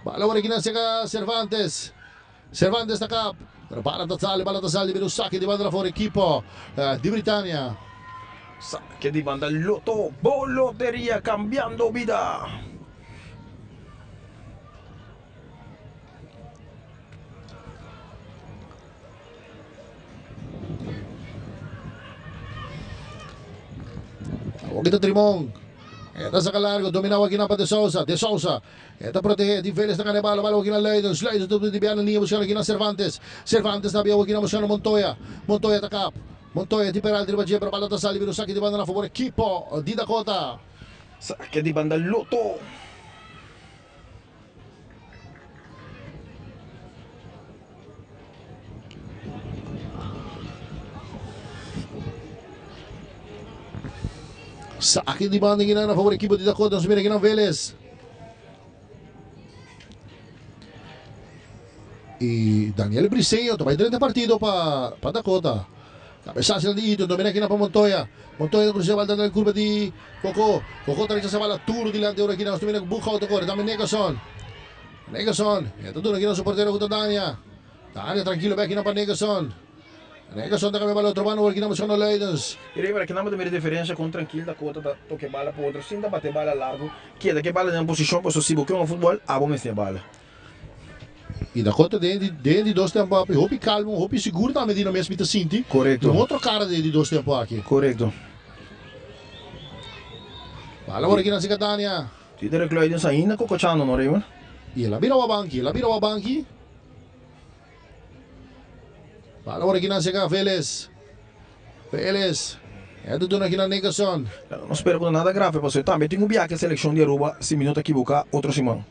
S8: Bala worde gina cerca Cervantes. Cervantes ta kap. Pero bala ta sali, bala ta sali bira un sake di banda na for ekipo di Britania.
S2: Sake di banda Lotto, bo loteria cambiando bida.
S8: Awor ta Trimon. E ta saka largo, domina awor akinan pa De Sousa. De Sousa. E ta protege, tin Vélez ta gana e bala, bala awor akinan Luidens. Luidens ta di biaha na liña buskando akinan Cervantes. Cervantes ta bia awor akinan buskando Montoya. Montoya ta kap. Montoya tin Peralta riba dje, pero bala ta sali bira un saki di banda na fabor ekipo di Dakota.
S2: Saki di banda Lotto.
S8: Saki di banda kinan na favor ekipo di Dakota. Nos mira kinan Vélez. Y Daniel Briseño ta bai drenta partido pa pa Dakota. Cabezazo di Ito, domina kinan pa Montoya. Montoya ta cruza e bal dando el curva di Coco. Coco ta rechaza bala duro dilanti ora kinan. Nos ta mira Boekhoudt ta core. Tambe Nicholson. Nicholson e ta duna kinan su portero cu ta Dania. Dania trankilo bek kinan pa Nicholson. Nicholson ta cambia bala otro banda ora kinan buscando Luidens.
S2: Y Raymer aki nan bo ta mira diferencia con trankil Dakota ta toca e bala pa otro sin ta bate e bala largo. Keda cu e bala den un posicion pasobra si bo ke hunga futbol abo mester e bala.
S8: Y Dakota den di den di dos tempo api hopi calmo hopi sigur tambe di no mes mi ta sinti.
S2: Correcto.
S8: Un otro cara den di dos tempo aki.
S2: Correcto.
S8: Bala ora kinan si Catania.
S2: Diederik Luidens ainda kokochando no Raymond.
S8: Y el a bira wabanki, el a bira wabanki. Bala ora kinan seka Vélez. Vélez. E ta duna kinan Nicholson.
S2: No spera ku ta nada grave pasobra e tambe tin un biaha ku e selekshon di Aruba si mi no ta kiboká otro siman.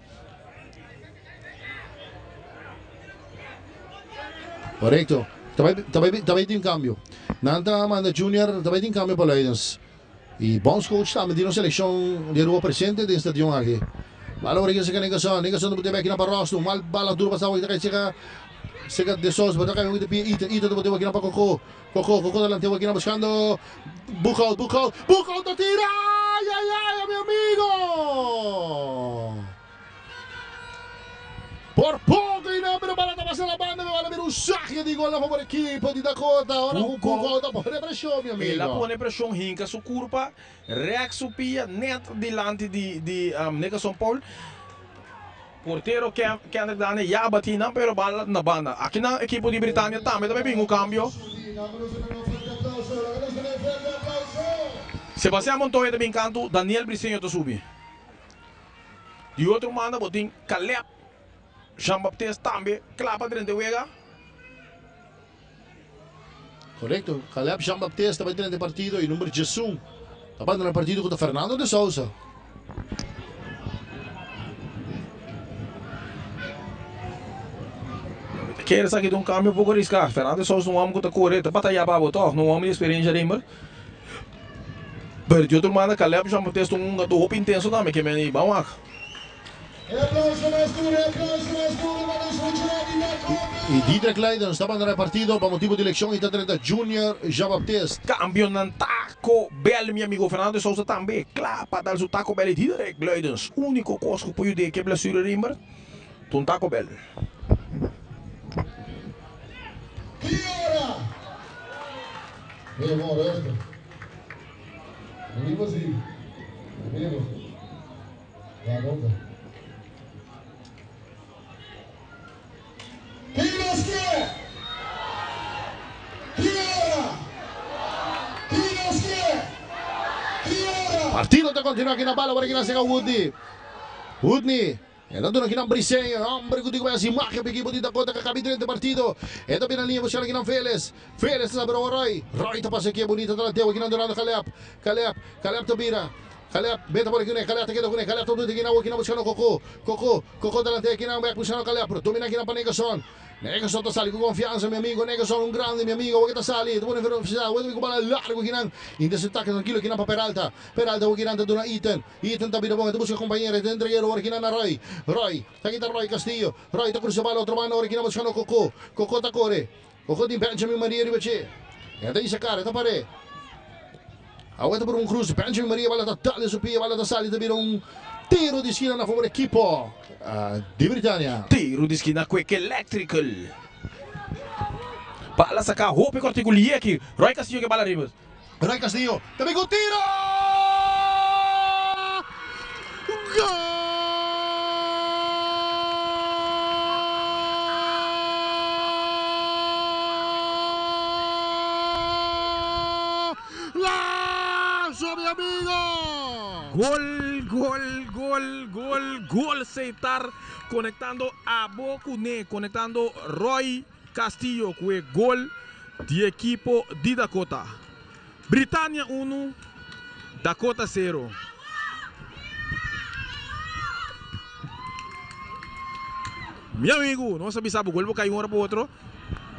S8: Korekto. Ta bai ta bai ta bai tin kambio. Nan ta manda Junior ta bai tin kambio pa Luidens. Y bondscoach tambe di nos seleccion di Aruba presente den stadion aki. Bala ora kier seca Nickerson. Nickerson ta bote bek na pa Rosno. Mal bala duro pasa ta kai seca seca De Sousa. Pero ta kai hopi pie Ito. Ito ta bote waki na pa Coco. Coco, Coco delante waki na buscando Boekhoudt, Boekhoudt, Boekhoudt ta tira! Ay, ay, ay, mi amigo! Por poco y no, pero bala ta pasa la banda, me bala mira un saque di gol na favor equipo di Dakota. Ora cu Cuco ta pone presion, mi amigo.
S2: El a pone presion, hinca su curpa, rek su pia net dilanti di di Nickerson Paul. Portero Kendrick Dane ya a bati nan, pero bala na banda. Aki nan equipo di Britania tambe ta bay bin un cambio. Sebastian Montoya ta bin canto, Daniel Briceño ta subi. Di otro banda bo tin Caleb Jean Baptiste tambe kla pa drenta e wega.
S8: Korekto, Caleb Jean Baptiste ta bai drenta e partido y number diesun ta bandona e partido ku ta Fernando de Sousa.
S2: Kere esaki ta un kambio poko riská. Fernando de Sousa ta un hòmber ku ta kore, ta batayá pa bo tòg, no un hòmber di eksperensia Raymer. Pero di otro banda Caleb Jean Baptiste un hungador hopi intenso tambe ke men ban wak.
S8: Y Diederik Leidens ta bandona e partido pa motibo di leccion y ta drenta Junior Jean Baptiste.
S2: Cambionan Taco Bell mi amigo Fernando de Sousa tambe cla pa dal su Taco Bell y Diederik Luidens unico cos cu por yude ke blessure Riemer ta un Taco Bell.
S8: Partido ta continua aki na bala ora ki nan sega Woodney. Woodney. E ta duna kinan Briseño, e homber cu tin cu bay haci magia pa ekipo di Dakota cu a cabi drenta e partido. E ta bira liña buscando kinan Velez. Velez ta sabi roba Roy. Roy ta pasa aki e bunita delantero kinan durando Caleb. Caleb, Caleb ta bira. Caleb, meta por aki, Caleb ta keda kuné, Caleb ta duta aki na wak, buskando Koko, Koko, Koko delante aki na bek buskando Caleb, pero domina aki na pa Nickerson, Nickerson ta sali ku konfiansa mi amigo, Nickerson un grande mi amigo, wak ta sali, ta pone velocidad, wak ta bin ku bala largo aki nan, intercepta trankilo aki nan pa Peralta, Peralta wak nan ta duna Ethan, Ethan ta bira bon, e ta buska kompañero, e ta entrega awor aki nan na Roy, Roy, ta kita Roy Castillo, Roy ta krusa bala otro banda awor aki nan buskando Koko, Koko ta kore. Koko tin Benjamin Maria riba dje. E ta hisa kara, e ta par'é. Awe ta por un krus. Benjamin Maria bala ta dal den su pia, bala ta sali ta bira un tiro di skina na favor ekipo di Britania.
S2: Tiro di skina Quick Electrical. Bala saka hopi kortiku lieki. Roy Castillo ke bala riba.
S8: Roy Castillo ta bin ku tiro! Gol! Lazo mi amigo!
S2: Gol, gol, gol, gol, gol Seitar konektando abo kuné, konektando Roy Castillo ku e gol di ekipo di Dakota. Britania unu, Dakota sero. Mi amigu, nos a bisa bo gol bo kai un ora pa otro.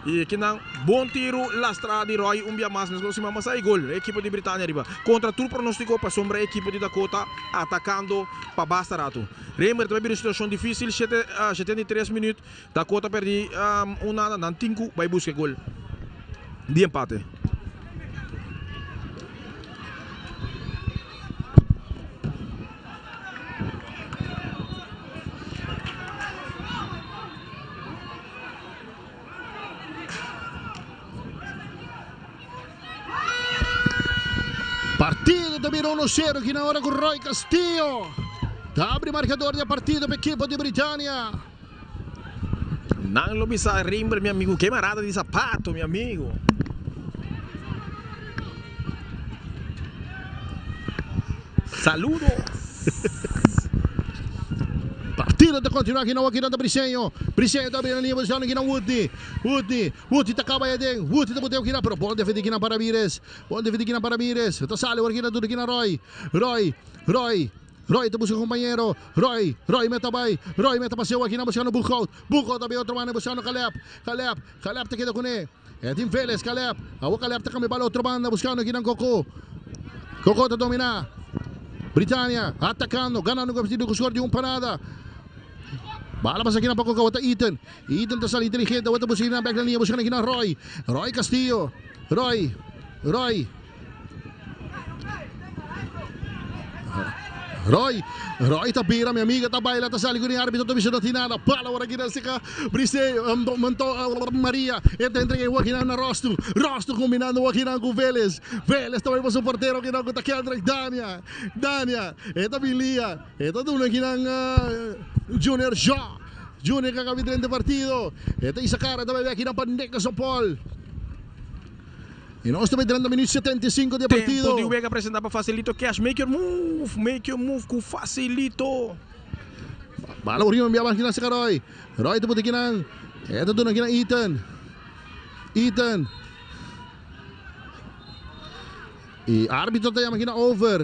S2: I kinan bon tiru lastra di Roy un bia mas meskos siman pasa i gol e ekipo di Britania riba kontra tur pronostiko pasobra e ekipo di Dakota atakando pa basta ratu. Rembert ta bai bira un situashon difisil shete 73 minut Dakota perdi un nada, nan tin ku bai buska e gol di empate.
S8: Partido ta bira 1-0 aki na ora ku Roy Castillo ta abri markador di e partido pa ekipo di Britania.
S2: Nan lo bisa Rimber mi amigo kemarada di zapato mi amigo. Saludos.
S8: Partido ta continua aki na Joaquin ta Briseño. Briseño ta abri na liña buscando aki na Woodney. Woodney, Woodney ta caba aden. Woodney ta boteo aki na pero bon defendi aki na pa Ramirez. Bon defendi aki na pa Ramirez. Ta sali awor aki na duna aki na Roy. Roy, Roy. Roy ta busca compañero. Roy, Roy meta bay. Roy meta paseo aki na buscando Boekhout. Boekhout ta bay otro banda buscando Caleb. Caleb, Caleb ta keda cune. E tin Veles, Caleb. Awor Caleb ta cambia bala otro banda buscando aki nan Coco. Coco ta domina. Britania atacando, ganando cu cu score di un pa nada. Bala pasa aki nan pa Coco, awor ta Ethan. Ethan ta sali inteligente, awor ta busca aki nan back na liña buscando aki nan Roy. Roy Castillo. Roy, Roy. Roy, Roy ta bira mi amiga ta baila ta sali ku ni arbitro ta bisa no tin nada pala ora kina sika Brise manto Maria e ta entrega e wakinan na Rostu Rostu kombinando wakinan ku Veles Veles ta bai pa su portero kinan ku ta Kendrick Dania Dania e ta bin lia e ta duna kinan Junior Shaw Junior ka kabi drenta e partido e ta isa kara ta bai kinan pa Nickerson Paul. Y nos ta bay drenta minuut 75 di e partido.
S2: Tempo di wega presenta pa Facilito Cash. Make your move, make your move ku Facilito.
S8: Bala por riba envia baki na Roy. Roy ta put kinan. E ta duna kinan Ethan. Ethan. Y arbitro ta yama kinan over.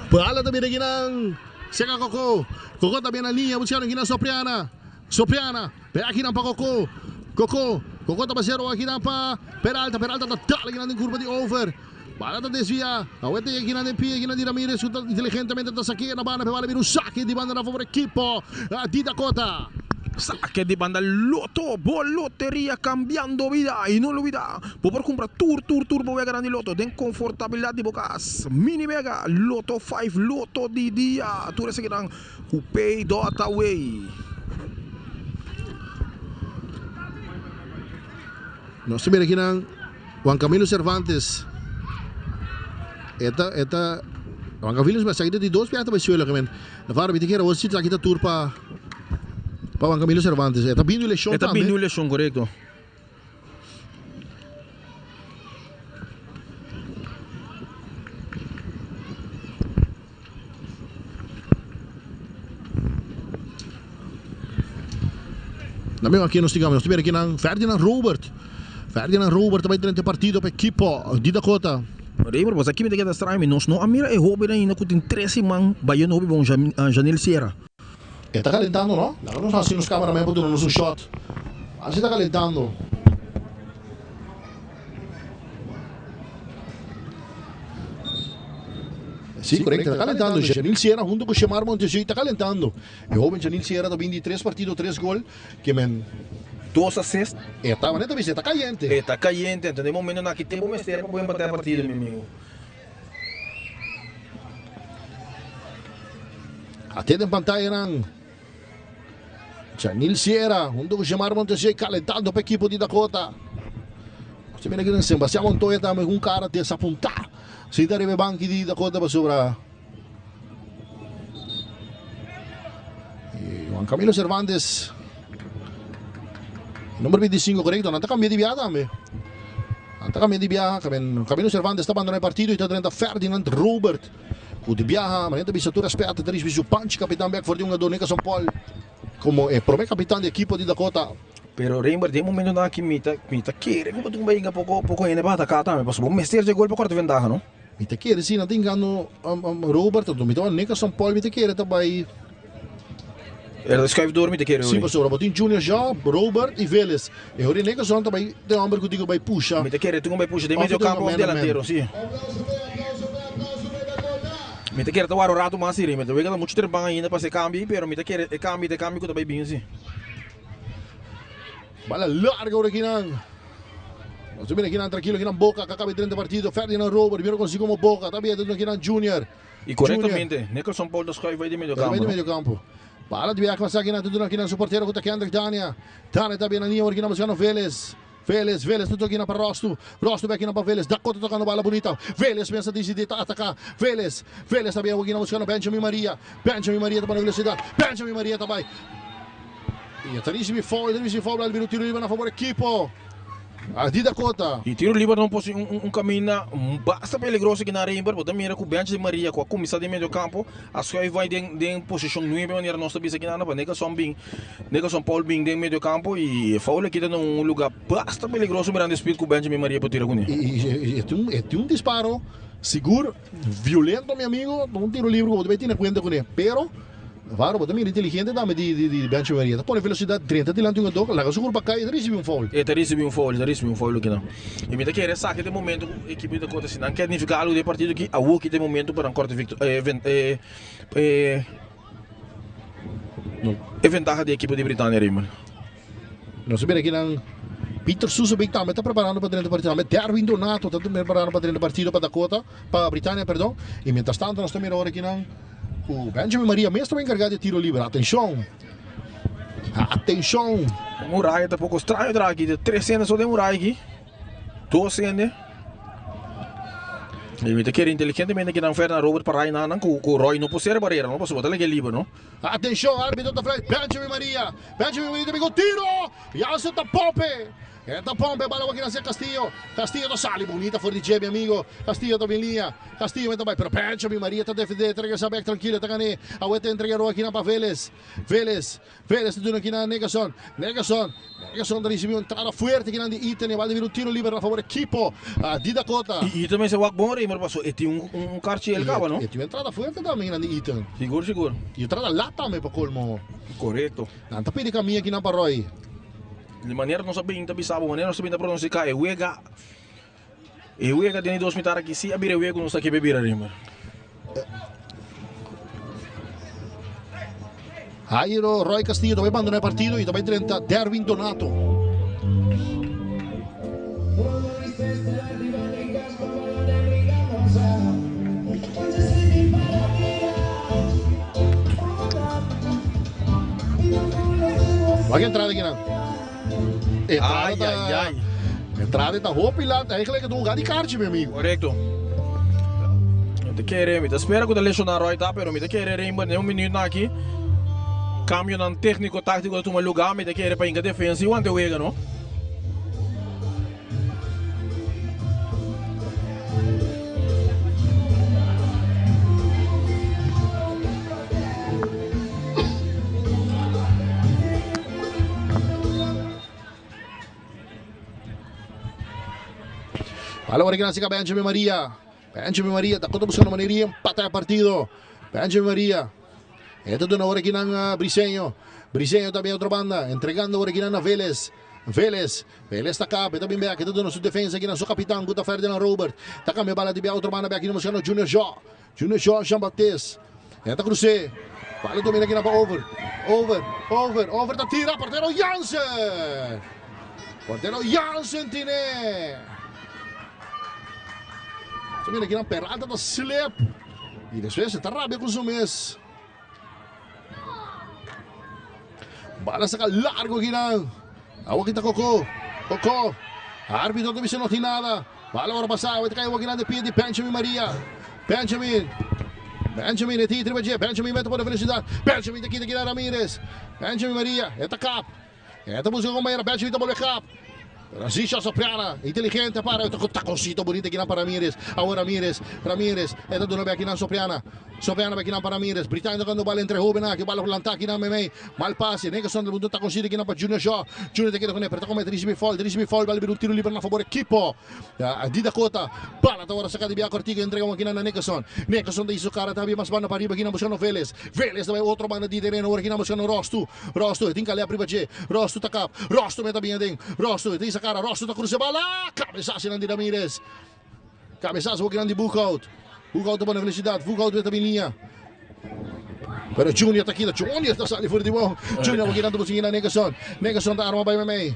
S8: Bala ta bira kinan Seka Koko. Koko ta bira na liña buscando kinan Sopriana. Sopriana. Pe akinan pa Koko. Koko. Koko ta pasero akinan pa Peralta. Peralta ta dal akinan den kurva di over. Bala ta desvia. Awe ta akinan den pie akinan di Ramirez ku ta inteligentemente ta sakea na banda pe bala bira un sake di banda na favor ekipo di Dakota.
S2: Sake di banda Lotto, bo loteria cambiando bida y no lubida bo por cumpra tur tur tur bo weganan di Lotto den confortabilidad di bo cas. Mini Mega, Lotto 5, Lotto di dia, tur esakinan Ku pay dot away.
S8: Nos ta mira akinan Juan Camilo Cervantes. E ta, e ta, Juan Camilo esaki ta di dos biaha ta bai suelo kimen. Navarro mi ta kere awor si esaki ta tur pa. Pa Juan Camilo Cervantes. E ta bin di lesión
S2: E ta
S8: tambe.
S2: bin di un lesión, korekto.
S8: Na mesmo aki nos tin nos tin akinan Ferdinand Robert. Ferdinand Robert ta bai drenta e partido pa ekipo di Dakota.
S2: Raymond, bo sa kimi ta keda straño mi? Nos no a mira e hoben ainda ku tin tres siman bayendo hopi bon, Janil Sierra.
S8: E ta calentando no? Laga nos haci nos cameraman por duna nos un shot. Así ta calentando. Sí, correcto. Ta calentando. Janil Sierra hunto cu Shemar Montesui ta calentando. E hoben Janil Sierra ta bin di tres partido, tres gol. Ke men.
S2: Dos assist.
S8: E ta, manera ta bisa, e ta cayente.
S2: E ta cayente. Anto den momento na ki tempo mester pa por empata e partido, mi amigo.
S8: Ate den pantayanan Janil Sierra hunto ku Shemar Montesier kalentando pa ekipo di Dakota. Nos ta mira aki den Sebastian Montoya tambe ku un kara desapuntá sinta riba e banki di Dakota pasobra Juan Camilo Cervantes number 25 korekto nan ta kambia di biaha tambe. Nan ta kambia di biaha Camilo Cervantes ta bandona e partido i ta drenta Ferdinand Robert. Ku di biaha, manera ta bisa tur respet, ta risbi su panchi kapitan bek for di hungador Nickerson Paul komo e prome kapitan di ekipo di Dakota.
S2: Pero Reinbert den momentonan aki mi ta mi ta kere ku bo tin ku poko poko hende pa ataka tambe pasobra bo mester dje gol pa kòrta ventaha no.
S8: Mi ta kere si nan ta ingando Robert anto mi ta wak Nickerson Paul mi ta kere ta bai.
S2: E ta schuif door mi ta kere
S8: Si
S2: hori.
S8: pasobra bo tin Junior Shaw, Robert y Veles. E hori Nickerson ta bai den homber ku tin ku bai pusha.
S2: Mi ta kere tin ku bai pusha den
S8: Of
S2: medio
S8: tin
S2: kampo of
S8: man on man.
S2: delantero si. Mi ta kere ta wara un rato mas hiri. Mi ta wega ta muchu trempan ainda pa hasi e kambio pero mi ta kere e kambio ta e kambio ku ta bai bin si.
S8: Bala larga ora kinan. Nos ta mira kinan trankilo kinan Boca ka kaba e 30 partido. Ferdinand Robert mira konsi komo Boca ta bieta kinan Junior.
S2: Y corectamente, Nicholson Paul ta schuif bay di medio campo.
S8: Bay di medio campo. Bala di biaha cu na tudo na su portero cu ta Kendrick Dania. Dania ta bien na liña ora kina buscando Vélez. Vélez, Vélez ta toca pa Rostu. Rostu bay kina pa Vélez. Dakota tocando bala bunita. Vélez mes ta dicidi ta ataca. Vélez, Vélez ta bien ora kina buscando Benjamin Maria. Benjamin Maria ta pone velocidad. Benjamin Maria ta bay. Y ta ricibi foul, ta ricibi foul, bala bira un tiro liber na favor equipo. Di Dakota.
S2: E tiro liber no por si un caminda basta peligroso ki na Reinbert. Bo ta mira cu Bench di Maria cu a cuminsa den medio campo a schuif bay den posicion nuebe manera nos ta bisa ki nan pa Nicholson bin Nicholson Paul bin den medio campo y e foul a kita na un lugar basta peligroso mirando e speed cu Benjamin Maria por tira cune.
S8: E tin un disparo sigur violento mi amigo, un tiro liber cu bo ta bay tene cuenta cune pero. Varo, bo ta mira inteligente tambe di di Benjamin Maria. Ta pone velocidad drenta dilanti un gador, laga su curpa cay y ta ricibi un foul.
S2: E ta ricibi un foul, e ta ricibi un foul loke nan. Y mi ta kere esaki ta e momento cu ekipo di Dakota si nan kier nifica algo den e partido aki, awoki ta e momento pa nan corta e e e ventaha di ekipo di Britania Raymond.
S8: Nos ta mira aki nan Peter Susovic tambe ta preparando pa drenta partido. Tambe Derwin Donato ta preparando pa drenta partido pa Dakota, pa Britania perdon. Y mientras tanto nos ta mira ora aki nan. Ku Benjamin Maria mes ta enkargá di e tiro liber. Atenshon! Atenshon!
S2: Un muraya ta poko straño tra aki. Ta tres hende so den muraya aki. Dos hende. I mi ta kere inteligentemente kinan Ferdinand Robert para nan nan ku ku Roy no por sera barera no pasobra ta lege liber no.
S8: Atenshon! Arbitro ta fluit. Benjamin Maria. Benjamin Maria ta bin ku tiro! Jansen ta pope! E ta pompa e bala wak hacia Castillo. Castillo ta sali bunita for di dje, mi amigo. Castillo ta bin liña. Castillo meta bai, pero Benjamin Maria ta defende. Ta regresa bek trankilo, ta gane. Awe ta entrega ro akina pa Vélez. Vélez, Vélez ta duna akina Nickerson. Nickerson, Nickerson ta ricibi un entrada fuerte akinan di Ethan. E bal ta bira un tiro liber na favor ekipo di Dakota.
S2: Y Ethan mester wak bon Raymer paso e tin un karchi el kaba no.
S8: E tin un entrada fuerte tambe akinan di Ethan.
S2: Sigur, sigur.
S8: Y entrada lat tambe pa colmo.
S2: Corecto.
S8: Nan ta pidi camia akinan pa Roy.
S2: Di manera nos a bin ta bisa bo, manera nos a bin ta pronostica e wega, e wega den e dos mitar aki si a bira e wega ku nos ta kebe bira Raymer.
S8: Jairo Roy Castillo ta bai bandona e partido y ta bai drenta Derwin Donato. Wak entrada aki nan. Entrada
S2: Ai,
S8: ta,
S2: ai, ai.
S8: entrada ta hopi lat. Eigenlijk e ta un lugar di karchi, mi amigo.
S2: Korekto. Mi ta kere, mi ta spera ku ta lesioná Roy ta, pero mi ta kere Rainbow den un minuut nan aki. Cambionan tecnico tactico ta tuma lugar, mi ta kere pa hinca defensa y wanta e wega no.
S8: Bala ora ki nan Benjamin Maria. Benjamin Maria ta kota buscando manera di empata e partido. Benjamin Maria. E ta duna ora ki nan Briseño. Briseño ta bin otro banda. Entregando ora ki nan na Vélez. Vélez. Vélez ta kap. E ta bin bek. E ta duna su defensa ki nan su kapitan ku ta Ferdinand Robert. Ta kambia bala di bia otro banda bek ki nan buscando Junior Shaw. Junior Shaw Jean Baptiste. E ta krus'é. Bala domina ki nan pa Over. Over. Over. Over ta tira. Portero Jansen. Portero Jansen tine. Ta mira ki nan Peralta ta slip. Y despues e ta rabia cu su mes. Bala saca largo akinan. Awo kita Coco. Coco. Arbitro ta bisa no tin nada. Bala ora pasa. Awo ta cay awo akinan de pie di Benjamin Maria. Benjamin. Benjamin e tira riba dje. Benjamin mete por velocidad. Benjamin ta kita akinan Ramirez. Benjamin Maria. E ta kap. E ta busca compañero Benjamin ta bolbe kap. Francisco Sopriana, inteligente para e taconcito bonito akinan pa Ramirez. Awor Ramirez, Ramirez, e ta duna be akinan Sopriana. Sopriana be akinan pa Ramirez. Britannia tocando bala entre hobennan aki, bala lanta akinan meimei. Mal pase, Nickerson ta bunta taconcito akinan pa Junior Shaw. Junior ta keda cune, pero ta comete ricibi foul, ricibi foul, bala bira un tiro liber na fabor ekipo di Dakota. Bala ta worde saca di bia cortico, entrega un akinan na Nickerson. Nickerson ta hizo cara ta habia mas banda pariba akinan buscando Velez. Velez ta bay otro banda di tereno, awor akinan buscando Rostu. Rostu, e tin kalea priba dje. Rostu ta kap. Rostu meta bin aden. Rostu, e tin sa kara. Rostu ta krusa e bala. Kabesasenan di Ramirez. Kabesas wokinan di Boekhout. Boekhout ta pone velosidat. Boekhout meta bin liña. Pero Junior ta kita. Junior ta sali for di bon. Junior wokinan ta busca na Nickerson. Nickerson ta arma bai meimei.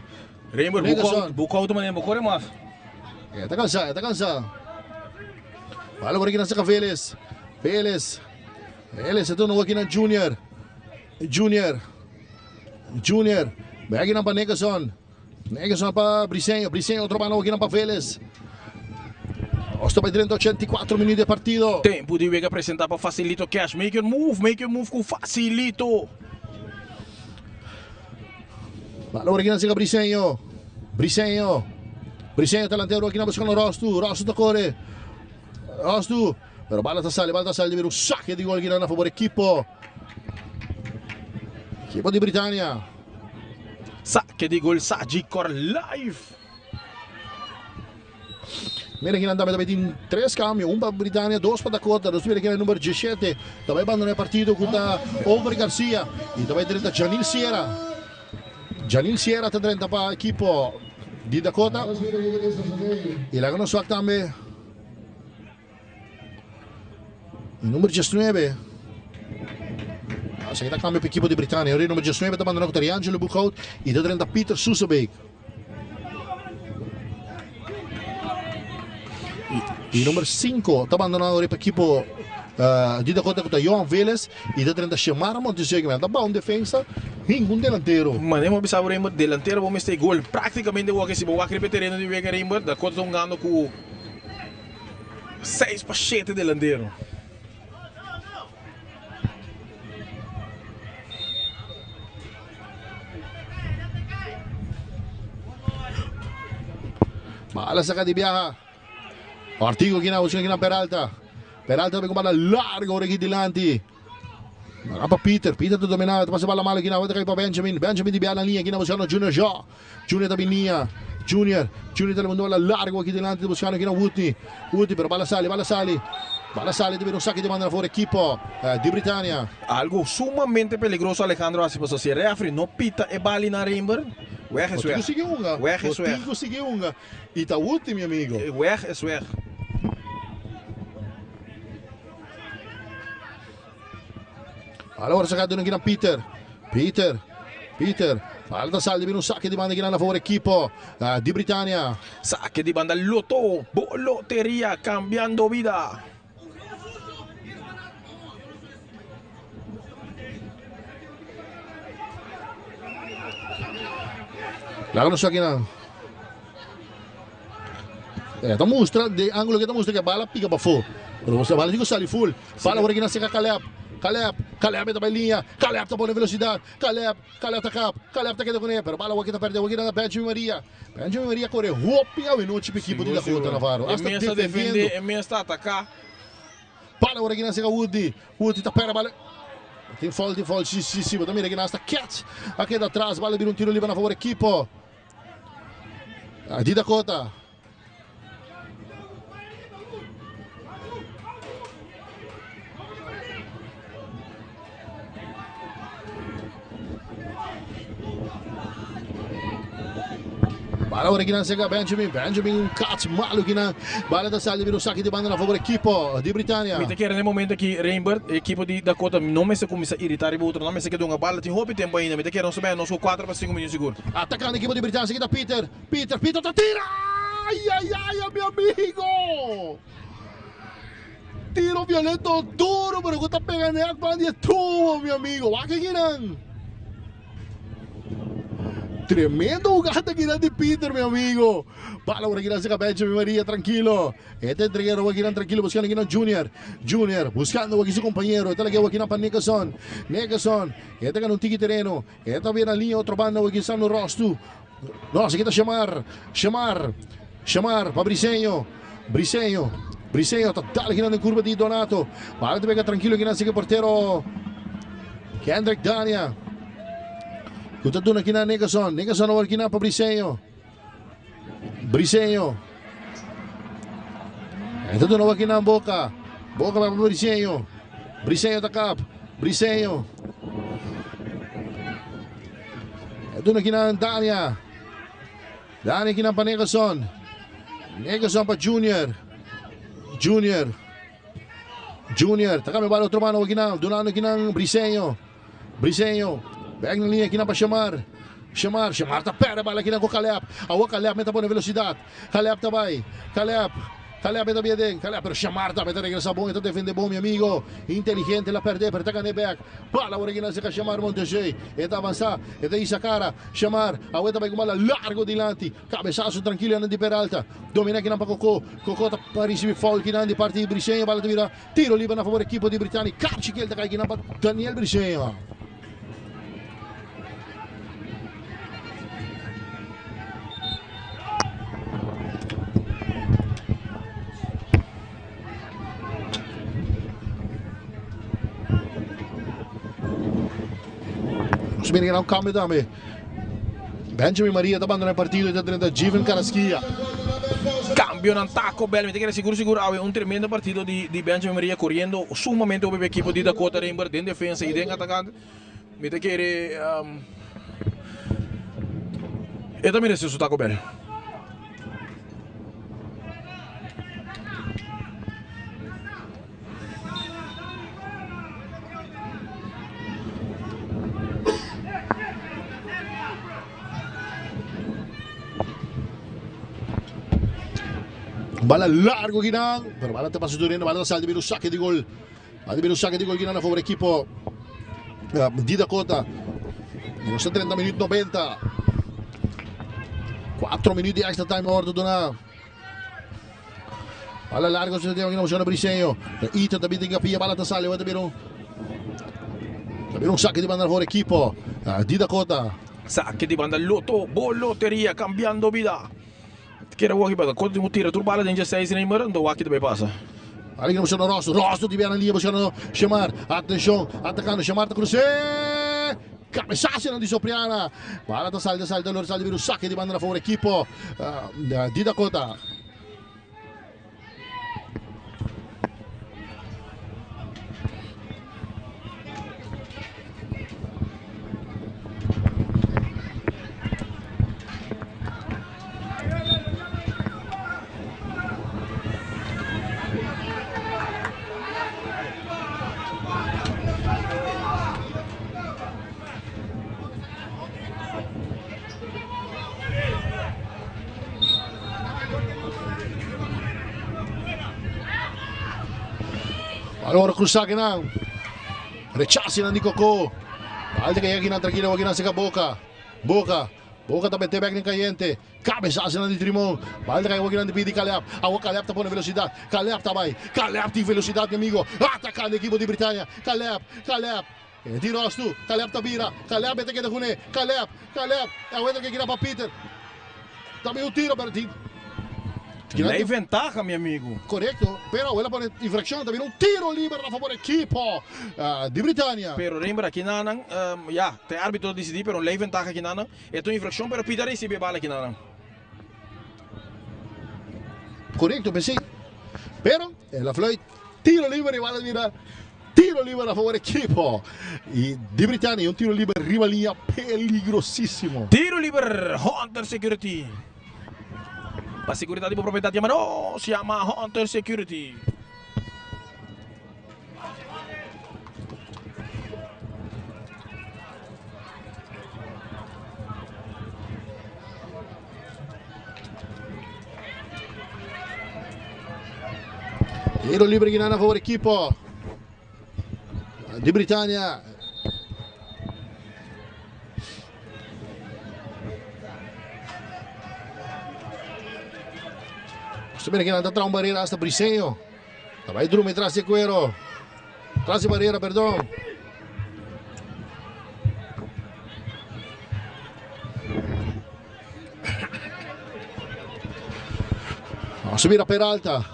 S2: Rainbow, Boekhout, Boekhout ta manera bo kore mas.
S8: E ta kansa, e ta kansa. Bala por akinan saka Velez. Velez. Velez e duna wokinan Junior. Junior. Junior. Bek pa Nickerson. Nickerson pa Briseño. Briseño otro banda okinan pa Vélez. Nos ta bai drenta 84 minuut di partido.
S2: Tempo di wega presenta pa Facilito Cash. Make your move, make your move ku Facilito.
S8: Bala ora kinan sega Briseño. Briseño. Briseño delantero akinan buscando Rostu. Rostu ta kore. Rostu. Pero bala ta sali, bala ta sali di un saque di gol kinan na favor ekipo. Ekipo di Britannia.
S2: Saque di gol Sagicor Life.
S8: Mira kinan tambe tambe tin tres cambio, un pa Britannia, dos pa Dakota. Nos mira kinan number 17 ta bai bandona e partido ku ta Over Garcia y ta bai drenta Janil Sierra. Janil Sierra ta drenta pa ekipo di Dakota. Y laga nos wak tambe Number 19. Así ta cambio pa equipo di Britannia. Ora number 19 ta bandona cu Triangelo Boekhout y ta drenta Peter Susebeek. Y number 5 ta bandona ora pa equipo uh, di Dakota cu ta Johan Vélez y ta drenta Shemara Montesegui. Ta ba un defensa, ningún delantero.
S2: Mané mo bisa Rainbow, delantero bo mester gol. Prácticamente wak si bo wak riba terreno di wega Rainbow, Dakota ta hungando cu 6 pa 7 delantero.
S8: Bala saca di biaha. Ortigo kina busca kina Peralta. Peralta tambe con bala largo ora aquí dilanti. Mara pa Peter. Peter ta domina. Ta pasa bala malo kina. Wata kai pa Benjamin. Benjamin di biaha na linea. Kina buscando Junior Shaw. Junior ta bin liña. Junior. Junior ta levantando bala largo aki dilanti ta buscando kina Woodney. Woodney pero bala sali, bala sali. Bala sali ta bira un saki di banda na for ekipo di Britannia.
S2: Algo sumamente peligroso Alejandro hasi pasobra si e refri no pita e bali na Rainbird, weg es
S8: Bo tin
S2: weg.
S8: ku sigui hunga.
S2: Weg
S8: Bo
S2: es weg.
S8: tin ku sigui hunga. I ta Woodney mi amigo.
S2: Weg es weg.
S8: Bala ora saca duna kina Peter. Peter. Peter. Bala ta sali bira un saque di banda kina na favor equipo di Britannia.
S2: Saque di banda Lotto. Bo loteria cambiando vida.
S8: Laga nos aki nan. E ta mustra de angulo ke ta mustra ke bala pica pafó. Pero bala tin ku sali full. Bala ora kina seka Caleb. Caleb, Caleb ta bai liña, Caleb ta pone velocidad, Caleb, Caleb ta kap, Caleb ta keda kuné, pero bala awor ta pèrdè, awor na Benjamin Maria. Benjamin Maria kore hopi awenochi pa ekipo di Dakota Navarro,
S2: E
S8: asta
S2: mes ta
S8: defendiendo.
S2: defendé, e mes ta ataká.
S8: Bala awor aki na sega Woody, Woody ta pèrdè bala. Tin foul, tin foul, si, si, si, bo ta mira aki na asta Cats a keda atras, bala bira un tiro liber na favor ekipo di Dakota. Bala ora kinan sega Benjamin. Benjamin un kats malu kinan. Bala ta sali bira un saki di banda na favor ekipo di Britania.
S2: Mi ta kere na e momento aki Reinbert, e ekipo di Dakota no mester kuminsá iritá riba otro, nan mester keda hunga bala tin hopi tempu ainda. Mi ta kere nos ta bini nos ku kuater pa sinku minuut sigur.
S8: Atakando ekipo di Britania, esaki ta Peter. Peter, Peter ta tira! Ay, ay, ay, mi amigo! Tiro violento duro, pero ku ta pega net ban di e tubo, mi amigo. Wak akinan. Tremendo jugada akinan di Peter, mi amigo. Bala por akinan cerca Benjamin Maria, tranquilo. E ta entrega roba akinan tranquilo, buscando akinan Junior. Junior, buscando aki su compañero. E ta laga akinan pa Nickerson. Nickerson, e ta gana un tiki tereno. E ta bira liña otro banda aki Sando Rostu. No, así ta Shamar. Shamar. Shamar pa Briseño. Briseño. Briseño ta dal aki den curva di Donato. Bala ta pega tranquilo aki sigue portero Kendrick Dania. Ku ta duna aki na Nickerson. Nickerson awor aki pa Briseño. Briseño. E ta duna awor aki na Boca. Boca pa Briseño. Briseño ta kap. Briseño. E duna aki na Dania. Dania aki na pa Nickerson. Nickerson pa Junior. Junior. Junior. Ta kambia bala otro mano aki na. Dunando aki na Briseño. Briseño. Bek na liña aki na pa Shamar. Shamar. Shamar ta perde bala aki na ku Caleb. Awor Caleb meta pone velocidad. Caleb ta bai. Caleb. Caleb e ta bia den. Caleb pero Shamar tambe ta regresa bon. E ta defende bon mi amigo. Inteligente la perde pero ta gana e bek. Bala awor aki na seka Shamar Montesey. E ta avansa. E ta hisa kara. Shamar awor e ta bai ku bala largo dilanti. Cabesazo trankilo di Peralta. Domina akinan pa Koko. Koko ta risibi foul kinan di parti di Briseño. Bala ta bira tiro liber na favor ekipo di Britani. Karchi kiel ta kai kinan pa Daniel Briseño. Nos mira un cambio tambe. Benjamin Maria ta bandona e partido y ta drenta Jiven Carrasquilla.
S2: Cambionan Taco Bell. Mi ta kere sigur sigur awe un tremendo partido di di Benjamin Maria coriendo sumamente hopi pa ekipo di Dakota Rainbird den defensa y den atacante. Mi ta kere e ta merece su Taco Bell.
S8: Bala largo kinan, pero bala ta pasa durendo, bala ta sal di un saque di gol. Bala di un saque di gol kinan a favor equipo di Dakota. Nos 30 minuut 90. 4 minuut di extra time orde duna. Bala largo se tiene aquí na Briseño. Ito también tiene pilla bala ta sale, también un también un saque di banda for equipo di Dakota.
S2: Saque di banda Lotto, bo loteria cambiando vida. Kere waki pa Dakota tin ku tira tur bala den dje seis Raymer, anto waki ta bay pasa.
S8: Ali que buscando Rosso, Rosso di biana liña buscando Shamar, atención, atacando Shamar ta cruce. Cabezazo di Sopriana. Bala ta sale, sale, sale, sale, un saque di banda for equipo di Dakota. Allora cruza kinan. Rechace nan di Coco. Alta que llega kinan tranquilo kinan seca Boca. Boca. Boca ta mete bek den kayente. Kabesasonan di Trimon. Bal ta kai awor kinan di pidi Caleb. Awor Caleb ta pone velosidat. Caleb ta bai. Caleb tin velosidat mi amigo. Atakando ekipo di Britania. Caleb, Caleb. E tin rostu. Caleb ta bira. Caleb e ta keda kuné. Caleb, Caleb. Awor e ta ke kina pa Peter. Ta bin un tiro pero tin.
S2: Lei ventaha mi amigo.
S8: Korekto, pero awor el a pone infrakshon. Ta bira un tiro liber na fabor ekipo di Britania.
S2: Pero rember aki nanan, ya, ta e arbitro ta disidí, pero un lei ventaha aki nanan. E ta un infrakshon pero Peter a risibi e bala aki nanan.
S8: Korekto, p'esei. Pero el a fluit tiro liber i bala a bira tiro liber na fabor ekipo di Britania. Un tiro liber riba liña peligrosísimo.
S2: Tiro liber Hunter Security. Pa seguridat di bo propiedat yama nos, yama Hunter Security.
S8: Tiro libre Guinana favor equipo di Britania. Mira que ta tra un barrera hasta Briseño. Ta bai drumi tras di cuero. Tras di barrera, perdón. Nos mira Peralta.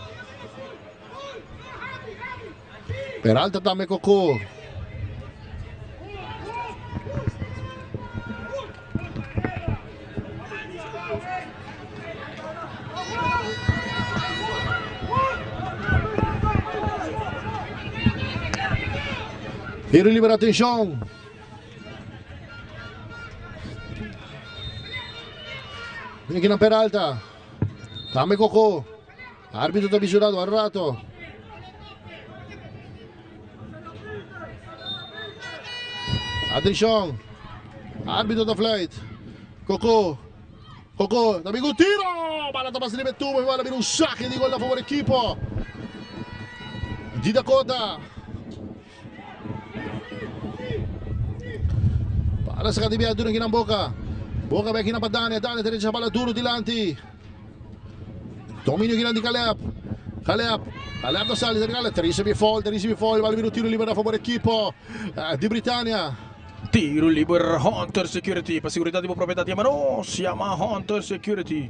S8: Peralta tambe Coco. Tiro libre, atención. Mira aquí na Peralta. Tambe Coco. Árbitro ta visurado al rato. Atención. Árbitro ta fluit. Coco. Coco. También un tiro. Bala ta pasa riba e tubo. Bala bira un saque di gol na favor equipo di Dakota. Bala saca di bia duro aki na Boca. Boca bai aki na pa Dane. Dane ta recha bala duro dilanti. Dominio aki na di Caleb. Caleb. Caleb ta sali. Ta ricibi foul. Ta ricibi foul. Bala bira un tiro liber na favor equipo di Britania.
S2: Tiro liber Hunter Security. Pa seguridad di bo propiedad yama nos. Yama Hunter Security.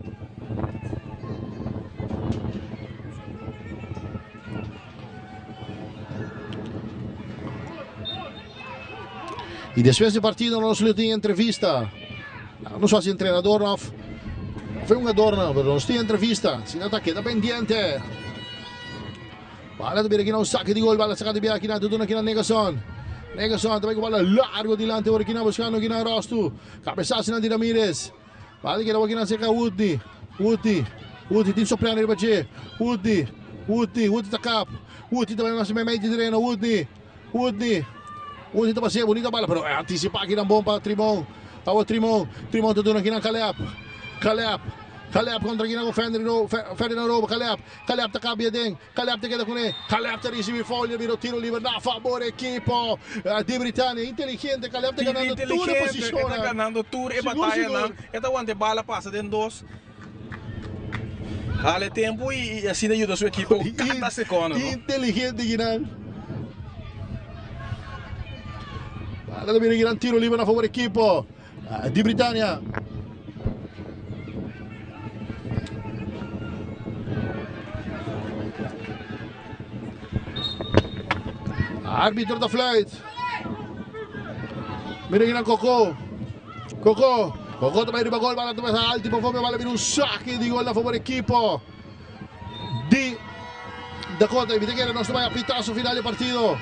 S8: Y despues di partido nos lo tin entrevista. No sa si entrenador of of e hungadornan, pero nos tin entrevista. Si no ta keda pendiente. Bala ta bira aki na un saque di gol. Bala saca di bia aki na duna aki na Negason. Negason ta bai ku bala largo dilanti ora aki na buscando aki na Rostu. Cabezazo nan di Ramirez. Bala keda aki na cerca Woodney. Woodney. Woodney tin soplando riba dje. Woodney. Woodney. Woodney ta kap. Woodney ta bai mas meimei di tereno. Woodney. Woodney. Woodney ta pasea bonita bala pero anticipa aki nan bon pa Trimon. Awo Trimon. Trimon ta duna aki nan Caleb. Caleb. Caleb contra aki nan ku Ferdinand Robo. Caleb. Caleb ta kap biaden. Caleb ta keda kuné. Caleb ta risibi foul y bira tiro liber na fabor ekipo di Britania. Inteligente Caleb ta ganando tur e posishonnan.
S2: E ta ganando tur e batayanan. E ta wanta e bala pasa den dos. Hala e tempu y asina yuda su ekipo kada sekondo.
S8: Inteligente kinan. Bala ta bira kinan tiro liber na fabor ekipo di Britania. Arbitro ta fluit. Mira kinan Coco. Coco. Coco ta bai riba gol. Bala ta pasa alto pa fobe. Bala bira un saque di gol na favor equipo di Dakota. Y mi ta kere nos ta bai a pitazo final di partido.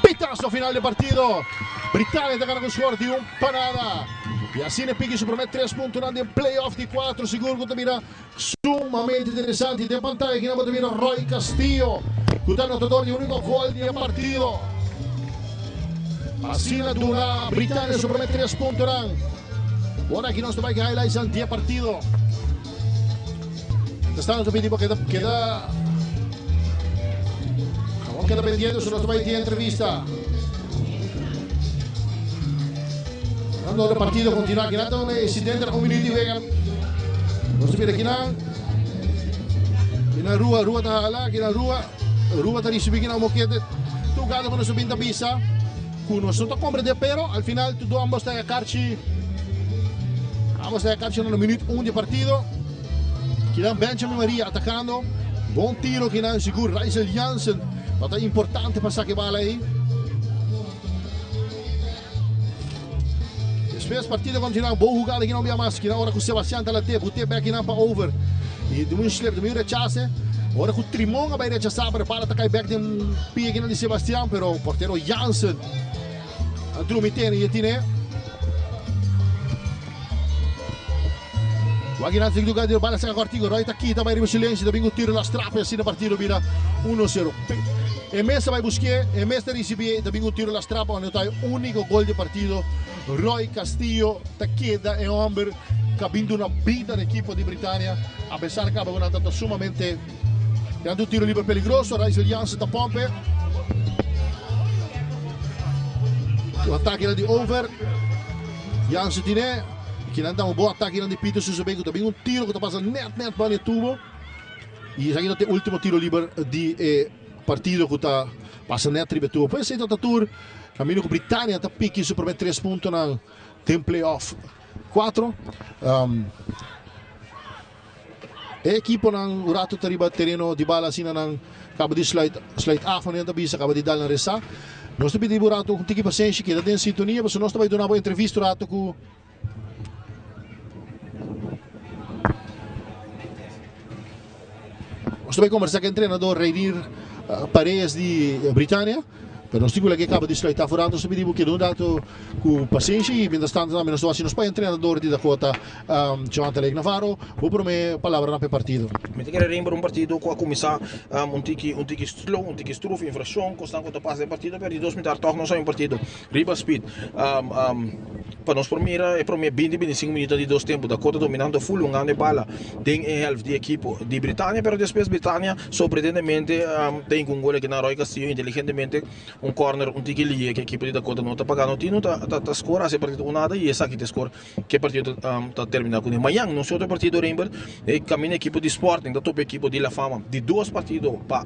S8: Pitazo final di partido. Britania ta gana ku skor di un pa nada. I asina e piki su promé tres puntonan den playoff di kuatro. Sigur ku ta bira sumamente interesante. Den pantaya aki nan bo ta mira Roy Castillo ku ta anotador di úniko gol di e partido. Asina duna Britania su promé tres puntonan. Ora aki nos ta bai ku highlightsnan di e partido. Mientras tanto ta pidi pa keda keda. Ban keda pendiente su nos ta bai tin entrevista. Dando e partido continua aki nan ta un incidente na un minuut di wega. Nos ta mira kinan. Kinan Rua, Rua ta hala, kinan Rua, Rua ta ricibi kinan mokete. Tur gado cu nos ta bin ta bisa cu nos no ta comprende pero al final tur ambos ta karchi. Ambos ta karchi na minuut un di partido. Kinan Benjamin Maria atacando. Bon tiro kinan sigur Raizel Jansen. Lo ta importante pa saca e bala ey. Despues partido continua. Bon jugada kinan un bia mas. Kinan ora cu Sebastian ta late. Bute bek kinan pa over. Y di un slip, di un rechace. Ora cu Trimon a bay rechasa pero e bala ta cay bek den pie kinan di Sebastian. Pero portero Jansen a drumi tene y e tine. Wak nan tin lugar di bala saca cortico. Roy ta kita bay riba silencio. Ta bin cu tiro las trape asina partido bira 1-0. E mes ta bay busque, e mes ta ricibi ta bin cu tiro las trapa unda ta e unico gol di partido. Roy Castillo ta keda e homber cu a bin duna bida na ekipo di Britania. A pesar caba cu nan ta sumamente Nan un tiro liber peligroso. Raizel Jansen ta pompe. Un atake di over. Jansen tine. Kinan ta un bon atake di Peter Susabe ku ta bin un tiro ku ta pasa net net banda e tubo. I esaki ta e ultimo tiro liber di e partido ku ta pasa net riba e tubo. Pues esei ta ta tur kaminda ku Britania ta piki su prome tres puntonan den playoff 4. E ekiponan un rato ta riba tereno di bala asina nan kaba di sluit sluit af manera nan ta bisa kaba di dal nan resa. Nos ta pidi bo un rato un tiki pasenshi keda den sintonia pasobra nos ta bai duna bo entrevista un rato ku Nos ta bai kombersa ku e entrenador Reinier Paredes di Britania. Pero nos tin ku laga e kaba di sluit af un rato. Nos ta pidi bo keda un rato ku pasenshi i mientras tanto tambe nos ta wak si nos pa e entrenador di Dakota Jonathan Lake Navarro. Bo prome palabranan pa e partido.
S12: Mi ta kere rember un partido ku a kuminsá un tiki un tiki slow, un tiki struf, infrashon, kosnan ku ta pasa den partido, pero di dos mitar tòg nos a un partido riba speed. Pa nos por mira e prome binti, binti sinku minuto di dos tempu, Dakota dominando full, hungando e bala den e helft di ekipo di Britania, pero despues Britania sorprendentemente ta hinka un gol aki na Roy Castillo inteligentemente. Un corner un tiki liye ku ekipo di Dakota no ta paga no tino ta ta score hasi e partido un nada i esaki ta score ku e partido ta termina kuné. Mañan nos otro partido Reinbert e kaminda ekipo di Sporting ta topa ekipo di La Fama di dos partido pa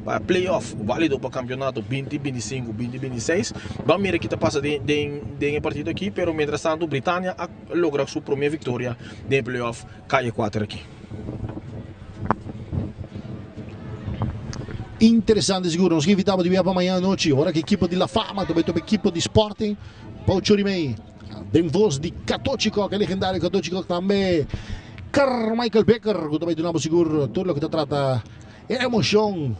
S12: pa playoff valido pa kampionato binti 25 binti 26. Ban mira ki ta pasa den den den e partido aki pero mientras tanto Britania a logra su prome viktoria den e playoff Calle 4
S8: aki. Interesante sigur. Nos ke invitabo di bia pa mañana anochi ora ku ekipo di La Fama ta bai topa ekipo di Sporting pa ocho ora i mei. Den voz di Katochi Kok, e legendario Katochi Kok tambe Carmichael Baker ku ta bai duna bo sigur tur loke ta trata e emocion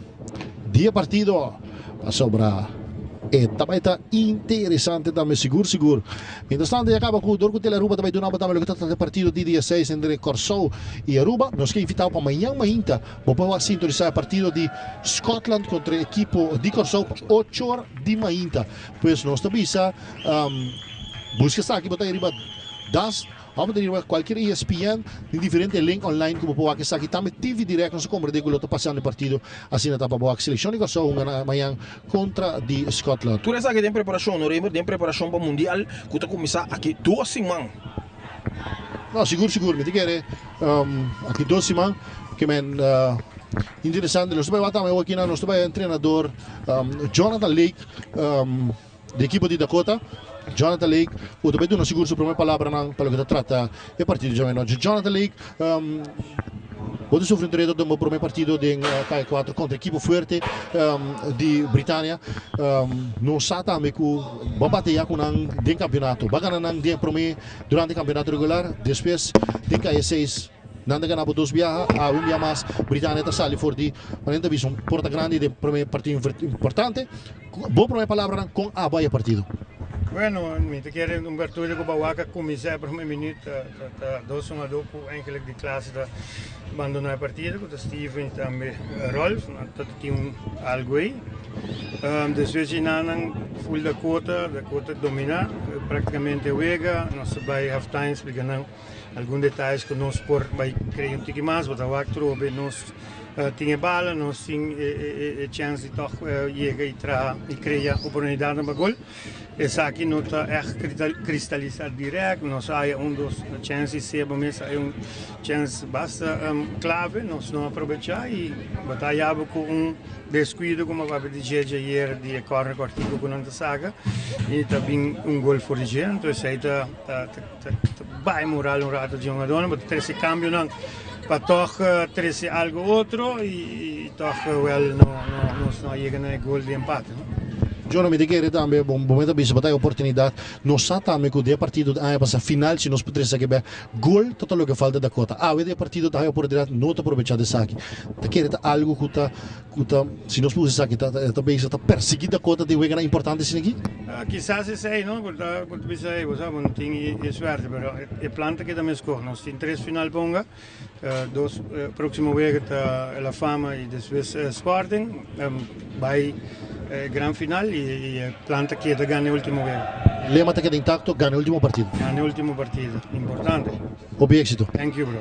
S8: di e partido pasobra e ta bai ta interesante tambe sigur sigur. Mientras tanto ya caba cu dor cu Tele Aruba ta bai duna bo tambe loke ta trata e partido di dia seis entre Corsou y Aruba. Nos ke invita bo pa mañan mainta bo por wak sintonisa e partido di Scotland contra e ekipo di Corsou pa ocho or di mainta. Pues nos ta bisa busca esaki bo ta riba das Abo ta riba cualkier ESPN, tin diferente link online cu bo por wak esaki. Tambe TV Direct nos a comprende cu lo ta pasando e partido. Asina ta pa bo wak seleccion di Corsou hunga na mañan contra di Scotland.
S12: Tur esaki den preparacion, no Raymer? Den preparacion pa Mundial cu ta cuminsa aki dos siman.
S8: No, sigur sigur. Mi ta kere aki dos siman ke men interesante. Nos ta bai wak tambe awor kinan nos ta bai entrenador Jonathan Lake. Di ekipo di Dakota, Jonathan Lake, ku ta bai duna sigur su prome palabranan pa loke ta trata e partido djawe nochi. Jonathan Lake, bo ta sufri un reto den bo prome partido den Kaya 4 kontra ekipo fuerte di Britania. Nos sa tambe ku bo a bateya ku nan den kampionato. Bo a gana nan den e prome durante kampionato regular, despues den Kaya 6. Nan ta gana bo dos biaha, awe un bia mas Britania ta sali for di manera ta bisa un porta grandi den prome partido importante. Bo prome palabranan kon abo a e partido?
S11: Bueno, mi ta kere un bertudo ku Bawaka a kuminsá e prome minüt ta dos hungadó ku eigenlijk di klase ta bandoná e partido ku ta Steven i tambe Rolf. Nan ta tin un algu ei. Despues di nan nan full Dakota, Dakota dominá praktikamente e wega. Nos ta bai halftime splika nan. Algun detayes ku nos por bai krea un tiki mas, bo ta wak trobe nos tin e bala, nos tin e chèns di tòg yega i traha i krea oportunidatnan pa gol. Esaki no ta ègt kristalisá dirèkt, nos a haya un dos chèns i Seba mes a haya un chèns basta klave, nos no a probechá i bo ta haya bo ku un deskuido komo a papia di dje djayer di e kòrner kòrtiku ku nan ta saka i ta bin un gol for di dje, anto esei ta Ta bai moral un rato di hungadónan, bo ta trese kambionan pa tòg trese algo otro i tòg wèl no nos no a yega na e gol di empate.
S8: Jono, mi ta kere tambe bo mester bisa bo ta e oportunidat. Nos sa tambe ku den e partido di aña pasá final si nos por trese esaki bek, gol ta ta loke falta Dakota. Awe den e partido ta haña oportunidat no ta probechá di esaki. Ta kere ta algo ku ta Ku ta, si nos usa esaki, ta ta bisa ta persiguí Dakota den weganan importante asina aki?
S11: Kisas esei no, ku ta ku ta bisa ei, bo sa bo no tin e suerte, pero e plan ta keda meskos. Nos tin tres final pa hunga, dos próksimo wega ta La Fama i despues Sporting, bai e gran final i e plan ta keda gana e último wega.
S8: Lema ta keda intakto, gana e último partido.
S11: Gana e último partido, importante.
S8: Hopi éksito.
S11: Thank you bro.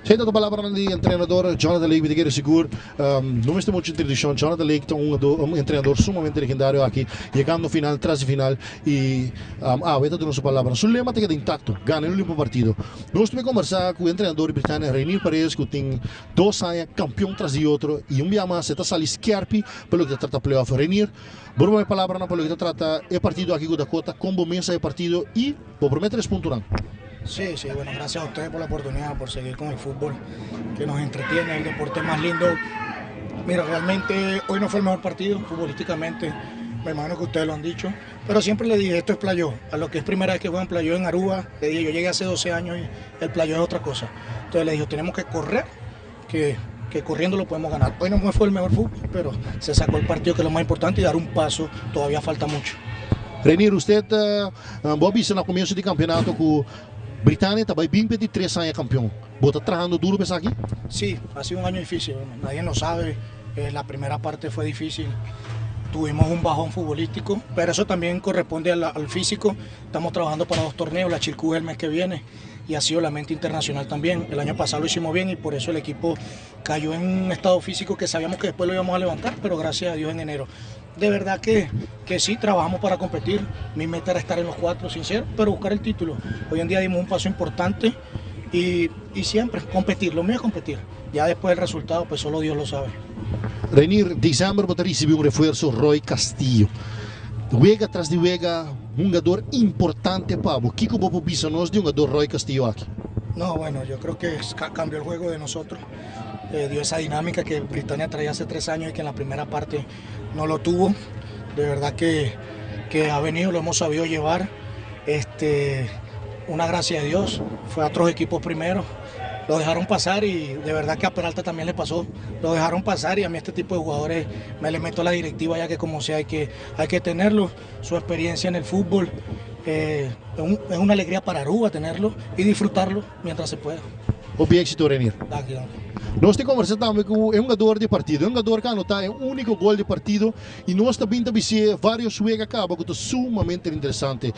S8: Esei ta ta palabranan di entrenador Jonathan Lake. Mi ta kere sigur no mester mucho introduccion. Jonathan Lake ta un un entrenador sumamente legendario aki, yegando final tras di final y awe ta duna su palabra. Su lema ta keda intacto, gana el ultimo partido. Nos ta combersa cu entrenador di Britania Reinier Paredes cu tin dos aña campeon tras di otro y un bia mas e ta sali skerpi pa loke ta trata playoff. Reinier, bo ruma e palabranan pa loke ta trata e partido aki cu Dakota, con bo mesa e partido y bo prome tres puntonan.
S18: Sí, sí, bueno, gracias a ustedes por la oportunidad, por seguir con el fútbol que nos entretiene, el deporte más lindo. Mira, realmente hoy no fue el mejor partido futbolísticamente, me imagino que ustedes lo han dicho, pero siempre le dije, esto es playo, a lo que es primera vez que juegan playo en Aruba, le dije, yo llegué hace 12 años y el playo es otra cosa. Entonces le dije, tenemos que correr, que, que corriendo lo podemos ganar. Hoy no fue el mejor fútbol, pero se sacó el partido que es lo más importante y dar un paso, todavía falta mucho.
S8: Reinier, usted uh, bo a bisa na comienzo di campeonato cu Britania ta bay bin pe di tres aña campeon. Bo ta trahando duro pa esaki?
S18: Sí, ha sido un año difícil, bueno, nadie lo sabe, eh, la primera parte fue difícil, tuvimos un bajón futbolístico, pero eso también corresponde al, al físico, estamos trabajando para dos torneos, la Chilcú el mes que viene y ha sido la mente internacional también, el año pasado lo hicimos bien y por eso el equipo cayó en un estado físico que sabíamos que después lo íbamos a levantar, pero gracias a Dios en enero. De verdad que, que sí, trabajamos para competir. Mi meta era estar en los cuatro, sincero, pero buscar el título. Hoy en día dimos un paso importante y, y siempre competir, lo mío es competir. Ya después el resultado, pues solo Dios lo sabe.
S8: Reinier, december bo ta ricibi un refuerzo Roy Castillo. Wega tras di wega, hungador importante pa bo. Kico bo por bisa nos di hungador Roy Castillo aki?
S18: No, bueno, yo creo que cambió el juego de nosotros. Eh, dio esa dinámica que Britania traía hace tres años y que en la primera parte no lo tuvo. De verdad que, que ha venido, lo hemos sabido llevar. Este, una gracia de Dios. Fue a otros equipos primero. Lo dejaron pasar y de verdad que a Peralta también le pasó. Lo dejaron pasar y a mí este tipo de jugadores me le meto a la directiva ya que como sea hay que, hay que tenerlo. Su experiencia en el fútbol. Eh, es, un, es una alegría para Aruba tenerlo y disfrutarlo mientras se pueda.
S8: Hopi éxito, Reinier.
S18: Danki, danki.
S8: Nos ta conversa tambe cu e hungador di partido. E hungador cu a anota e unico gol di partido y nos ta bin ta bis'e varios wega caba cu ta sumamente interesante.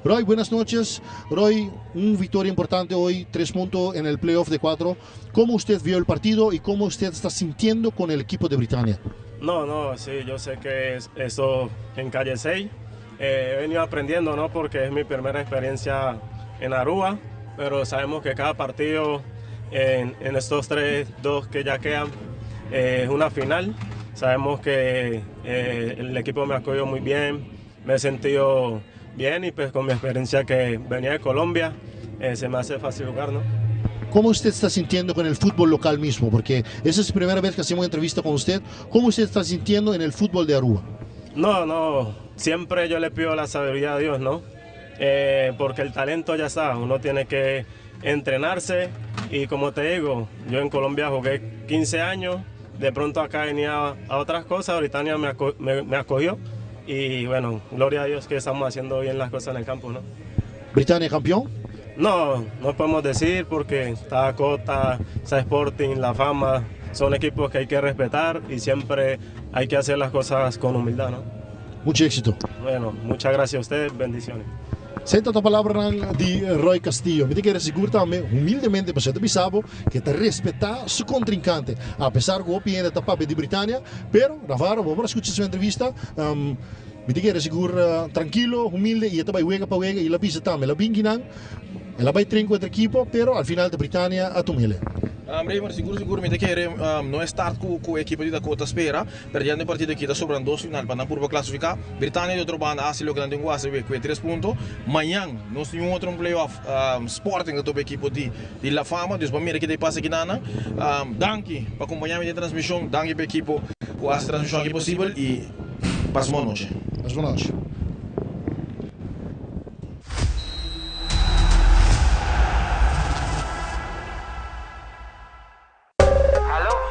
S8: Roy, buenas noches. Roy, un victoria importante hoy, tres punto en el playoff de cuatro. Como usted vio el partido y como usted está sintiendo con el equipo de Britania?
S19: No, no, sí, yo sé que es eso en calle 6. Eh, he venido aprendiendo, ¿no? Porque es mi primera experiencia en Aruba, pero sabemos que cada partido en, en estos tres, dos que ya quedan, eh, es una final. Sabemos que eh, el equipo me ha acogido muy bien, me he sentido bien y pues con mi experiencia que venía de Colombia, eh, se me hace fácil jugar, ¿no?
S8: ¿Cómo usted está sintiendo con el fútbol local mismo? Porque esa es la primera vez que hacemos una entrevista con usted. ¿Cómo usted está sintiendo en el fútbol de Aruba?
S19: No, no, siempre yo le pido la sabiduría a Dios, ¿no? Eh, porque el talento ya está, uno tiene que entrenarse y como te digo, yo en Colombia jugué 15 años, de pronto acá venía a otras cosas, Britania me, aco me, me acogió y bueno, gloria a Dios que estamos haciendo bien las cosas en el campo, ¿no?
S8: ¿Britania campeón?
S19: No, no podemos decir porque está Cota, está Sporting, La Fama, son equipos que hay que respetar y siempre hay que hacer las cosas con humildad, ¿no?
S8: Mucho éxito.
S19: Bueno, muchas gracias a ustedes, bendiciones.
S8: Esei ta palabranan di Roy Castillo. Mi ta kere sigur tambe humildemente pasobra ta bisa bo ke ta respetá su kontrinkante. Apesar ku hopi hende ta papia di Britania, pero Navarro bo por a skucha su entrevista. Mi ta kere sigur trankilo, humilde i e ta bai wega pa wega i el a bisa tambe el a bin kinan, el a bai train ku otro ekipo, pero al final ta Britania a tum'el.
S12: Raymond, sigur sigur mi ta kere no e start ku e ekipo di Dakota spera. Perdiendo e partido aki ta sobran dos final pa nan purba clasifica. Britania di otro banda haci loke nan tin cu haci cu e tres punto. Mañan nos tin un otro playoff Sporting ta topa ekipo di La Fama. Dus ban mira kita e pasa akinan. Danki pa acompaña mi den transmision. Danki pa ekipo cu haci transmision aki posibel y pasa bon nochi.
S8: Pasa bon nochi.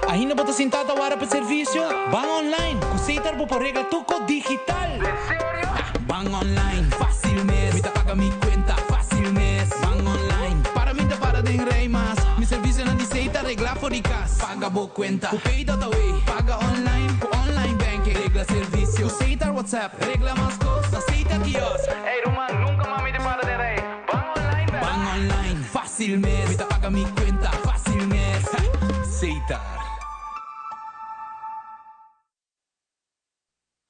S4: Ainda bo ta sinta ta wara pa servicio? Ban online! Cu Setar bo por regla tur cos digital! Ban online, facil mes! Mi ta paga mi cuenta, facil mes! Ban online, para mi ta para den rij mas! Mi servicionan di Setar regla for di cas! Paga bo cuenta cu Pay.awe! Paga online cu online banking! Regla servicio cu Setar WhatsApp! Regla mas cos na Setar kiosk! Ey ruman, nunca mas mi ta para den rij! Ban online bera! Ban online, facil mes! Mi ta paga mi cuenta, facil mes! Setar.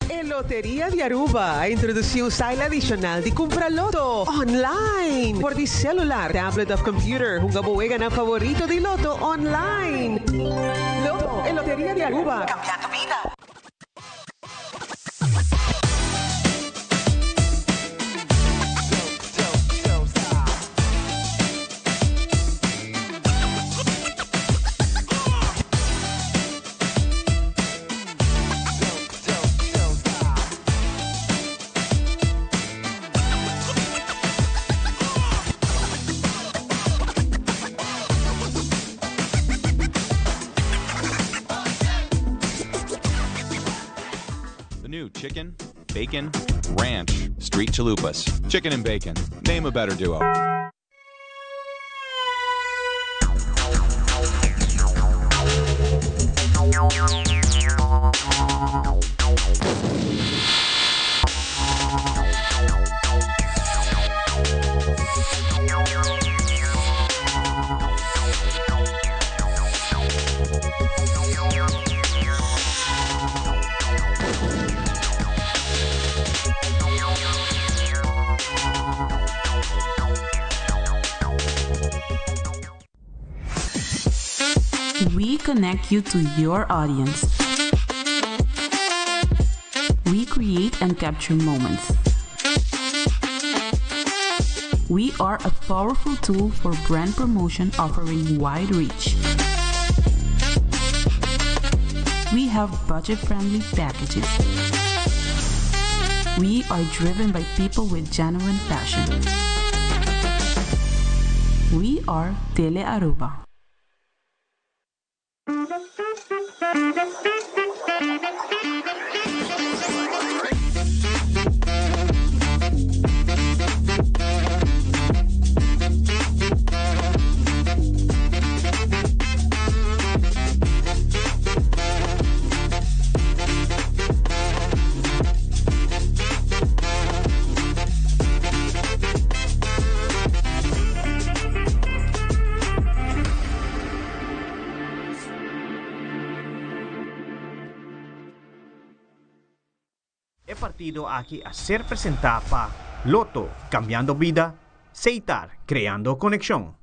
S7: E Loteria di Aruba a introduci un style adicional di cumpra loto online for di celular, tablet of computer. Hunga bo weganan favorito di loto online. Loto, e Loteria di Aruba. Cambiando bida.
S3: The new chicken, bacon, ranch, street chalupas. Chicken and bacon. Name a better duo.
S20: We connect you to your audience. We create and capture moments. We are a powerful tool for brand promotion offering wide reach. We have budget friendly packages. We are driven by people with genuine passion. We are Tele Aruba.
S1: E partido aki a ser presenta pa Lotto, cambiando bida, Setar, creando conexion.